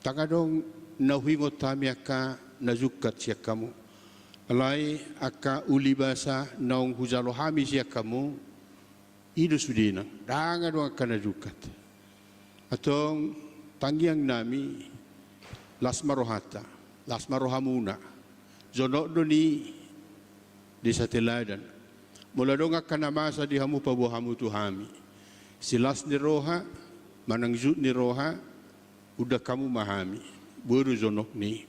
Ndang adong na huingot hami angka na jungkat sian hamu. Alai angka uli basa naung hujalo hami sian hamu, i do sudena, ndang adong angka na jungkat. Antong tangiangnami, las ma rohanta, las ma rohamuna. Jonok do ni Desa Teladan. Molo adong angka na masa di hamu, paboa hamu tu hami. Silas ni roha manang jut ni roha, undang hamu ma hami. Boi do jonok ni.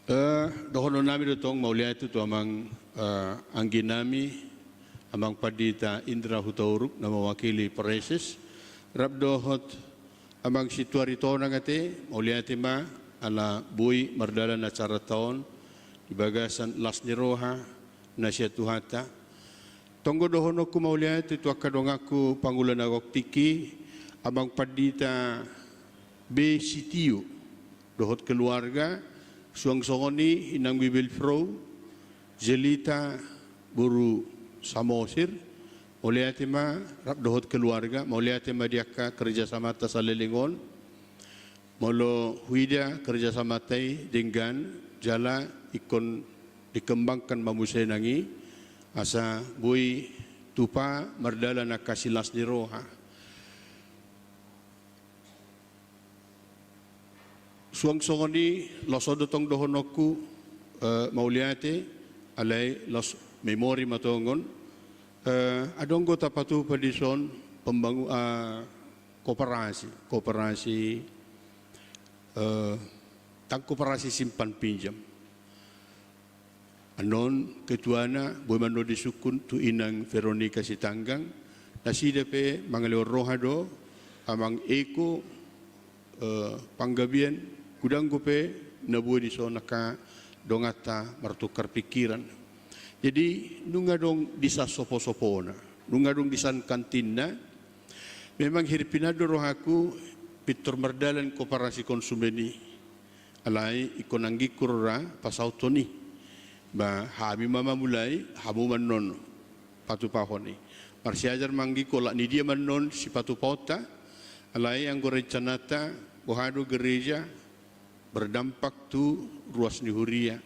Eh, dohononnami do tong mauliate tu amang, eh, angginami, amang Pandita Indra Hutauruk na mewakili Praeses, rap dohot amang Sintua Aritonang ate, mauliate ma ala boi mardalan acaranta on di bagasan las ni roha na sian Tuhanta. Tong do dohononku mauliate tu angka donganku pangula na gok tingki, amang Pandita B. Sitio dohot keluarga, suang songon i inang Bibelvrouw Jelita boru Samosir, mauliate ma rap dohot keluarga, mauliate ma di angka kerjasamanta saleleng on. Molo huida kerjasamanta i denggan, jala ingkon dikembangkan ma muse nang i, asa boi tupa mardalan angka silas ni roha. Suang songon i, laos on do tong dohononku, eh, mauliate, alai laos memori ma tongon, eh, adong do tapatupa dison pembangu-, eh, koperasi, koperasi, eh, tentang koperasi simpan pinjam. Annon ketuana, boi ma annon disungkun tu inang Veronika Sitanggang, nasida pe mangalehon roha do, amang Eko, eh, Panggabean, godang dope na boi dison angka donganta martukar pikiran. Jadi, nunga adong di san sopo-sopona, nunga adong di san kantinna, memang hirpinando rohangku pintor mardalan koperasi konsumen i. Alai ingkon anggingku do ra pasahathon i. Ba hami ma mamulai, hamu ma annon patupahon i. Marsiajar ma anggingku, olat ni dia ma annon sipatupaonta. Alai anggo rencananta, boha do gereja berdampak tu ruas ni huria.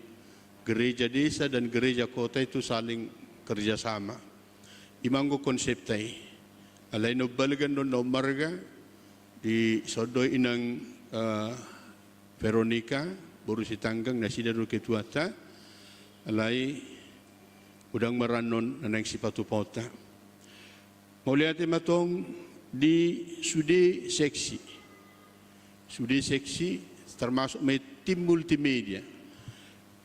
Gereja desa dan gereja kota itu saling kerjasama. I ma anggo konsepta i. Alai na umbalga annon na ummarga, dison do inang, eh, Veronika, boru Sitanggang, nasida do ketuanta, alai godang ma ra annon na naeng sipatupaonta. Mauliate ma tong di sude seksi. Sude seksi, termasuk ma i tim multimedia.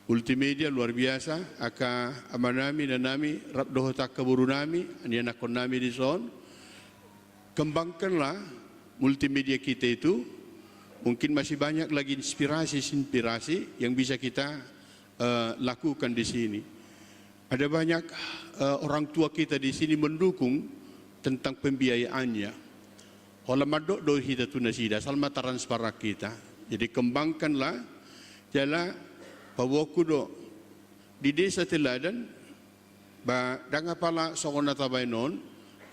Multimedia luar biasa, angka amanami, inanami, rap dohot angka borunami, nianakkonnami dison. Kembangkanlah multimedia kita itu, mungkin masih banyak lagi inspirasi-inspirasi yang bisa kita, eh, lakukan di sini. Ada banyak, eh, orang tua kita di sini mendukung tentang pembiayaannya. Holan mandok do hita tu nasida, asal ma transparan hita. Jadi kembangkanlah, jala paboaonku do di Desa Teladan, ba ndang apala songon na tabaen on,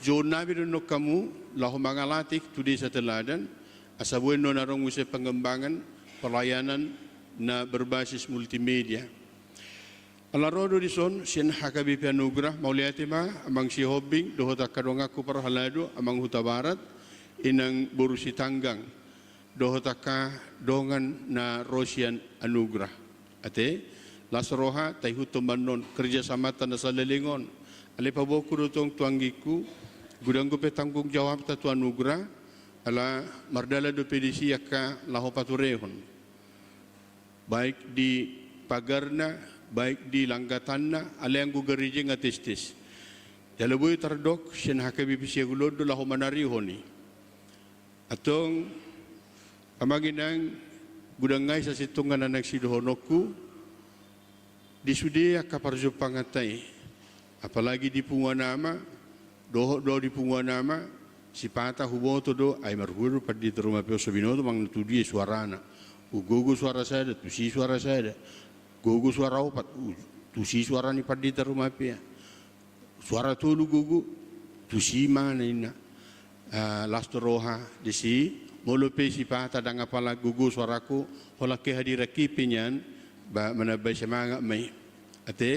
jouonnami do annon hamu laho mangalatih tu Desa Teladan, asa boi annon adong muse pengembangan pelayanan na berbasis multimedia. Ala ro do dison sian H K B P Anugrah, mauliate ma amang Sihombing, dohot angka donganku parhalado, amang Hutabarat, inang boru Sitanggang, dohot angka dongan na ro sian Anugrah. Ate, las roha, taihuthon ma annon kerjasamanta na saleleng on. Alai paboaonku do tong tu anggingku, godang dope tanggung jawabta tu Anugrah, ala mardalan dope disi angka laho paturehon. Baik di pagarna, baik di langgatanna, alai anggo gareja nga testes. Jala boi tardok sian H K B P Siagulondo laho manarihon i. Antong, amang inang, godang nai sasintongna na naeng sidohononku, di sude angka parjumpanganta i. Apalagi di punguan ama, dohot do di punguan ama, sipata huboto do, ai marhua do pandita Rumapea on, so binoto manang tu dia suarana. Gogo suara sada, tusi suara sada. Gogo suara opat, tusi suara ni pandita Rumapea. Suara tolu gogo, tusi ma ninna. Ah, las do roha disi, molo pe sipata ndang apala gogo suarangku, holan kehadiranki pe nian, ba manambai semangat ma i. Ate,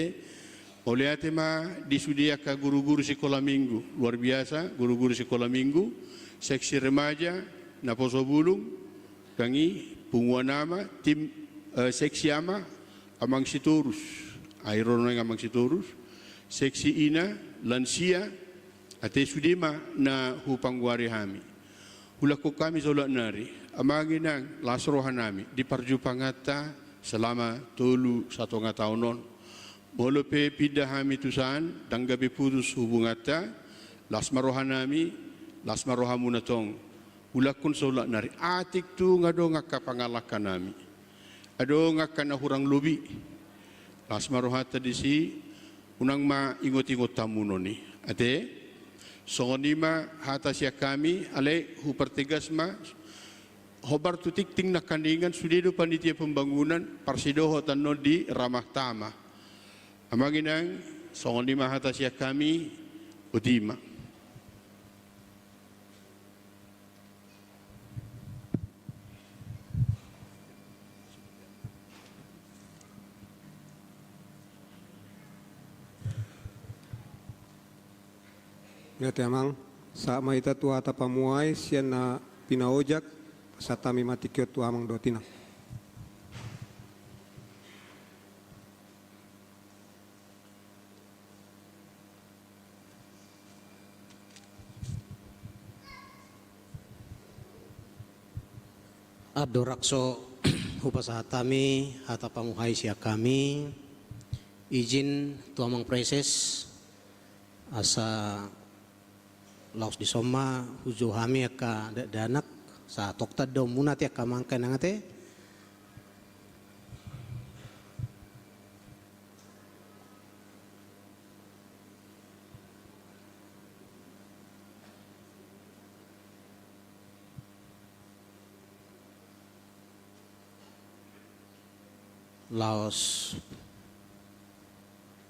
mauliate ma di sude angka guru-guru sikola minggu, luar biasa, guru-guru sikola minggu, seksi remaja, naposo bulung, tangi, punguan ama, tim, eh, seksi ama, amang Sitorus, ai ro nuaeng amang Sitorus, seksi ina, lansia, ate sude ma na hupanggoari hami. Hulangkon hami saulak nari, amang inang, las rohanami, di parjumpanganta selama tolu satonga taon on. Molo pe pinda hami tu san, ndang gabe putus hubunganta, las ma rohanami, las ma rohamuna tong. Hulangkon saulak nari, atik tung adong angka pangalangkanami. Adong angka na hurang lobi. Las ma rohanta disi, unang ma ingot-ingot hamu non i. Ate, songon i ma hata sian hami, alai hupartegas ma, hombar tu tingting nangkaningan, sude do panitia pembangunan, parsidohot annon di Ramah Tamah. Amang inang, songon i ma hata sian hami, boti ma. Mauliate amang, sahat ma hita tu hata pamuhai sian na pinaojak, pasahat hami ma tingki on tu amang dohot inang. Andorang so hupasahat hami hata pamuhai sian hami, izin tu amang preses asa laos dison ma hujou hami angka dakdanak, satoktan do muna te angka amang inang ate. Laos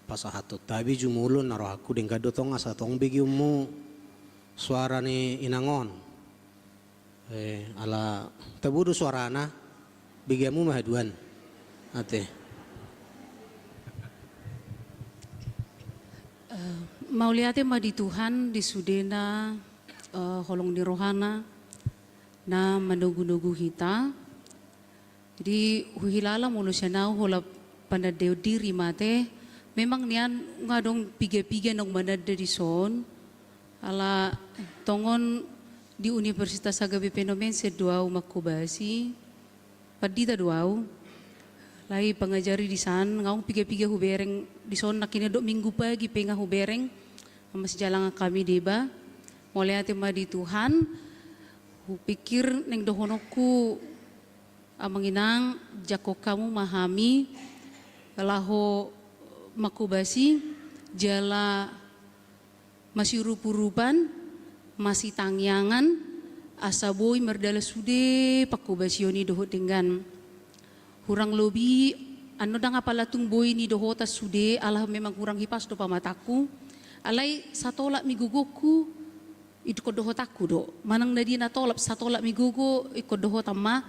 pasahathon tabi jumolo na rohangku denggan do tong asa tong begeonmu suara ni inang on. Eh, ala tabo do suarana, begeonmu ma haduan. Ate. Eh, mauliate ma di Tuhan di sudena, eh, holong ni rohana na manogunogu hita. Jadi huhilala molo sian ahu holan panandaon diri ma ate. Memang nian nga adong piga-piga naung mananda dison. Ala tongon di Universitas H K B P Nomense do ahu mangkobasi. Pandita do ahu. Alai pangajari disan, nga adong piga-piga hubereng dison, nangkin didok Minggu pagi pe nga hubereng. Masijalangan hami deba. Mauliate ma di Tuhan. Hupikir naeng dohononku, amang inang, jangkon hamu ma hami laho mangkobasi jala masiurup-urupan, masitangiangan, asa boi mardalan sude pangkobasion i dohot denggan. Hurang lobi annon ndang apala tung boi nidohotan sude, ala memang hurang hipas do pamatangku. Alai satolap ma i gogongku, ingkon dohotanku do. Manang na dia na tolap, satolap ma i gogo, ingkon dohotan ma.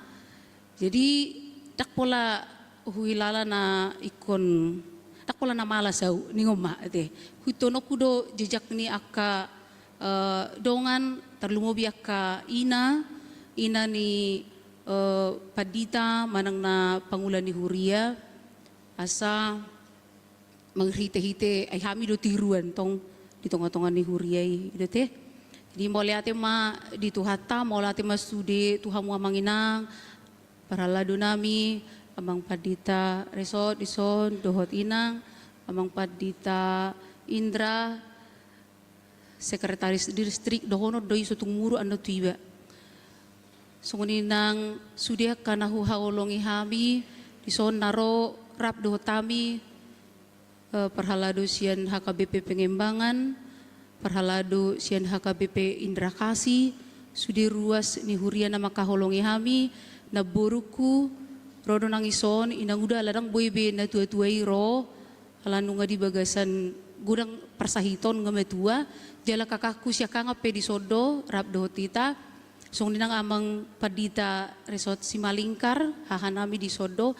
Jadi ndang pola huhilala na ingkon, ndang pola na malas ahu, ningon ma ate. Huihuthononku do jejak ni angka, eh, dongan, tarlumobi angka ina, ina ni, eh, pandita manang na pangula ni huria, asa marhite-hite, ai hami do tiruan tong di tonga-tonga ni huria i, i do ate. Jadi mauliate ma di Tuhanta, mauliate ma sude tu hamu amang inang, parhalado nami, amang pandita Resot dison, dohot inang, amang pandita Indra, sekretaris distrik, dohonon do i so tung muruk annon tu iba. Songon i nang sude angka na huhaholongi hami dison na ro rap dohot hami, eh, parhalado sian H K B P Pengembangan, parhalado sian H K B P Indra Kasih, sude ruas ni huria na mangkaholongi hami, namborungku, ro do nang dison, inang uda, ala ndang boi be na tua-tua i ro, ala nunga di bagasan godang parsahiton nga matua, jala kakakku siangkangan pe dison do, rap dohot hita, songon i nang amang pandita Resot Simalingkar, haha nami dison do,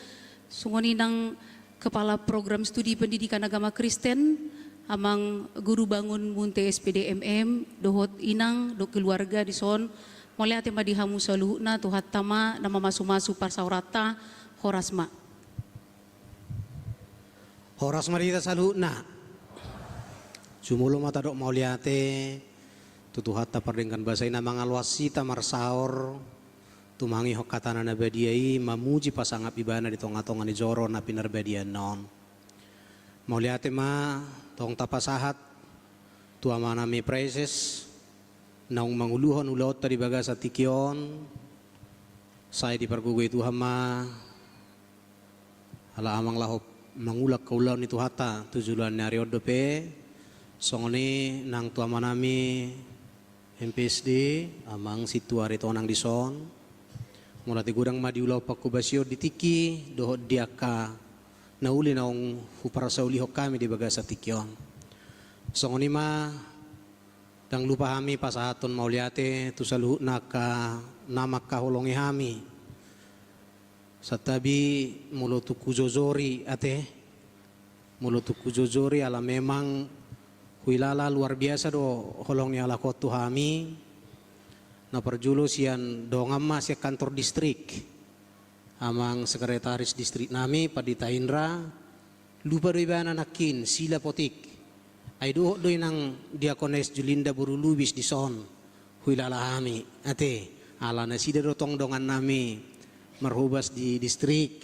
songon i nang kepala program studi pendidikan agama Kristen, amang guru bangun Munte S P D M M, dohot inang, dohot keluarga dison, mauliate ma di hamu saluhutna, Tuhanta ma na mamasu-masu parsaoranta, horas ma. Horas ma di hita saluhutna. Jumolo ma tadok mauliate tu Tuhanta pardenggan basa i na mangaloas hita marsaor tumangihon hatana na badia i, mamuji pasangap ibana di tonga-tonga ni joro na pinarbadiaonna on. Mauliate ma tong tapasahat tu amanami preses naung manguluhon ulaonta di bagasan tingki on, sai dipargogoi Tuhan ma ala amang laho mangula angka ulaon ni Tuhanta tu joloan ni ari on dope, songon i nang tu amanami M P S D, amang Sintua Aritonang dison, mauliate godang ma di ulaon pangkobasion di tingki dohot di angka na uli naung huparsaulihon hami di bagasan tingki on. Songon i ma, ndang lupa hami pasahathon mauliate tu saluhutna angka na mangkaholongi hami. Santabi molo tung hujojori ate, molo tung hujojori ala memang huilala luar biasa do holong ni halak on tu hami. Na parjolo sian dongan ma sian kantor distrik, amang sekretaris distrik nami, Pandita Indra, lupa do ibana nangkin, sila potik. Ai dohot do inang Diakones Julinda boru Lubis dison, huilala hami, ate, ala nasida do tong dongan nami, marhobas di distrik,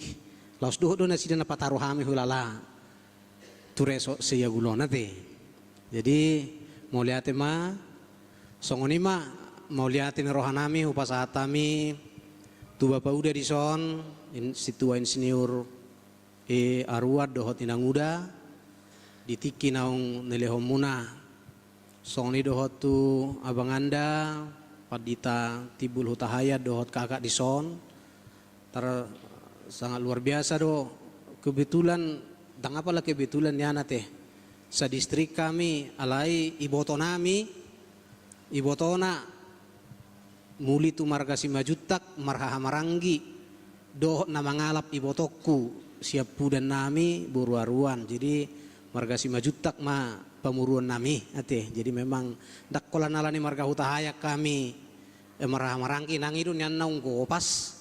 laos dohot do nasida na pataru hami hulala tu resort Seiagulon ate. Jadi mauliate ma. Songon i ma mauliate ni roha nami hupasahat hami tu bapa uda dison, in, sintua insinyur, e, Aruan dohot inang uda di tingki naung nilehonmuna. Songon i dohot tu abanganda Pandita Timbul Hutahaean dohot kakak dison. Tar, sangat luar biasa do. Kebetulan, ndang apala kebetulan nian ate, sadistrik hami, alai iboto nami, ibotona muli tu marga Simanjuntak, marhahamaranggi dohot na mangalap ibotongku siampudan nami boru Aruan. Jadi marga Simanjuntak ma pamoruon nami ate. Jadi memang ndang holan ala ni marga Hutahaean hami, e, marhahamaranggi, nang i do nian naung gopas.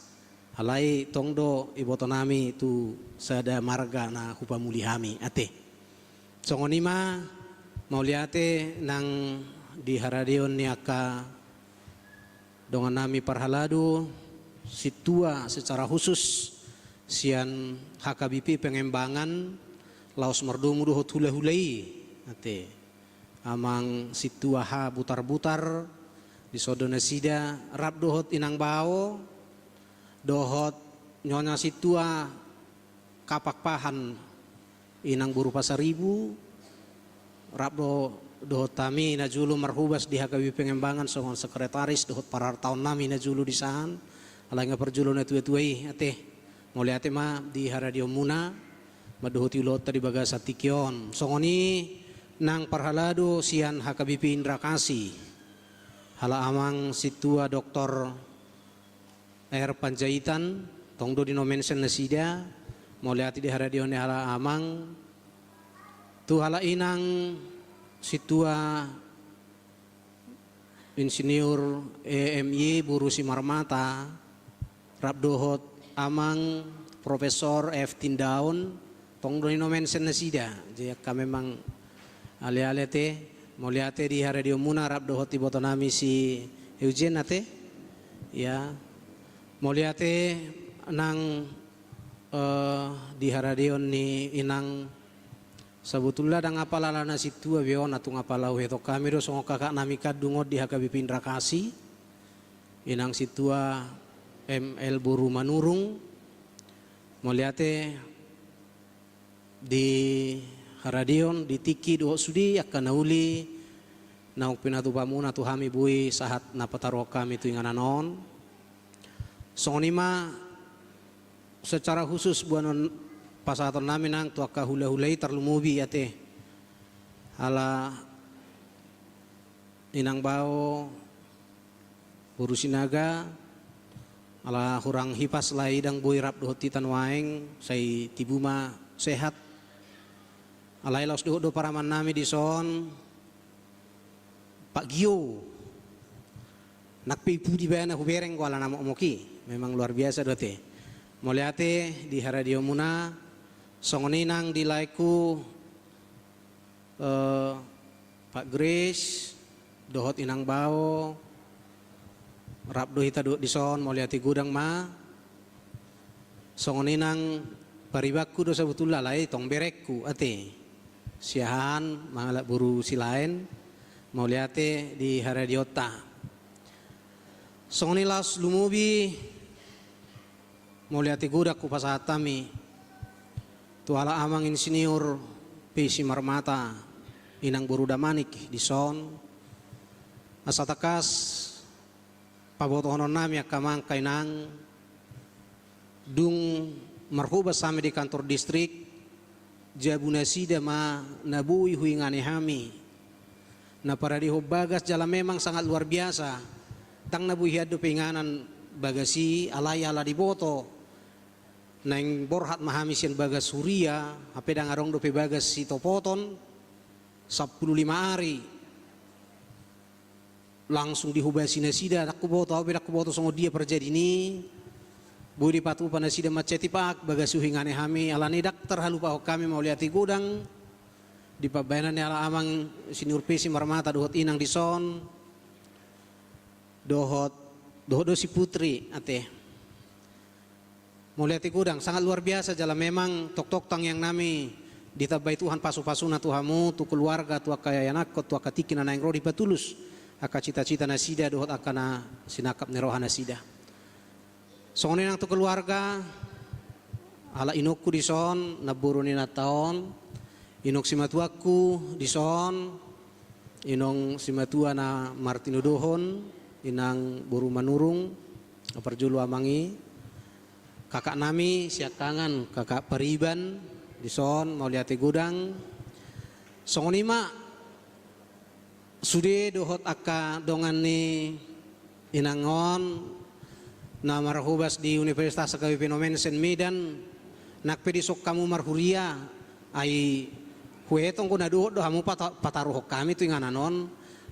Alai tong do iboto nami tu sada marga na hupamuli hami ate. Songon i ma mauliate nang di haradeon ni angka dongan nami parhalado, sintua secara khusus sian H K B P Pengembangan, laos mardomu dohot hulahula i ate, amang sintua H Butarbutar, dison do nasida rap dohot inang bao dohot nyonya sintua Kapakpahan, inang boru Pasaribu, rap do dohot hami najolo marhobas di H K B P Pengembangan songon sekretaris dohot parartaon nami najolo di san, alai nga parjolo natuatua i ate. Mauliate ma di haradeonmuna mandohoti ulaonta di bagasan tingki on. Songon i nang parhalado sian H K B P Indra Kasih, hala amang sintua Doktor R Panjaitan, tong do di nomention nasida. Mauliate di haradeon ni hala amang, tu hala inang sintua Insinyur E M Y boru Simarmata, rap dohot amang Profesor F Tindaon, tong do di nomention nasida. Jadi angka memang aleale ate. Mauliate di haradeonmuna rap dohot iboto nami si Eugen ate. Ya. Mauliate nang, eh, di haradeon ni inang. Sabotulna ndang apala ala na sintua be on, na tung apala huetong hami do songon kakak nami kandung on di H K B P Indra Kasih, inang sintua M L boru Manurung. Mauliate di haradeon, di tingki dohot sude angka na uli naung pinatupamuna tu hami boi sahat na pataruhon hami tu inganan on. Songon i ma secara khusus boanon pasahaton nami nang tu angka hulahula i, tarlumobi ate hala inang bao boru Sinaga, ala hurang hipas lae i ndang boi rap dohot hita nuaeng, sai tibu ma sehat. Alai laos dohot do paraman nami dison, Pak Gio. Nang pe i pudi baen na hubereng do ala na mokmok i. Memang luar biasa do ate. Mauliate di haradeonmuna. Songon i nang di laengku, eh, Pak Grace dohot inang bao, rap do hita dohot dison, mauliate godang ma. Songon i nang paribanku do sabotulna, alai tong berengku ate. Siahaan mangalap boru Silaen, mauliate di haradeonta. Songon i laos lumobi mauliate godang hupasahat hami tu hala amang Insinyur P Simarmata, inang boru Damanik dison. Asa tangkas pabotohonon nami angka amang, angka inang, dung marhobas hami di kantor distrik, jabu nasida ma na boi huingani hami. Na paradehon bagas jala memang sangat luar biasa. Ndang na boi hian dope inganan bagas i, alai ala diboto naeng borhat ma hami sian bagas huria, hape ndang adong dope bagas sitopoton, sampulu lima ari. Langsung dihobasi nasida, ndang huboto, au pe ndang huboto songon dia parjadi ni. Boi dipatupa nasida mansai tipak bagas i huingani hami, alani ndang tarhalupahon hami mauliate godang di pambahenan ni hala amang Insinyur P Simarmata dohot inang dison, dohot, dohot do si Putri ate. Mauliate godang, sangat luar biasa jala memang tongtong tangiang nami ditambai Tuhan pasu-pasuna tu hamu, tu keluarga, tu angka ianakhon, tu angka tingki na naeng ro dipatulus angka cita-cita nasida dohot angka na sinangkap ni roha nasida. Songon i nang tu keluarga, ala inongku dison, namboru ni inanta on, inong simatuangku dison, inong simatua na martinodohon, inang boru Manurung, na parjolo amang i, kakak nami siangkangan, kakak Pariban, dison, mauliate godang. Songon i ma, sude dohot angka dongan ni inang on, na marhobas di Universitas H K B P Nommensen Medan, nang pe dison hamu marhuria, ai huetong do na dohot do hamu pata-, pataruhon hami tu inganan on,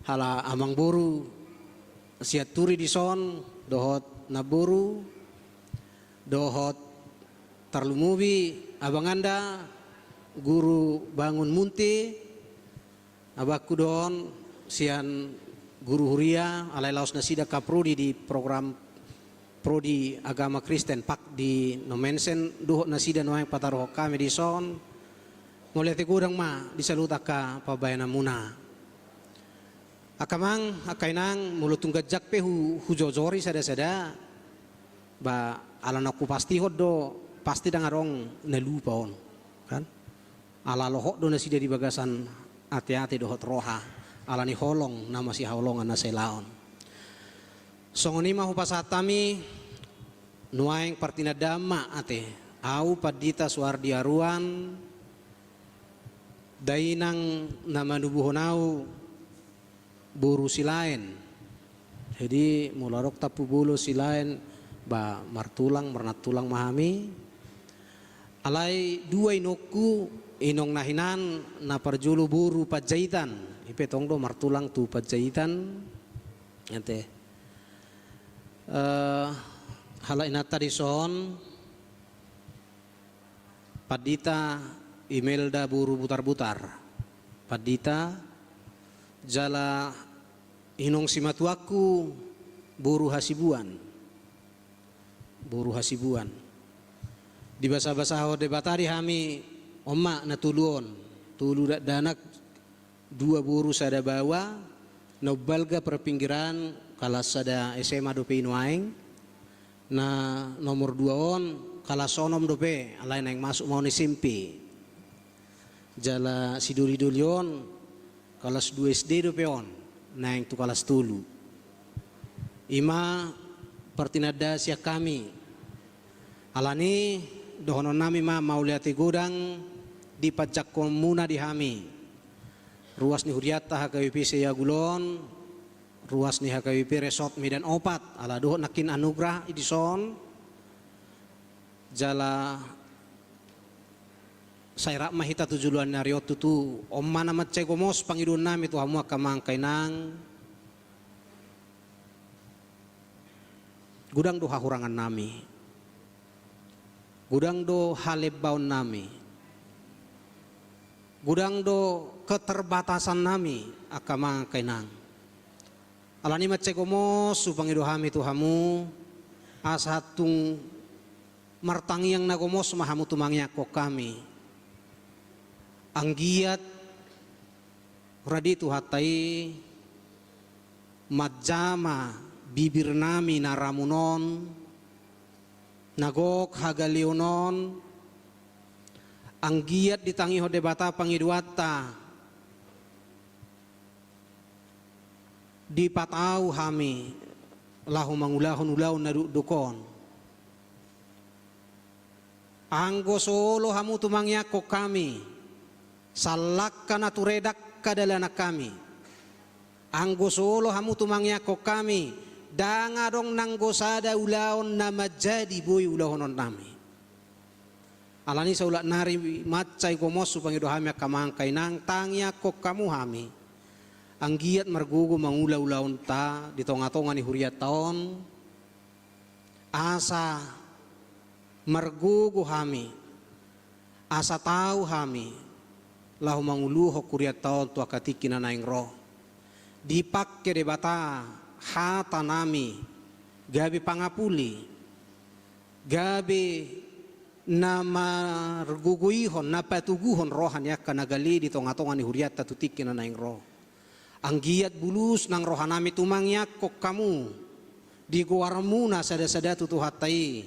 ala amang boru Sianturi dison, dohot namboru, dohot tarlumobi abanganda, guru Bangun Munte, abangku do on sian guru huria, alai laos nasida kaprodi di program prodi agama Kristen, pak di Nommensen, dohot nasida nuaeng pataruhon hami dison. Mauliate godang ma di saluhut angka pambahenanmuna. Angka amang, angka inang, molo tung ganjang pe hu-, hujojori sada-sada, ba, ala naung hupastihon do, pasti ndang adong na lupa on, kan? Ala lohot do nasida di bagasan ate-ate dohot roha, ala ni holong na masihaholongan na sailaon. Songon i ma hupasahat hami, nuaeng partinandaan ma ate, au Pandita Suhardi Aruan, dainang na manubuhon au, boru Silaen. Jadi, molo adong Tampubolon, Silaen, ba, martulang, marnantulang ma hami. Alai dua inongku, inong na hinan, na parjolo boru Panjaitan. I pe tong do martulang tu Panjaitan. Ate. Eh, halak inanta dison, Pandita Imelda boru Butarbutar. Pandita, jala inong simatuangku boru Hasibuan. Boru Hasibuan. Dibasa-basahon Debata di hami, on ma na tolu on. Tolu dakdanak, dua boru sada baoa, na umbalga parpinggiran, kalas sada S M A dope i nuaeng, na nomor dua on, kalas onom dope, alai naeng masuk ma on S M P. Jala sidoli-doli on, kalas dua S D dope on, naeng tu kalas tolu. I ma partinandaan sian hami. Alani, dohonon nami ma mauliate godang di panjangkonmuna di hami. Ruas ni hurianta H K B P Seiagul on, ruas ni H K B P Resort Medan opat, ala dohot nangkin anugrah i dison, jala sai rap ma hita tu joloan ni ari on tutu, on ma na mansai gomos pangidoan nami tu hamu angka amang angka inang, godang do hahurangan nami. Godang do halembaon nami. Godang do keterbatasan nami, angka amang angka inang. Alani mansai gomos hupangido hami tu hamu, asa tung martangiang na gomos ma hamu tumangiangkon hami. Anggiat rade Tuhanta i manjama bibir nami na ramun on, na gok hagaleon on, anggiat ditangihon Debata pangidoanta, dipatau hami laho mangulahon ulaon na dokdok on. Anggo so olo hamu tumangiangkon hami, sallangka na ture dangka dalanan hami. Anggo so olo hamu tumangiangkon hami, ndang adong nanggo sada ulaon na manjadi boi ulahonon nami. Alani saulak nari mansai gomos hupangido hami angka amang angka inang, tangiangkon hamu hami. Anggiat margogo mangula ulaonta di tonga-tonga ni hurianta on, asa margogo hami, asa tau hami, laho manguluhon hurianta on tu angka tingki na naeng ro. Dipangke Debata hata nami gabe pangapuli, Gabe na margogoihon, na patoguhon roha ni angka na gale di tongatonga ni hurianta tu tingki na naeng ro. Anggiat bulus nang rohanami tumangiangkon hamu di goarmuna sadasada tu Tuhanta i.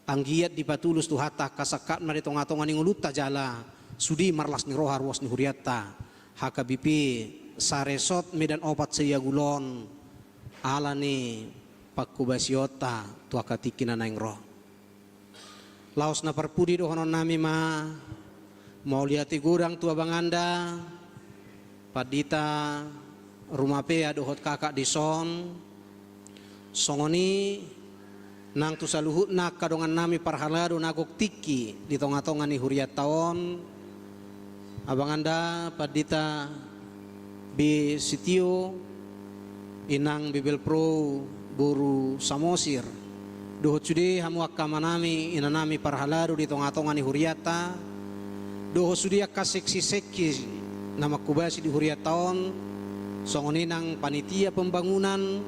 Anggiat dipatulus Tuhanta angka sangkapna di tongatonga ni ngolunta jala sude marlas ni roha ruas ni hurianta H K B P saresort Medan opat Saiagulon ala ni pangkobasionta tu angka tingki na naeng ro. Laos na parpudi dohononnami ma, mauliate godang tu abanganda, pandita, rumapea dohot kakak dison, songon i nang tu saluhutna angka dongannami parhalado na gok tingki di tongatonga ni hurianta on, abanganda pandita B Sitio, inang Bibelprou boru Samosir, dohot sude hamu angka amanami inanami parhalado di tongatonga ni hurianta, dohot sude angka seksiseksi na mangkobasi di hurianta on, songon i nang panitia pembangunan,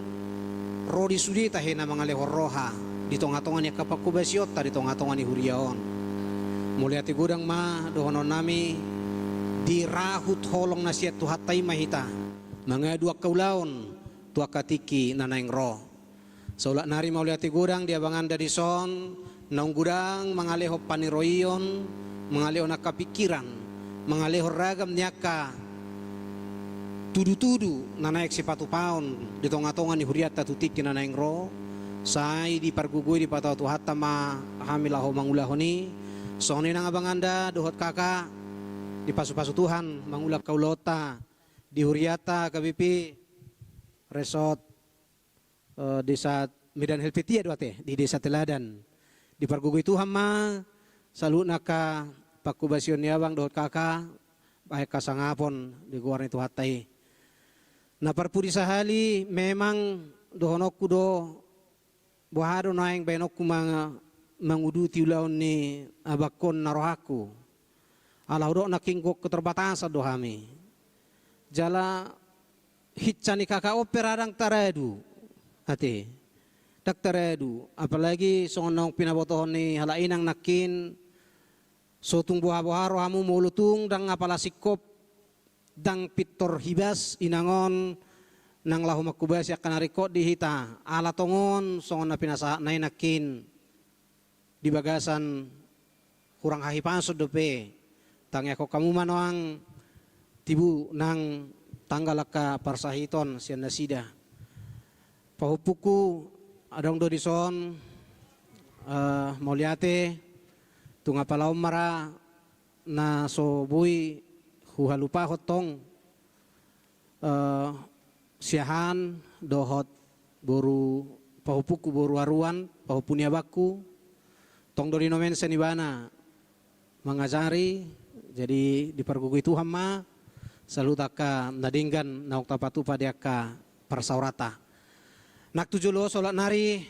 ro di sude tahe na mangalehon roha di tongatonga ni angka pangkobasionta di tongatonga ni huria on. Mauliate godang ma dohononnami, dirahut holong na sian Tuhanta i ma hita mangadu angka ulaon tu angka tingki na naeng ro. Saulak nari mauliate godang di abanganda dison, naung godang mangalehon paniroion, mangalehon angka pingkiran, mangalehon ragam ni angka tudutudu na naeng sipatupaon di tongatonga ni hurianta tu tingki na naeng ro. Sai dipargogoi dipatau Tuhanta ma hami laho mangulahon i. Songon i nang abanganda dohot kakak, dipasupasu Tuhan mangula angka ulaonta di hurianta H K B P Resort, eh, desa Medan Helvetia do ate, di Desa Teladan. Dipargogoi Tuhan ma saluhutna angka pangkobasion ni abang dohot kakak, bahen hasangapon di goar ni Tuhanta i. Na parpudi sahali, memang dohononku do, boha do naeng baenonku manga-, manguduti ulaon ni abangkon na rohangku. Ala hudok nangkin gok keterbatasan do hami. Jala hinsa ni kakak on pe ra ndang taradu. Ate. Ndang taradu. Apalagi songon naung pinabotohon ni halak inang nangkin, so tung bohaboha rohamu molo tung ndang apala singkop, ndang pintor hibas inang on nang laho mangkobasi angka na ringkot di hita. Ala tongon songon na pinasahatna i nangkin di bagasan hurang hahipason dope. Tangiangkon hamu ma nuaeng tibu nang tanggal angka parsahiton sian nasida. Pahompungku, adong do dison, eh, mauliate, tung apala on ma ra na so boi huhalupahon tong, eh, siahaan dohot boru, pahompungku boru Aruan, pahompu ni abangku, tong do dinomensen ibana mangajari, jadi dipargogoi Tuhan ma saluhut angka na denggan naung tapatupa di angka parsaoranta. Nang tu jolo, saulak nari,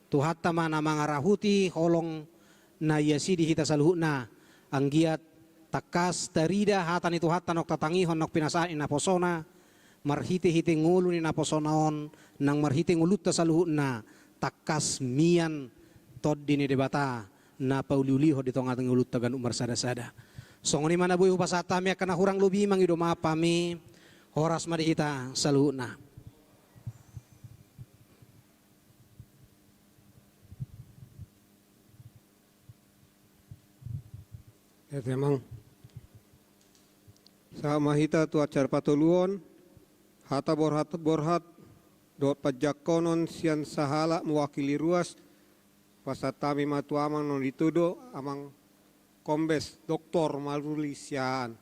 Tuhanta ma na mangarahuti holong na iasi di hita saluhutna, anggiat tangkas tarida hata ni Tuhanta naung tatangihon naung pinasahat ni naposona, marhitehite ngolu ni naposona on, nang marhite ngolunta saluhutna, tangkas mian Tondi ni Debata na pauliulihon di tonga ni ngolunta ganup marsadasada. Songon i ma na boi hupasahat hami, angka na hurang lobi mangido maaf hami. Horas ma di hita saluhutna. Ate amang. Sahat ma hita tu acara patoluhon, hata borhat-borhat dohot panjangkonon sian sahalak mewakili ruas, pasahat hami ma tu amang na ditodo, Amang Kombes Doktor Maruli Siahaan.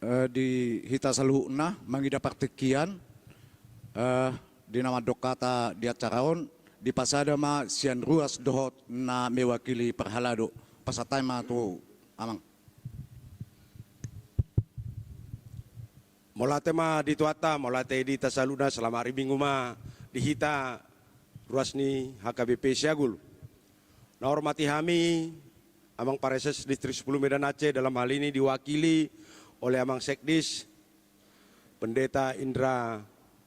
Eh, di hita saluhutna mangida partingkian, eh, di na mandok hata di acara on, dipasada ma sian ruas dohot na mewakili parhalado. Pasahat hami ma tu amang. Mauliate ma di Tuhanta, mauliate di hita saluhutna, selamat hari Minggu ma di hita ruas ni H K B P Siagul. Na hormati hami Amang Praeses Distrik Sepuluh Medan Aceh, dalam hal ini diwakili oleh Amang Sekdis Pendeta Indra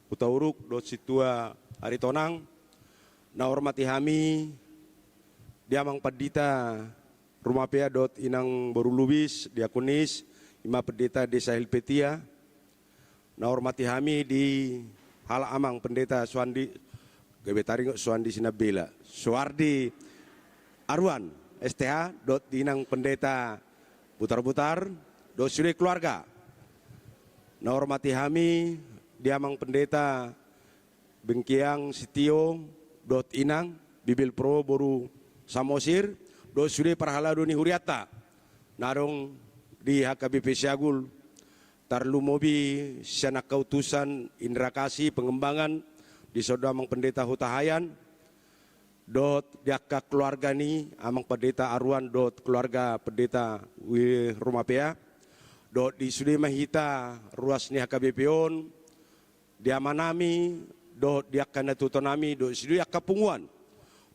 Hutauruk dohot Sintua Aritonang. Na hormati hami di Amang Pandita Rumapea dohot Inang Boru Lubis, Diakonis, i ma Pendeta Desa Helvetia. Na hormati hami di halak Amang Pendeta Suandi, gabe taringot Suandi Sinambela, Suardi Aruan, S T H, dohot di Inang Pendeta Butar-Butar dohot sude keluarga. Na hormati hami di Amang Pendeta Bengkiang Sitio dohot Inang Bibil Pro boru Samosir dohot sude parhalado ni hurianta na adong di H K B P Siagul, tarlumobi sian angka utusan Indra Kasih Pengembangan, dison do Amang Pendeta Hutahaean, dohot di angka keluarga ni Amang Pendeta Aruan dohot keluarga Pendeta Wi Rumapea, dohot di sude ma hita ruas ni H K B P on, di amanami, dohot di angka natuatuanami, dohot sude angka punguan.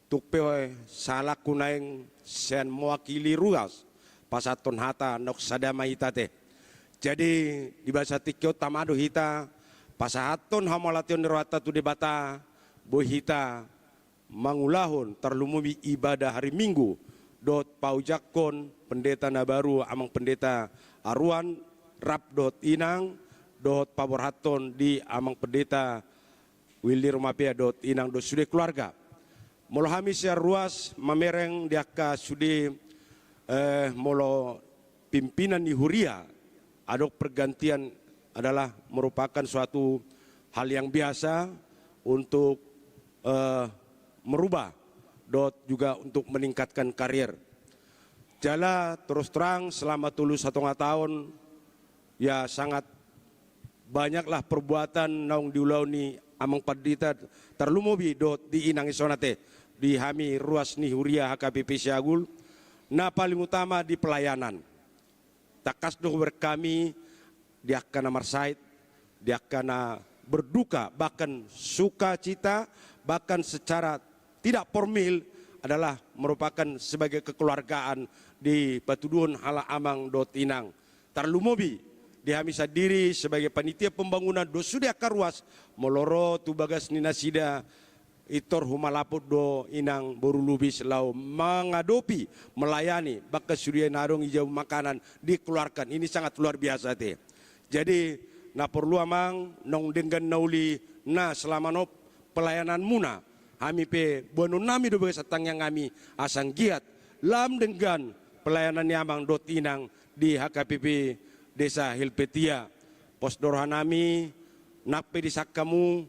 Tung pe sahalakku naeng sian mewakili ruas, pasahathon hata naung sada ma hita ate. Jadi, di bagasan tingki on tama do hita pasahathon hamauliateon ni rohanta tu Debata, boi hita mangulahon tarlumobi ibadah hari Minggu dohot paojangkon pendeta na baru Amang Pendeta Aruan rap dohot Inang, dohot paborhathon di Amang Pendeta Willy Rumapea dohot Inang dohot sude keluarga. Molo hami sian ruas mamereng di angka sude, eh, molo pimpinan ni huria, adong pergantian adalah merupakan suatu hal yang biasa untuk, eh, merubah dohot juga untuk meningkatkan karir. Jala terus terang selama tolu satonga taon, ya, sangat banyaklah perbuatan naung diulahon ni Amang Pandita, tarlumobi dohot di Inang i songon ate, di hami ruas ni huria H K B P Siagul, na paling utama di pelayanan. Tangkas do hubereng hami di angka na marsahit, di angka na berduka, bahkan sukacita, bahkan secara tidak formil adalah merupakan sebagai kekeluargaan dipatuduhon halak Amang dohot Inang. Tarlumobi di hami sandiri sebagai panitia pembangunan dohot sude angka ruas, molo ro tu bagas ni nasida, pintor humalaput do Inang Boru Lubis laho mangadopi, melayani, bahkan sude na adong i jabu makanan dikeluarkan. Ini sangat luar biasa ate. Jadi, na porlu Amang, naung denggan na uli na selama on pelayananmuna, hami pe boanonnami do bagasan tangiangnami, asa anggiat lam denggan pelayanan ni Amang dohot Inang di H K B P Desa Helvetia. Pos do rohanami, nang pe disangka hamu,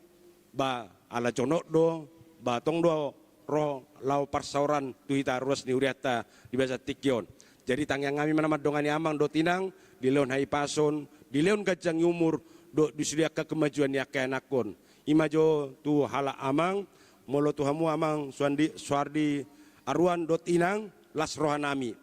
ba ala jonok do, ba tong do ro laho parsaoran tu hita ruas ni hurianta di bagasan tingki on. Jadi tangiangnami ma na mandongani Amang dohot Inang, dilehon hahipason, dilehon ganjang ni umur, dohot di sude angka kemajuan ni angka ianakhon. I ma jo tu halak Amang, molo tu hamu Amang Suandi, Suardi Aruan dohot Inang, las rohanami.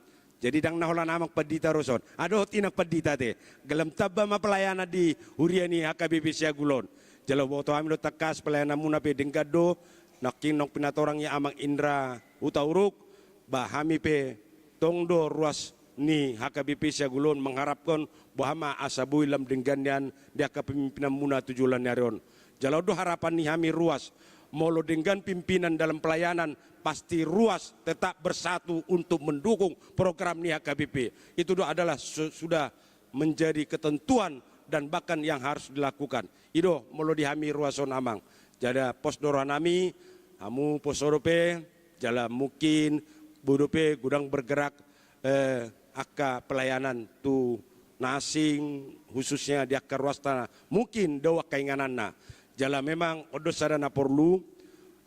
Jadi ndang na holan Amang Pandita ro son, ah, dohot Inang Pandita ate. Galam tamba ma pelayanan di huria ni H K B P Siagul on. Jala huboto hami do tangkas pelayananmuna pe denggan do, nangkin naung pinatorang ni Amang Indra Hutauruk, ba hami pe tong do ruas ni H K B P Siagul on mengharapkan boha ma asa boi lam denggan nian di angka pemimpinanmuna tu joloan ni ari on. Jala on do harapan ni hami ruas, molo denggan pimpinan dalam pelayanan, pasti ruas tetap bersatu untuk mendukung program ni H K B P. Itu do adalah su-, sudah menjadi ketentuan dan bahkan yang harus dilakukan. I do molo di hami ruas on Amang. Jala pos do rohanami, hamu poso dope, jala mungkin boi dope godang bergerak, eh, angka pelayanan tu na asing, khususnya di angka ruasta, mungkin dao angka ingananna. Jala memang on do sada na porlu,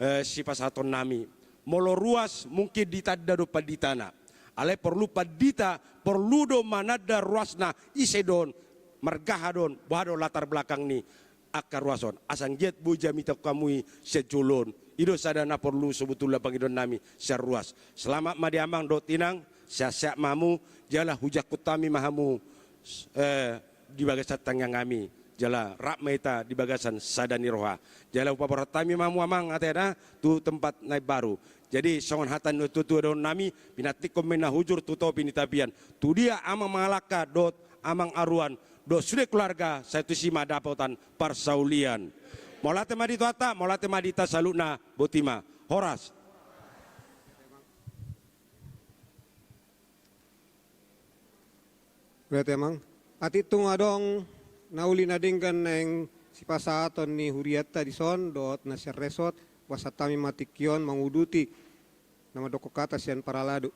eh, sipasahatonnami. Molo ruas mungkin ditanda do panditana. Alai porlu pandita, porlu do mananda ruasna, ise do on, marga aha do on, boha do latar belakang ni angka ruas on. Asa anggiat boi jamitahon hamu i sian jolo on. I do sada na porlu sebetulna pangidoannami sian ruas. Selamat ma di Amang dohot Inang, sehat-sehat ma hamu, jala hujangkon hami ma hamu, eh, di bagasan tangiangnami. Jala rap ma hita di bagasan sada ni roha. Jala hupaborhat hami ma hamu amang ate na tu tempat na imbaru. Jadi songon hata ni natuatua dohononnami, pinantikhon ma i na hujur tu topi ni tapian. Tudia amang Mangalangka dohot amang Aruan dohot sude keluarga, sai tusi ma dapotan parsaulian. Mauliate ma di Tuhanta, mauliate ma di hita saluhutna, boti ma. Horas. Berarti amang, atik tung adong na uli na denggan naeng sipasahaton ni hurianta dison dohot na sian resort, hupasahat hami ma tingki on manguduti na mandok hata sian parhalado.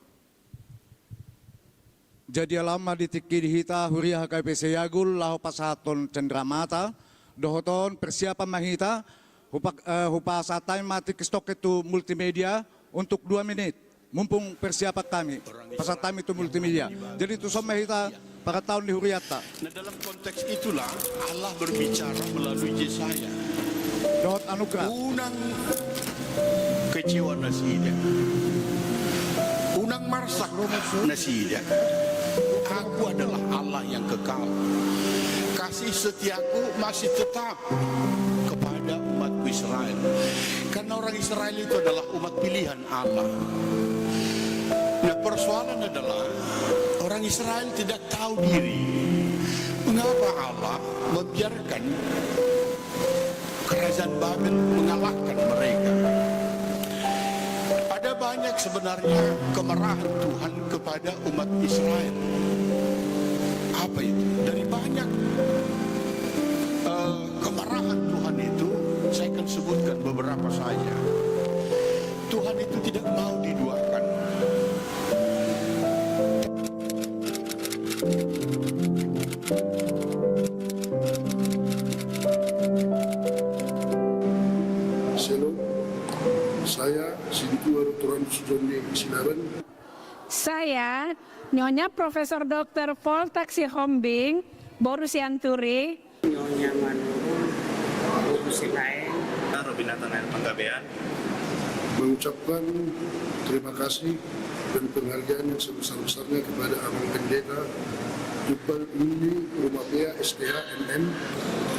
Jadi alama di tingki di hita huria H K B P Siagul laho pasahathon cendramata, dohot on persiapan ma hita, hupa-, eh, hupasahat hami ma tingki sitongkin tu multimedia untuk dua menit. Mumpung persiapan kami, pasahat hami tu multimedia. Jadi tuson ma hita parhataon ni hurianta. Nah, dalam konteks itulah Allah berbicara melalui Yesaya. Dohot Anugrah. Unang kecewa nasida. Unang marsak nasida. Aku adalah Allah yang kekal. Kasih setiaku masih tetap kepada umatku Israel. Karena orang Israel itu adalah umat pilihan Allah. Nah, persoalan adalah orang Israel tidak tahu diri. Mengapa Allah membiarkan kerajaan Babel mengalahkan mereka? Ada banyak sebenarnya kemarahan Tuhan kepada umat Israel. Apa itu? Dari banyak, eh, kemarahan Tuhan itu, saya akan sebutkan beberapa saja. Tuhan itu tidak mau diduakan. Shalom, saya Sintua Doktor Andreas Joni Silaban. Saya Nyonya Profesor Doktor Voltak Sihombing, boru Sianturi. Nyonya Manurung, boru Silaeng. Robin Nathanael Panggabean. Mengucapkan terima kasih dan penghargaan yang sebesar-besarnya kepada Amang Pendeta Tumpal Willy Rumapea, S T H, M M.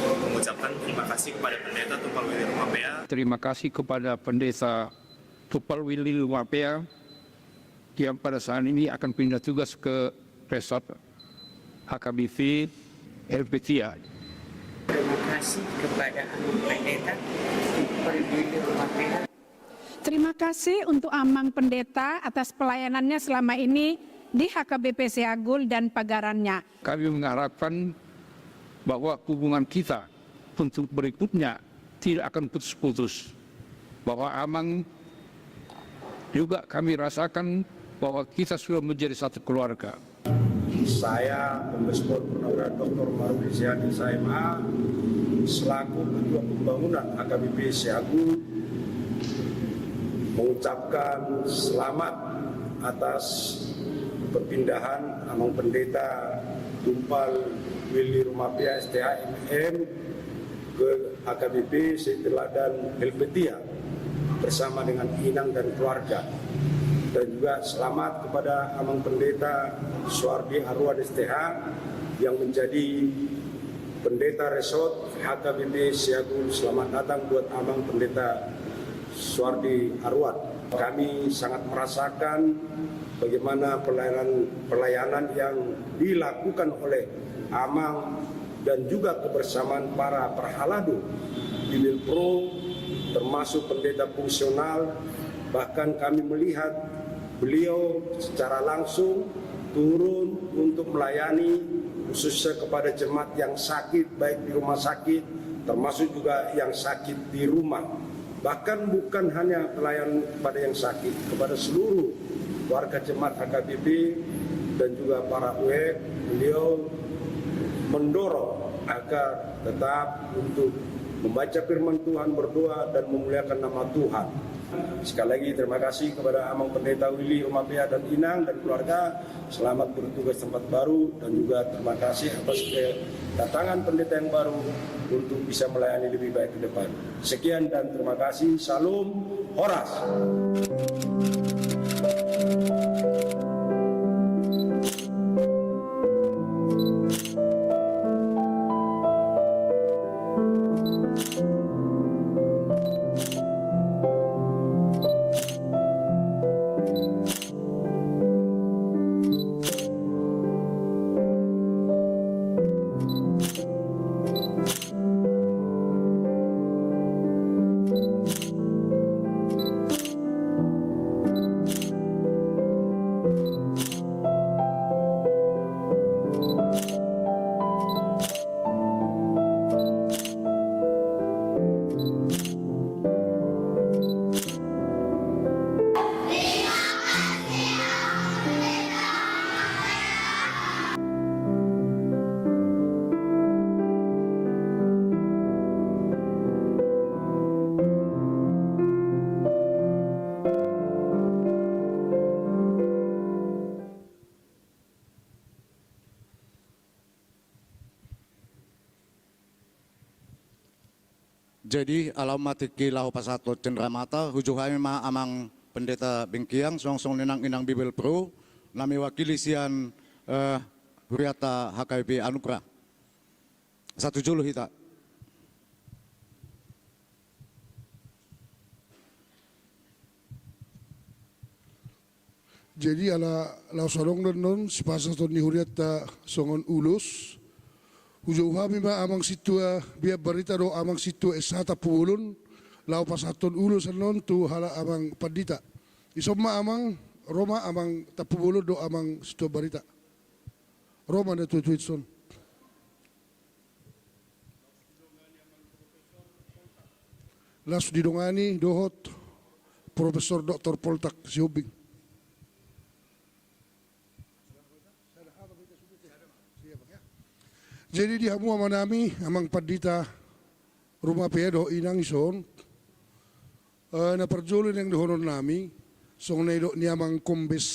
Mengucapkan terima kasih kepada Pendeta Tumpal Willy Rumapea. Terima kasih kepada Pendeta Tumpal Willy Rumapea yang pada saat ini akan pindah tugas ke Resort H K B P Helvetia. Terima kasih kepada Amang Pendeta Tumpal Willy Rumapea. Terima kasih untuk Amang Pendeta atas pelayanannya selama ini di H K B P Siagul dan Pagarannya. Kami mengharapkan bahwa hubungan kita untuk berikutnya tidak akan putus-putus. Bahwa Amang juga kami rasakan bahwa kita sudah menjadi satu keluarga. Saya, Kombes Pol Purnawirawan Doktor Maruli Sehat, S A, M A, selaku Ketua Pembangunan H K B P Siagul, mengucapkan selamat atas perpindahan Amang Pendeta Tumpal Willy Rumapea, S T H, M M, ke H K B P Sri Teladan Helvetia bersama dengan inang dan keluarga. Dan juga selamat kepada Amang Pendeta Suardi Aruan, S T H, yang menjadi Pendeta Resort H K B P Siagul. Selamat datang buat Amang Pendeta Suardi Aruan. Kami sangat merasakan bagaimana pelayanan, pelayanan yang dilakukan oleh Amang dan juga kebersamaan para parhalado di Bilpro, termasuk pendeta fungsional. Bahkan kami melihat beliau secara langsung turun untuk melayani, khususnya kepada jemaat yang sakit, baik di rumah sakit, termasuk juga yang sakit di rumah. Bahkan bukan hanya pelayan kepada yang sakit, kepada seluruh warga jemaat H K B P dan juga para U F, beliau mendorong agar tetap untuk membaca firman Tuhan, berdoa, dan memuliakan nama Tuhan. Sekali lagi, terima kasih kepada Amang Pendeta Willy Rumapea dan Inang dan keluarga. Selamat bertugas tempat baru dan juga terima kasih atas kedatangan pendeta yang baru untuk bisa melayani lebih baik ke depan. Sekian dan terima kasih. Shalom, horas. Jadi, ala on ma tingki laho pasahathon cenramata, hujou hami ma amang Pendeta Bengkiang, songon songon i nang inang Bibelvrouw, na mewakili sian, eh, hurianta H K B P Anugrah. Satu jolo hita. Jadi ala laos adong do annon sipasahaton ni hurianta songon ulos, hujou hami ma amang sintua Bian Barita dohot amang sintua S H Tampubolon, laho pasahathon ulos annon tu halak amang pandita. Dison ma amang, ro ma amang Tampubolon dohot amang sintua Barita. Ro ma na tuatua i dison. Laos didongani dohot Profesor Doktor Poltak Sihombing. Jadi di hamu amanami, amang pandita, rumah pea dohot inang dison, Eh, na parjolo naeng dohononnami, songon na nidok ni amang Kombes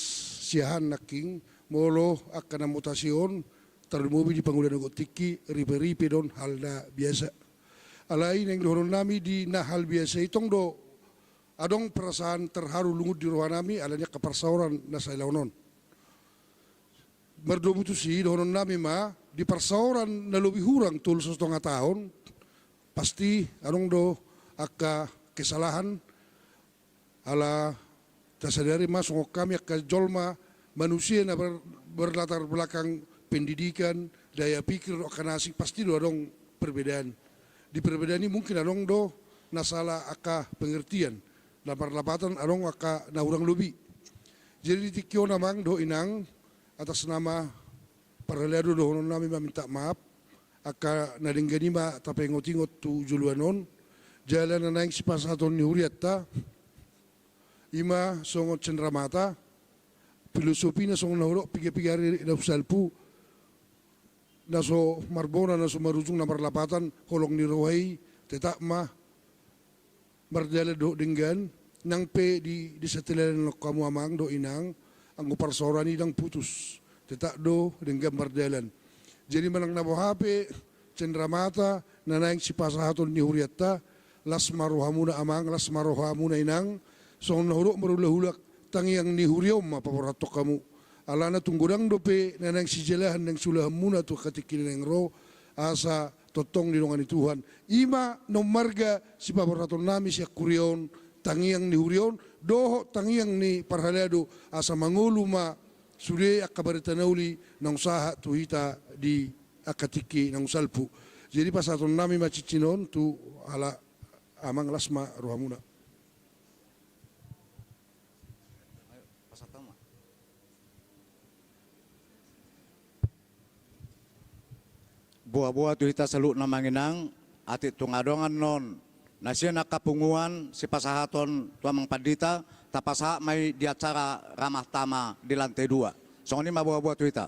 Siahaan nangkin, molo angka na mutasi on, tarlumobi di pangula na gok tingki, riperipe do on hal na biasa. Alai naeng dohononnami di na hal biasa i tong do, adong perasaan terharu lungun di rohanami, ala ni angka parsaoran na sai laon on. Mardomu tusi, dohononnami ma, di parsaoran na lobi hurang tolu satonga taon, pasti adong do angka kesalahan, ala tasadari ma songon hami angka jolma manusia na ber-, berlatar belakang pendidikan, daya pikir, angka na asing, pasti do adong perbedaan. Di perbedaan i mungkin adong do na sala angka pengertian, na marlapatan adong angka na hurang lobi. Jadi di tingki on amang dohot inang, atas nama parhalado dohononnami ma minta maaf, angka na denggan i ma tapaingotingot tu joloan on, jala na naeng sipasahaton ni hurianta, i ma songon cenramata, filosofina songon na hudok piga-piga ari na umsalpu, na so marbona, na so marujung, na marlapatan, holong ni roha i, tetap ma, mardalan dohot denggan, nang pe di, di satelan hamu amang dohot inang, anggo parsaoran i ndang putus, tetap do denggan mardalan. Jadi manang na boha pe, cenramata, na naeng sipasahaton ni hurianta, las ma rohamuna amang, las ma rohamuna inang, songon na hudok marulak-ulak, tangiang ni huria on ma paborhathon hamu. Alana tung godang dope na naeng sijalahan naeng siulahanmuna tu angka tingki na naeng ro, asa tongtong didongani Tuhan. I ma na ummarga sipaborhatonnami sian huria on, tangiang ni huria on, dohot tangiang ni parhalado, asa mangolu ma sude angka barita na uli naung sahat tu hita di angka tingki naung salpu. Jadi pasahatonnami ma cincin on tu halak amang, las ma rohamuna. Boa-boa tu hita saluhutna amang inang, atik tung adong annon na sian angka punguan sipasahaton tu amang pandita, tapasahat ma i di acara Ramah Tamah di lantai dua. Songon i ma, boa-boa tu hita.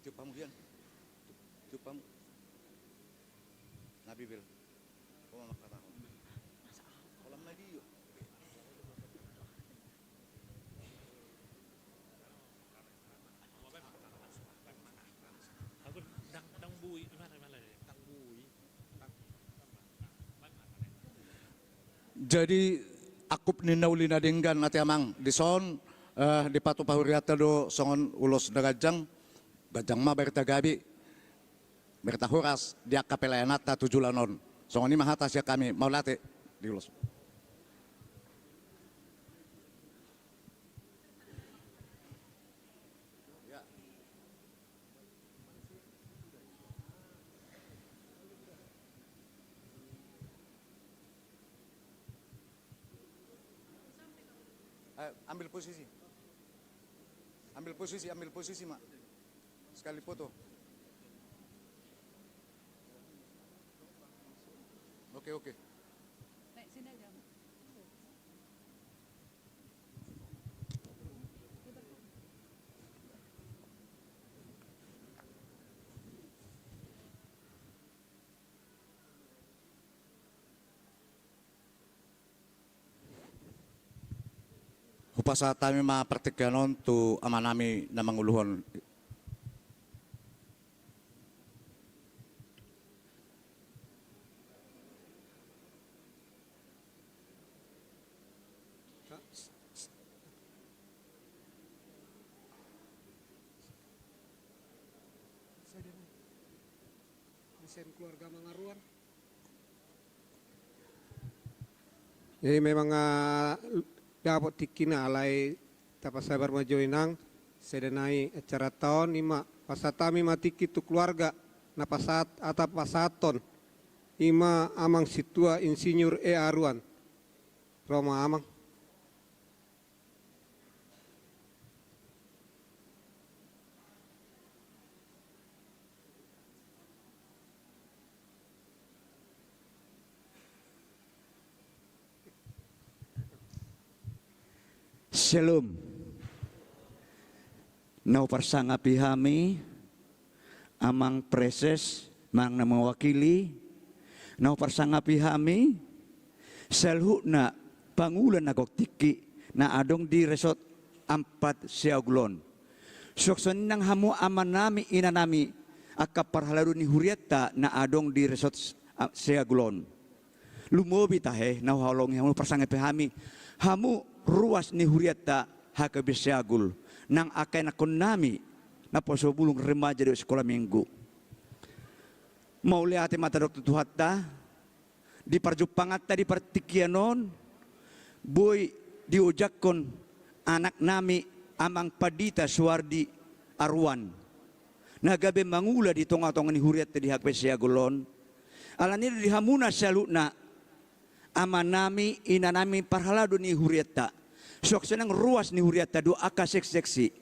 Tiup hamu hian. Tiup hamu. Na Bibel. Kolam na dio. Jadi angkup ni na uli na denggan ate amang, dison, eh, dipatupa hurianta do songon ulos na ganjang, ganjang ma barita gabe. Berta horas di angka pelayananta tu joloan on. Songon i ma hata sian hami, mauliate. Di ulos. Eh, ambil posisi. Ambil posisi, ambil posisi, Mak. Sekali foto. Oke, oke. Naik sini aja, Mak. Hupasahat hami ma partingkian on tu amanami na manguluhon. Desain keluarga Mangaruan. Jadi memang, ah, dapot tingkina, alai tapasabar ma jo inang. Sai da nai acaranta on, ima pasahat hami ma tingki tu keluarga na pasahat, ah, tapasahathon, ima Amang Sintua Insinyur E. Aruan. Ro ma, Amang. Syalom. Na huparsangapi hami, Amang Praeses, manang na mewakili, na huparsangapi hami, saluhutna pangula na gok tingki na adong di Resort Ampat Seagul on. Suang songon i nang hamu amanami, inanami, angka parhalado ni hurianta na adong di Resort, ah, Seagul on. Lumobi tahe, na huhaholongi hamu, parsangapi hami, hamu ruas ni hurianta H K B Seagul, nang angka ianakkonnami, naposo bulung, remaja dohot sikola minggu. Mauliate ma tadok tu Tuhanta, di parjumpanganta di partingkian on, boi diojakhon anaknami Amang Pandita Suardi Aruan, na gabe mangula di tongatonga ni hurianta di H K B Seagul on. Alani i do di hamuna saluhutna, amanami, inanami, parhalado ni hurianta, suang songon i nang ruas ni hurianta dohot angka seksi-seksi.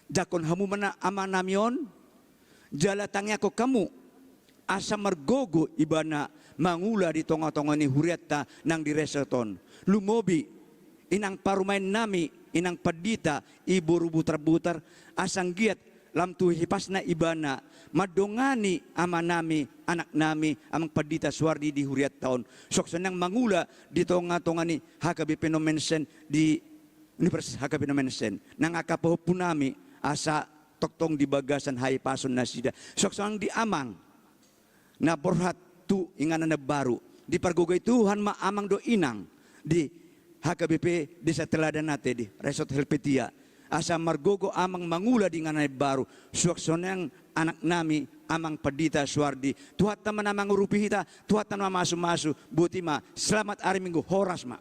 Jangkon hamu ma na amanami on, jala tangiangkon hamu, asa margogo ibana mangula di tongatonga ni hurianta nang di resort on. Lumobi, inang parumaennami, inang pandita, i boru Butarbutar, asa anggiat lam tu hipasna ibana mandongani amanami, anaknami, Amang Pandita Suardi di hurianta on. Suang songon i nang mangula di tongatonga ni H K B P Nommensen di Universitas H K B Nommensen. Nang angka pahompunami asa tongtong di bagasan hahipason nasida. Suang songon i nang di amang na borhat tu inganan na baru. Dipargogoi Tuhan ma amang dohot inang di H K B P Desa Teladan ate, di Resort Helvetia. Asa margogo amang mangula di inganan na baru. Suang songon i nang anaknami Amang Pandita Suardi. Tuhanta ma na mangurupi hita, Tuhanta ma na mamasumasu. Boti ma, selamat ari Minggu, horas ma.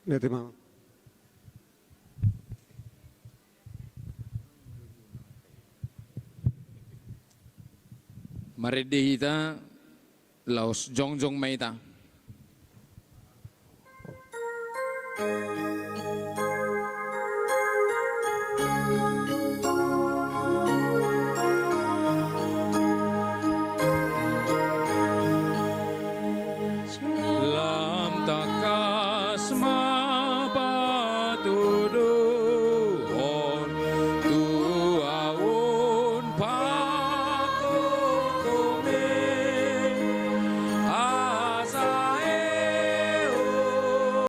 Mauliate ma. Marende hita, laos jongjong ma hita.